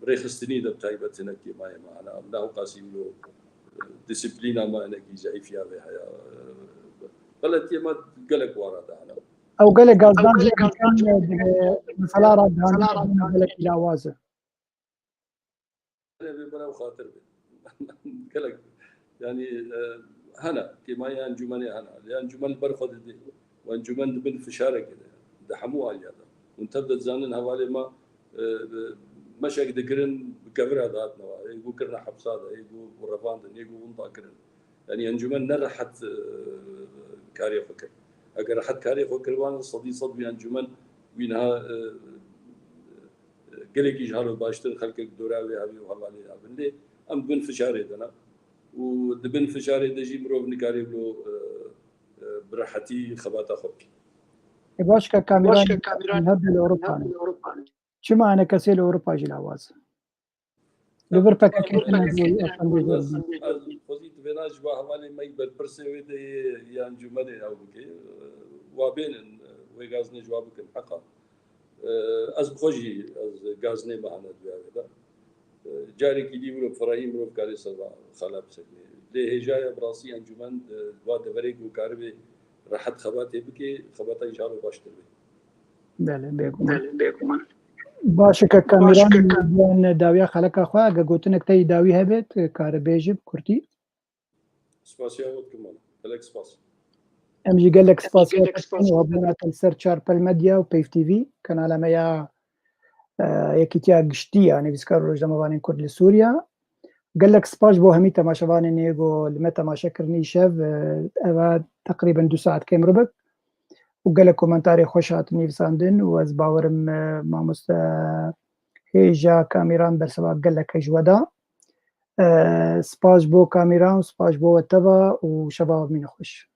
rêxistinî de bi taybet hinek kêmayê me hene. Em ne ewqasî wilo, e, disiplîna me hinekî zeîf ya vê heye. E, xeletiyê me gelek wara de hene. Ew gelek gazdan jî dikin, e, mesela ragihandina gelekî lawaz e. Vê bera û xatir be. Gelek, yani, e, hene, kêmayê encûmenê hene. Lê encûmen li ber xwe didê. Û encûmen di bin fişarekê de ye. Di hemû aliya de. Hûn tev de dizanin hevalê me, e, e, meşek dikirin, bi kevira dihatineva. Ê ku kirine hepsa de, ê ku revandin, ê ku winda kirin. Yani encûmen ne rehet, e, karê xwe kir. Eger rehet karê xwe kiriban, sedî sed wî encûmen wî niha, e, gelekî ji halo baştir xelkek dora wê hevî û hevalê hebin. Lê em di bin fişarê de ne. Û di bin fişarê de jî mirov nikare wilo, e, e, bi rehetî xebata xwe bike. E, baş ke Kamîran, baş ke Kamîran, her di li Ewropa ne. Çima enekesê li Ewropa jî lawaz e? Li vir P K K tine zor, ez xwezî di vêna ji va hevalê me yî berpirsê wê de yê, yan cûmenê ew bike. Wa bênin, wê gazinê ji wa bikin, heqa. Ez bi xwe jî, ez gazinê me hene di vê de. Carekî dî wilo bi ferahî mirov karê ser va xala bisekine. Lê hêja ye bi rastî encûmen, e, va deverê ku karibê rehet xebatê bike, xebata jî halo baştir be. Belê, bêguman. Belê, bêguman. Baş e ke Kamîran, yan dawiya xeleka xwe, ege gotinek te yî dawî hebe, tu kare bêjî bi kurtî? Spasiya we dikim, gelek spas. Em jî gelek spasiya te dikin û hebûna te li ser Çarpel Medya û Peyv T V, kanala me ya, e, Yekîtiya Giştî ya Nivîskar û Rojnamevanên Kurd li Sûriya. Gelek spas bo hemî temaşevanên ê ku li me temaşe kirinî şev, e, eva teqrîben du saet kêm rû bik. Û gelek komentarê xweş hatin nivîsandin û ez bawerim, e, mamoste hêja Kamîran bersiva gelek e ji we da. E, spas bo Kamîran, spas bo we teva û şeva mîne xweş.